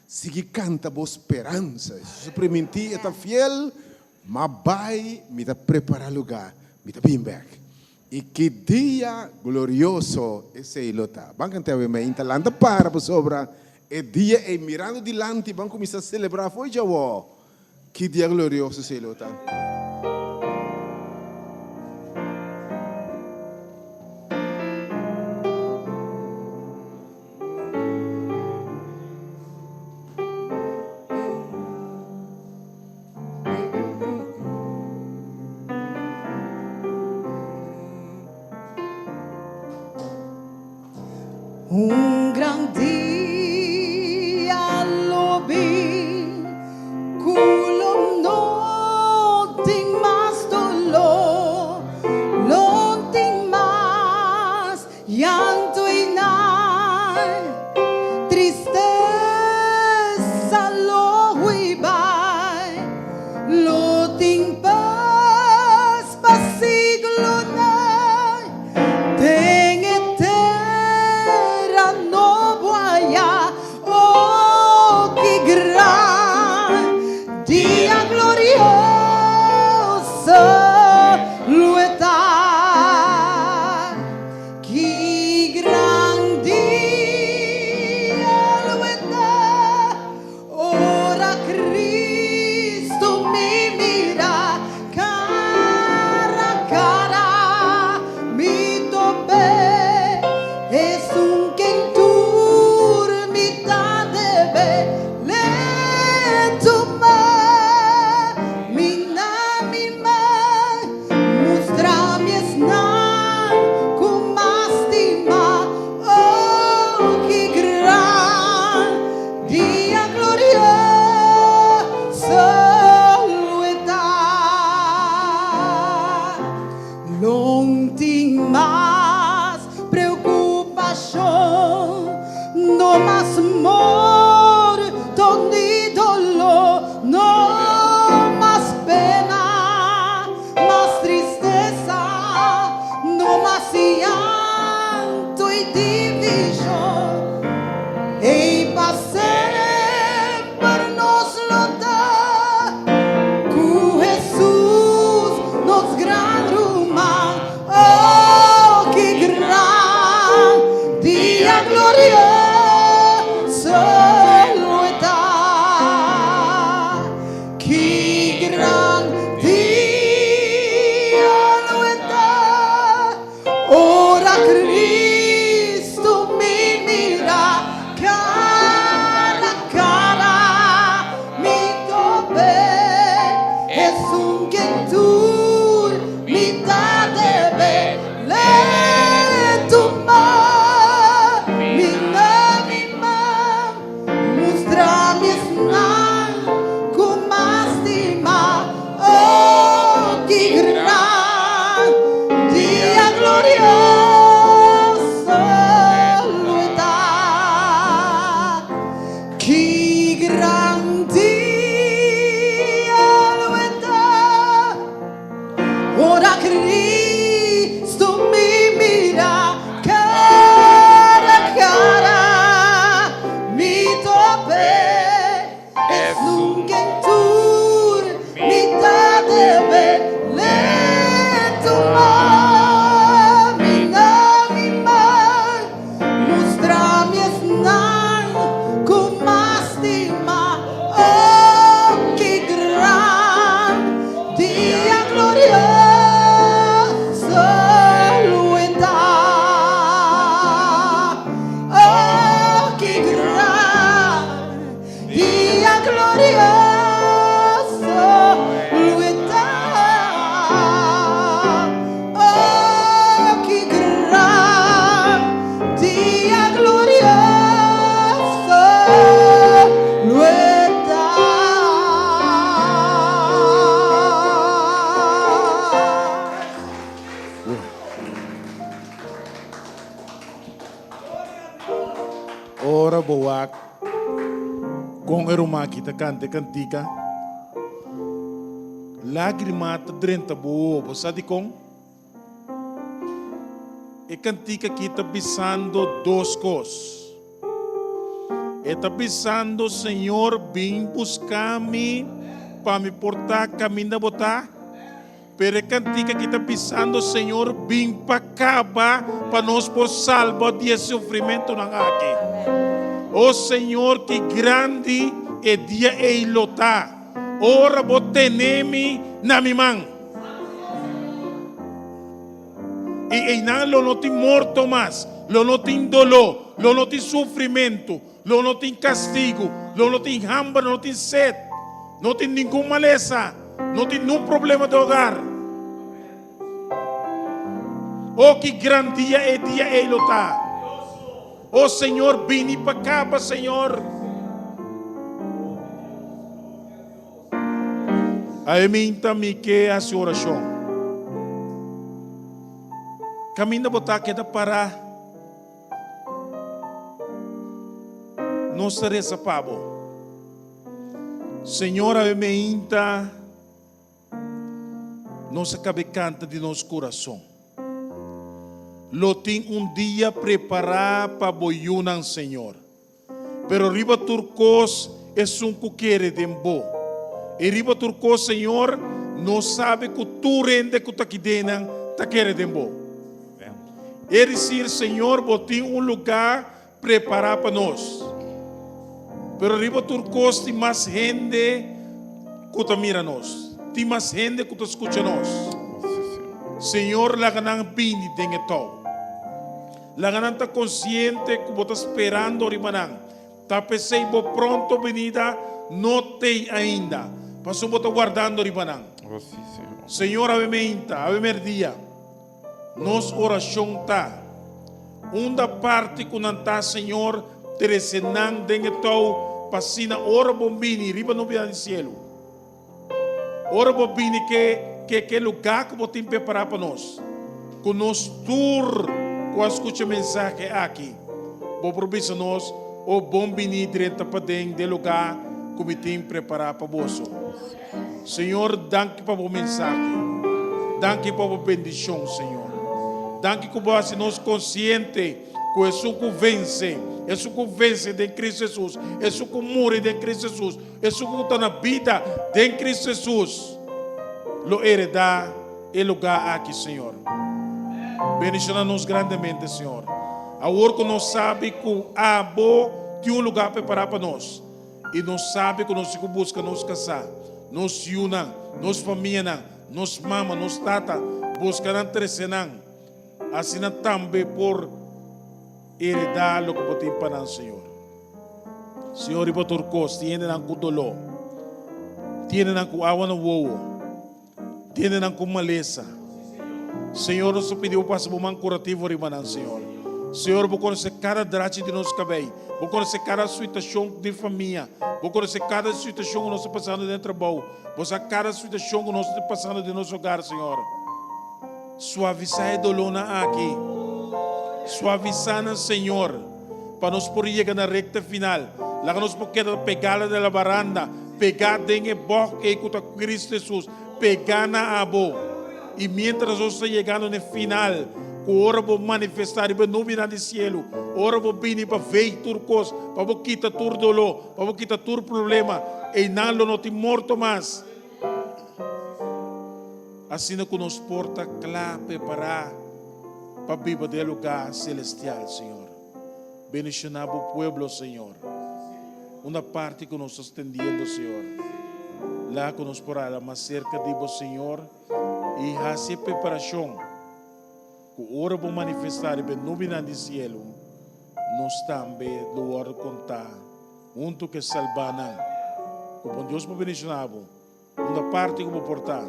Sigui kanta bo speransa. Hesus a primintí, e ta fiel, Ma bai, mi ta prepará lugá, mi ta bin bèk. I ki dia glorioso esei lo ta! Ban kant'é awe meinta, lanta para pasobra e dia ei mirando dilanti, ban kuminsá selebrá fo'i djawó. Ki dia glorioso esei lo ta! Un gran dia lo bin ku lo no tin mas doló, lo tin mas llanto i nan tristesa lo hui bai, lo tin pas pa siglonan den e tera nobo aya. Oh, ki gran dia glorioso lo e ta! Ki gran dia lo e ta ora Cristo mi mira cara a cara, mi tope esun ken tur mi ta debe le tuma mi na mi man. Mustra mi esnan ku mas stima, oh ki gran dia glorioso lo e ta. Lo n tin mas preokupashon, no mas morto ni doló, no mas pena. Mas tristesa, no mas llanto i divishon. Ei pa semper nos lo ta ku Hesus, nos gran ruman. Oh, ki gran dia glorioso lo e ta! Ki gran dia lo e ta ora Cristo mi mira cara a cara, mi tope esun ken tur mi ta debe le tuma mi na mi man. Mustra mi esnan ku mas stima, oh ki gran dia glorioso lo e ta. Ki gran dia lo e ta. Ora Cristo mi mira cara a cara, mi tope esun ken tur mi ta debe le tuma mi na mi man, mustra mi esnan ku mas stima, oh ki gran Dia glorioso lo e ta. Oh, ki gran dia glorioso lo e ta. Oh, ki gran dia glorioso lo e ta. Ora bo wak kon e ruman aki ta kanta e kantika. Lágrima ta drenta bo wowo. Bo sa dikon? E kantika aki ta bisando dos kos. E ta bisando, Señor, bin buska mi pa mi por ta kaminda bo ta. Pero e kantika aki ta bisando, Señor, bin pa kaba pa nos por salba di e sufrimentunan aki. O Señor, ki grandi e dia ei lo ta, ora bo tene mi na mi man. I einan lo no tin morto mas, lo no tin doló, lo no tin sufrimentu, lo no tin kastigu, lo no tin hamber, lo no tin set, no tin ningun malesa, no tin nun problema di hogar. O ki gran dia e dia ei lo ta! O Señor, bini pa kaba, Señor. Aeminta mi ke hasi orashon. Kaminda bo ta keda pará, nos ta resa pa bo. Señor, aemeinta nos a kabe kanta di nos kurason. Lo tin un dia prepará pa bo yunan, Señor. Pero riba tur kos esun ku kere den bo. I riba tur kos, Señor, nos sabe ku tur hende ku ta kidenan ta kere den bo. E disir, Señor, bo tin un lugá prepará pa nos. Pero riba tur kos tin mas hende ku ta mira nos. Tin mas hende ku ta skucha nos. Señor, laga nan bini den e tou. Laga nan ta konsiente ku bo ta sperando riba nan. Ta p'esei bo pronto binida no t'ei ainda, pasobra bo ta wardando riba nan. Señor, awe meinta, awe merdia, nos orashon ta, unda parti ku nan ta, Señor, trese nan den e tou pa asina ora bo bini riba nubianan di sielu, Ora bo bini ke ke ke lugá ku bo tin prepará pa nos, ku nos tur ku a skucha mensahe aki, bo por bisa nos, O bon bini drenta paden den lugá ku mi tin prepará pa boso. Señor, danki pa bo mensahe. Danki pa bo bendishon, Señor. Danki ku bo hasi nos konsiente ku esun ku vense, esun ku vense den Kristu Hesus, esun ku muri den Kristu Hesus, Esun ku ta na bida den Cristo Jesus lo heredá e lugá aki, Señor. Bendiciona nos grandemente, Señor. Awor ku nos sabi ku Abo tin un lugá prepará pa nos, i nos sabi ku nos tin ku buska nos kasá, nos yunan, nos famianan, nos mama, nos tata, buska nan, trese nan, asina tambe por heredá loke Bo tin pa nan, Señor. Señor riba tur kos, tin hendenan ku doló, tin hendenan ku awa na wowo, tin hendenan ku malesa. Señor, nos ta pidi bo pasa bo man kurativo riba nan, Señor. Señor, bo konosé kada drachi di nos kabei, bo konosé kada situashon di famia, bo konosé kada situashon ku nos ta pasando den trabou, bo sa kada situashon ku nos ta pasando den nos hogar, Señor. Suavisá e dolónan aki. Suavisá nan, Señor. Pa nos por yega na rekta final, laga nos por keda pegá na la baranda, pegá den e bòg ei ku ta Kristu Hesus, pegá na abo. I miéntras nos ta yegando na e final, ku ora bo manifestá riba e nubinan di sielu, ora bo bini pa veeg tur kos, pa bo kita tur doló, pa bo kita tur problema, einan lo no tin morto mas. Asina ku nos por ta kla prepará pa biba den e lugá selestial, Señor. Bendishoná bo pueblo, Señor. Unda parti ku nos ta stendiendo, Señor, laga ku nos por hala mas serka di bo, Señor, i hasi e preparashon ku ora bo manifestá riba e nubinan di sielu, nos tambe lo wòrdu kontá huntu ku e salbánan. Ku bon Dios por bendishoná bo. Unda parti ku bo por ta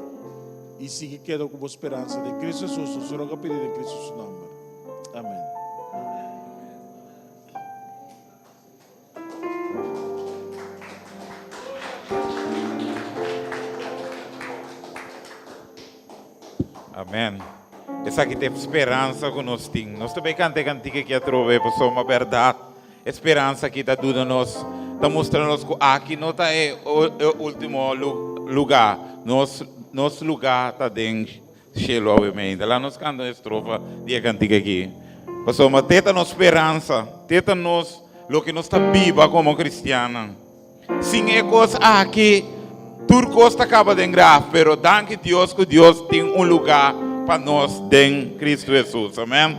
i sigui keda ku bo speransa den Cristo Jesus, nos roga pidi den Cristo su nomber. Amen. Amen. Esaki ta e speransa ku nos tin. Nos ta bay kanta e kantika aki atrobe pasobra bèrdat E speransa aki ta duna nos, ta mustra nos ku aki no ta e último lugá. Nos. nos lugá ta den shelu awe meinta. Laga nos kanta un estrofa di e kantika aki. Pasobra te ta nos speransa, te ta nos loke nos ta biba komo kristiannan. Sin e kos aki, tur kos ta kaba den graf, pero danki Dios ku Dios tin un lugá pa nos den Kristu Hesus. Amèn.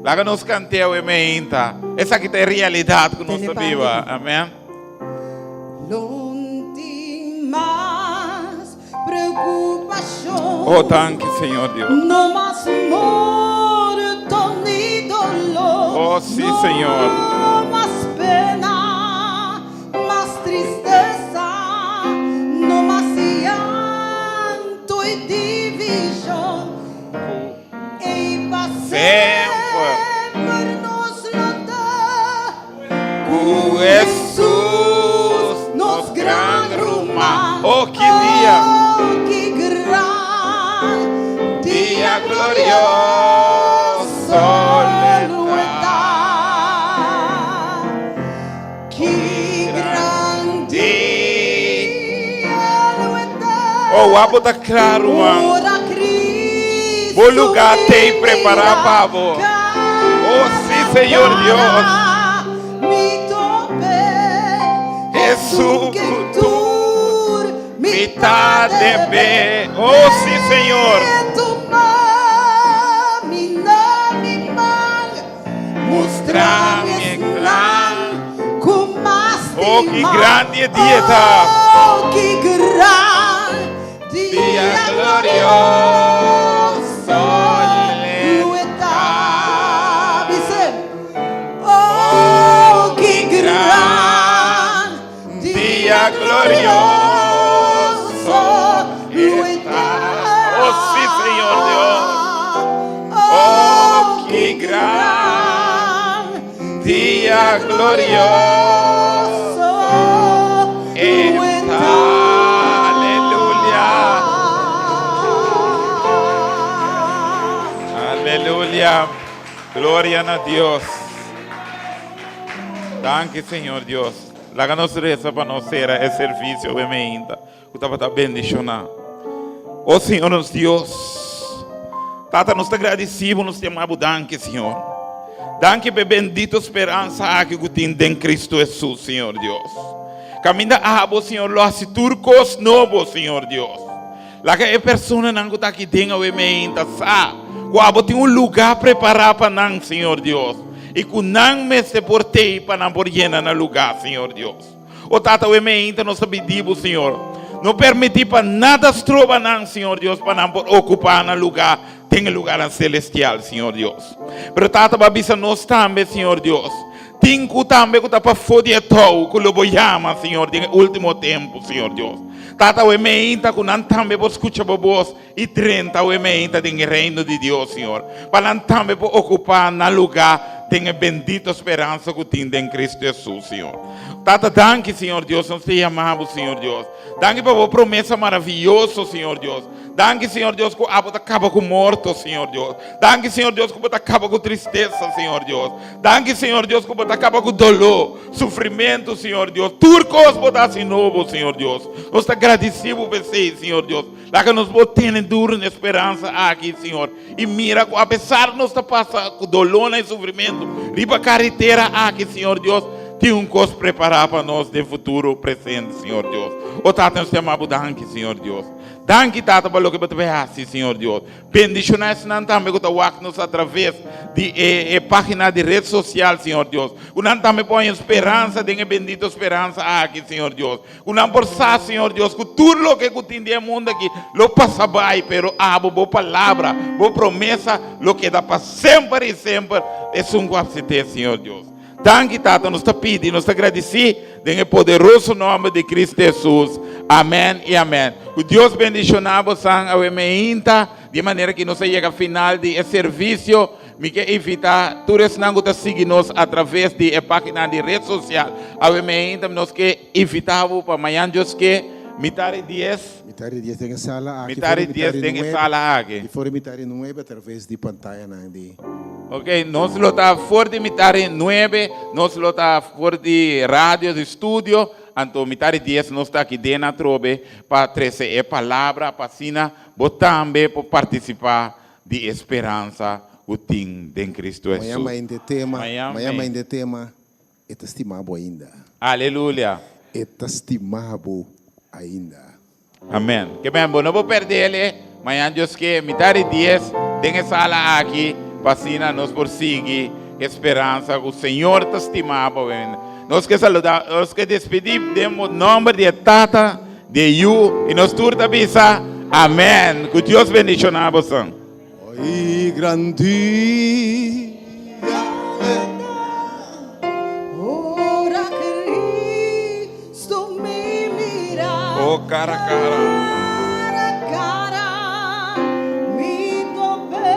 Laga nos kant'é awe meinta. Esaki ta e realidat ku nos ta biba. Amèn. Oh, danki Señor Dios. Oh, sí, Señor. Semper. Ku Hesus nos gran ruman. Oh, ki dia! Dia glorioso lo ta. Oh, wak bo ta kla, ruman. Bo lugá t'ei prepará pa bo. Oh, sí, Señor Dios. Hesus ku tur mi ta debe. Oh, sí, Señor. Mustra mi e gran. Oh, ki grandi e dia ta. Dia glorioso lo ta. Oh, ki gran dia glorioso lo ta. Oh, sí, Señor Dios. Oh, ki gran dia glorioso e ta. Aleluya. Aleluya. Gloria na Dios. Danki, Señor Dios. Laga nos reza pa nos sera e servicio we meinta. Ku tabata bendishoná. O Señor nos Dios, Tata nos ta gradisí bo, nos ta yama bo danki, Señor. Danki pa e bendito speransa aki ku tin den Kristu Hesus, Señor Dios. Kaminda abo, Señor, lo hasi tur kos nobo, Señor Dios. Laga e personanan ku ta aki den awe meinta sa ku abo tin un lugá prepará pa nan, Señor Dios, i ku nan mester por tei pa nan por yena nan lugá, Señor Dios. O Tata, awe meinta nos ta pidi bo, Señor, no permití pa nada stroba nan, Señor Dios, pa nan por okupá nan lugá den e lugarnan selestial, Señor Dios. Pero Tata, bo a bisa nos tambe, Señor Dios, tin ku tambe ku ta pafó di e tou ku lo bo yama, Señor, den e último tempu, Señor Dios. Tata, awe meinta ku nan tambe por skucha bo bos i drenta awe meinta den e reino di Dios, Señor, pa nan tambe por okupá nan lugá den e bendito speransa ku tin den Kristu Hesus, Señor. Tata, danki, Señor Dios, nos ta yama Bo, Señor Dios. Danki pa Bo promesa maraviyoso, Señor Dios. Danki, Señor Dios, ku abo ta kaba ku morto, Señor Dios. Danki, Señor Dios, ku Bo ta kaba ku tristesa, Señor Dios. Danki, Señor Dios, ku Bo ta kaba ku doló, sufrimentu, Señor Dios. Tur kos Bo ta hasi nobo, Señor Dios. Nos ta gradisí Bo p'esei, Señor Dios. Laga nos por tene duro na e speransa aki, Señor, i mira ku apesar nos ta pasa ku dolónan i sufrimentu riba karetera aki, Señor Dios, tin un kos prepará pa nos den futuro presente, Señor Dios. O Tata, nos ta yama Bo danki, Señor Dios. Danki, Tata, pa loke Bo ta bay hasi, Señor Dios. Bendishoná esnan tambe ku ta wak nos atraves di e página di ret sosial, Señor Dios. Ku nan tambe por haña speransa den e bendito speransa aki, Señor Dios. Ku nan por sa, Señor Dios, ku tur loke ku tin den e mundu aki lo pasa bai, pero abo, bo palabra, bo promesa lo keda pa semper i semper esun ku apsit'é, Señor Dios. Danki, Tata, nos ta pidi, nos ta gradisí den e poderoso nòmber di Kristu Hesus. Amèn i amèn. Ku Dios bendishoná bosan awe meinta, di e manera ki nos a yega final di e servisio. Mi ke invitá tur esnan ku ta sigui nos atraves di e página di ret sosial awe meinta, nos ke invitá bo pa mañan Dios ke mitar di dies. Mitar di dies den e sala aki. Mitar di dies den e sala aki. I for di mitar di nuebe atraves di pantayanan di. Ok, nos lo ta for di mitar di nuebe, nos lo ta for di radio di studio. Anto mitar di dies nos ta aki den atrobe pa trese e palabra pa asina bo tambe por partisipá di e speransa ku tin den Kristu Mañan Hesus. mainta e tema, Mañan mañan mainta. mainta e tema, E ta stima bo ainda. Aleluya. E ta stima bo ainda. Amen. Ke men bo no por perde el e mañan Dios ke mitar di dies den e sala aki pa asina nos por sigui e speransa ku Señor ta stima bo. Nos ke saluda, nos ke despidi den bo nomber di e Tata, di e Yu i nos tur ta bisa Amen. Ku Dios bendiciona boso. Oi gran dia. Ora Cristo mi mira. Oh cara cara. Cara cara mi tope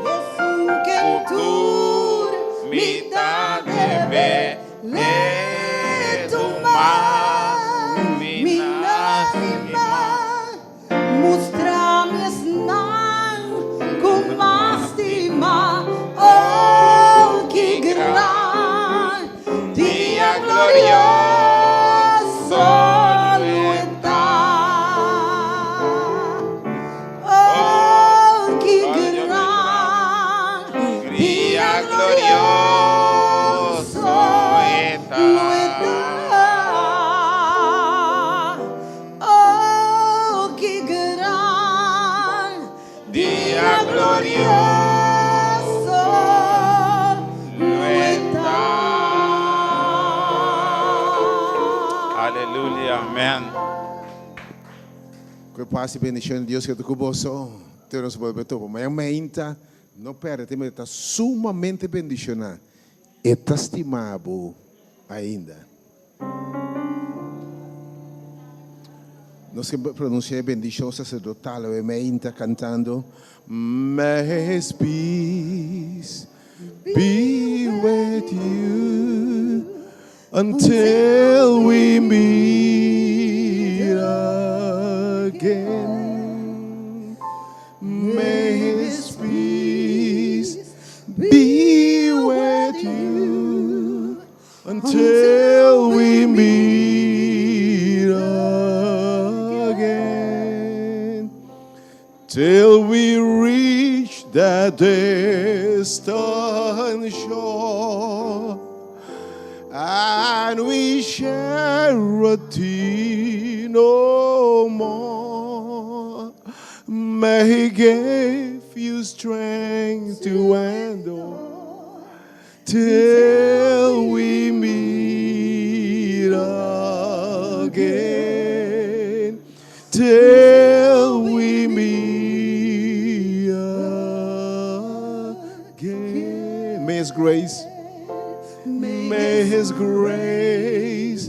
esun ke tur mi ta debe le tuma mi nalima. Mustra mi esnan ku mas stima, oh ki gran dia glorioso lo e ta. Oh ki gran dia glorioso lo e ta. Oh, ki gran dia glorioso lo e ta. Aleluya, amen. Ku e pas i bendishon di Dios keda ku boso te nos bolbe topa. Mañan meinta no perde te mester ta sumamente bendishoná. E ta stima bo ainda. Nos ke pronuncia e bendicion sacerdotal awe meinta cantando, May His peace be with you until we meet again. May His peace be with you until we meet again. Till we reach that distant shore and we share a tear no more. May He give you strength to endure till we meet again. Till we meet again. May His grace, may His grace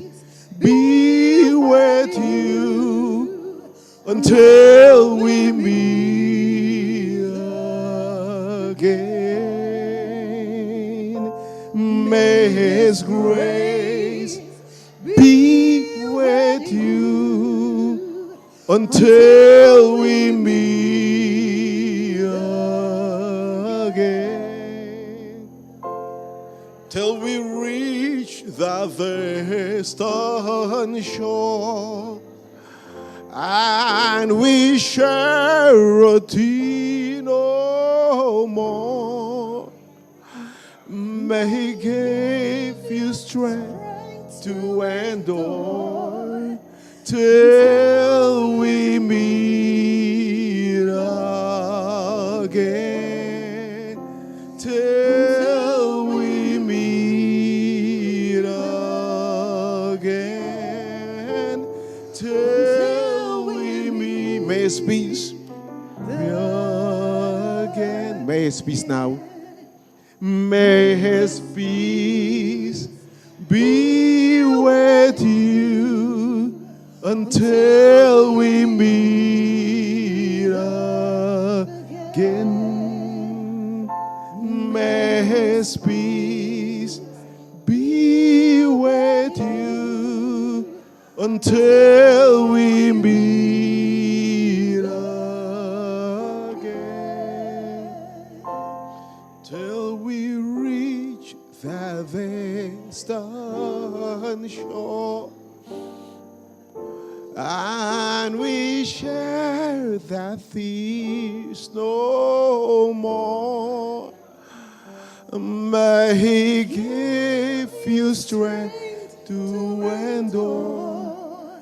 be with you until we meet again. May His grace be with you until we meet again. Till we reach the distant shore and we share a tear no more. May He give you strength to endure till we meet again. Till we meet again. Till we meet. May His peace be again. May His peace now. May His peace be with you until we meet again. May His peace be with you until we meet again. Till we reach that distant shore. And we share that feast no more. May He give you strength to endure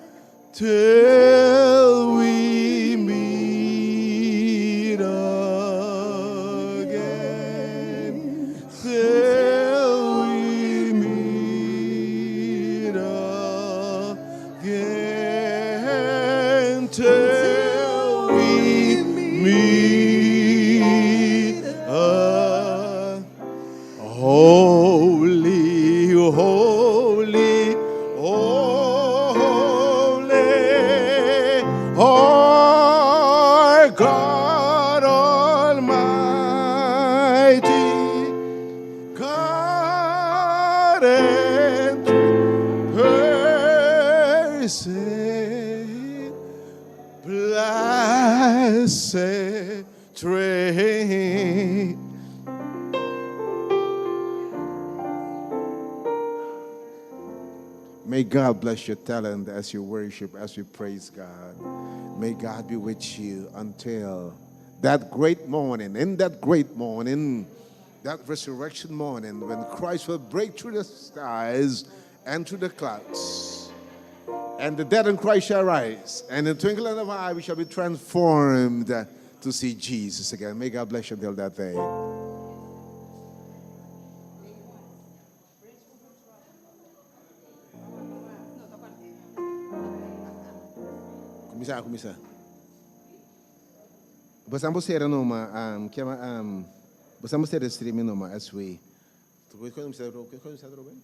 till we meet again. Till we meet again. Till we meet again. Holy, holy, holy, oh God Almighty, God and person, blessed Trinity. May God bless your talent as you worship, as you praise God. May God be with you until that great morning, in that great morning, that resurrection morning, when Christ will break through the skies and through the clouds. And the dead in Christ shall rise. And in the twinkling of an eye, we shall be transformed to see Jesus again. May God bless you until that day. Kuminsá, kuminsá. Boso sera numa, um, kema, um, boso sera streaming numa as we. Kuminsá, kuminsá, Ruben?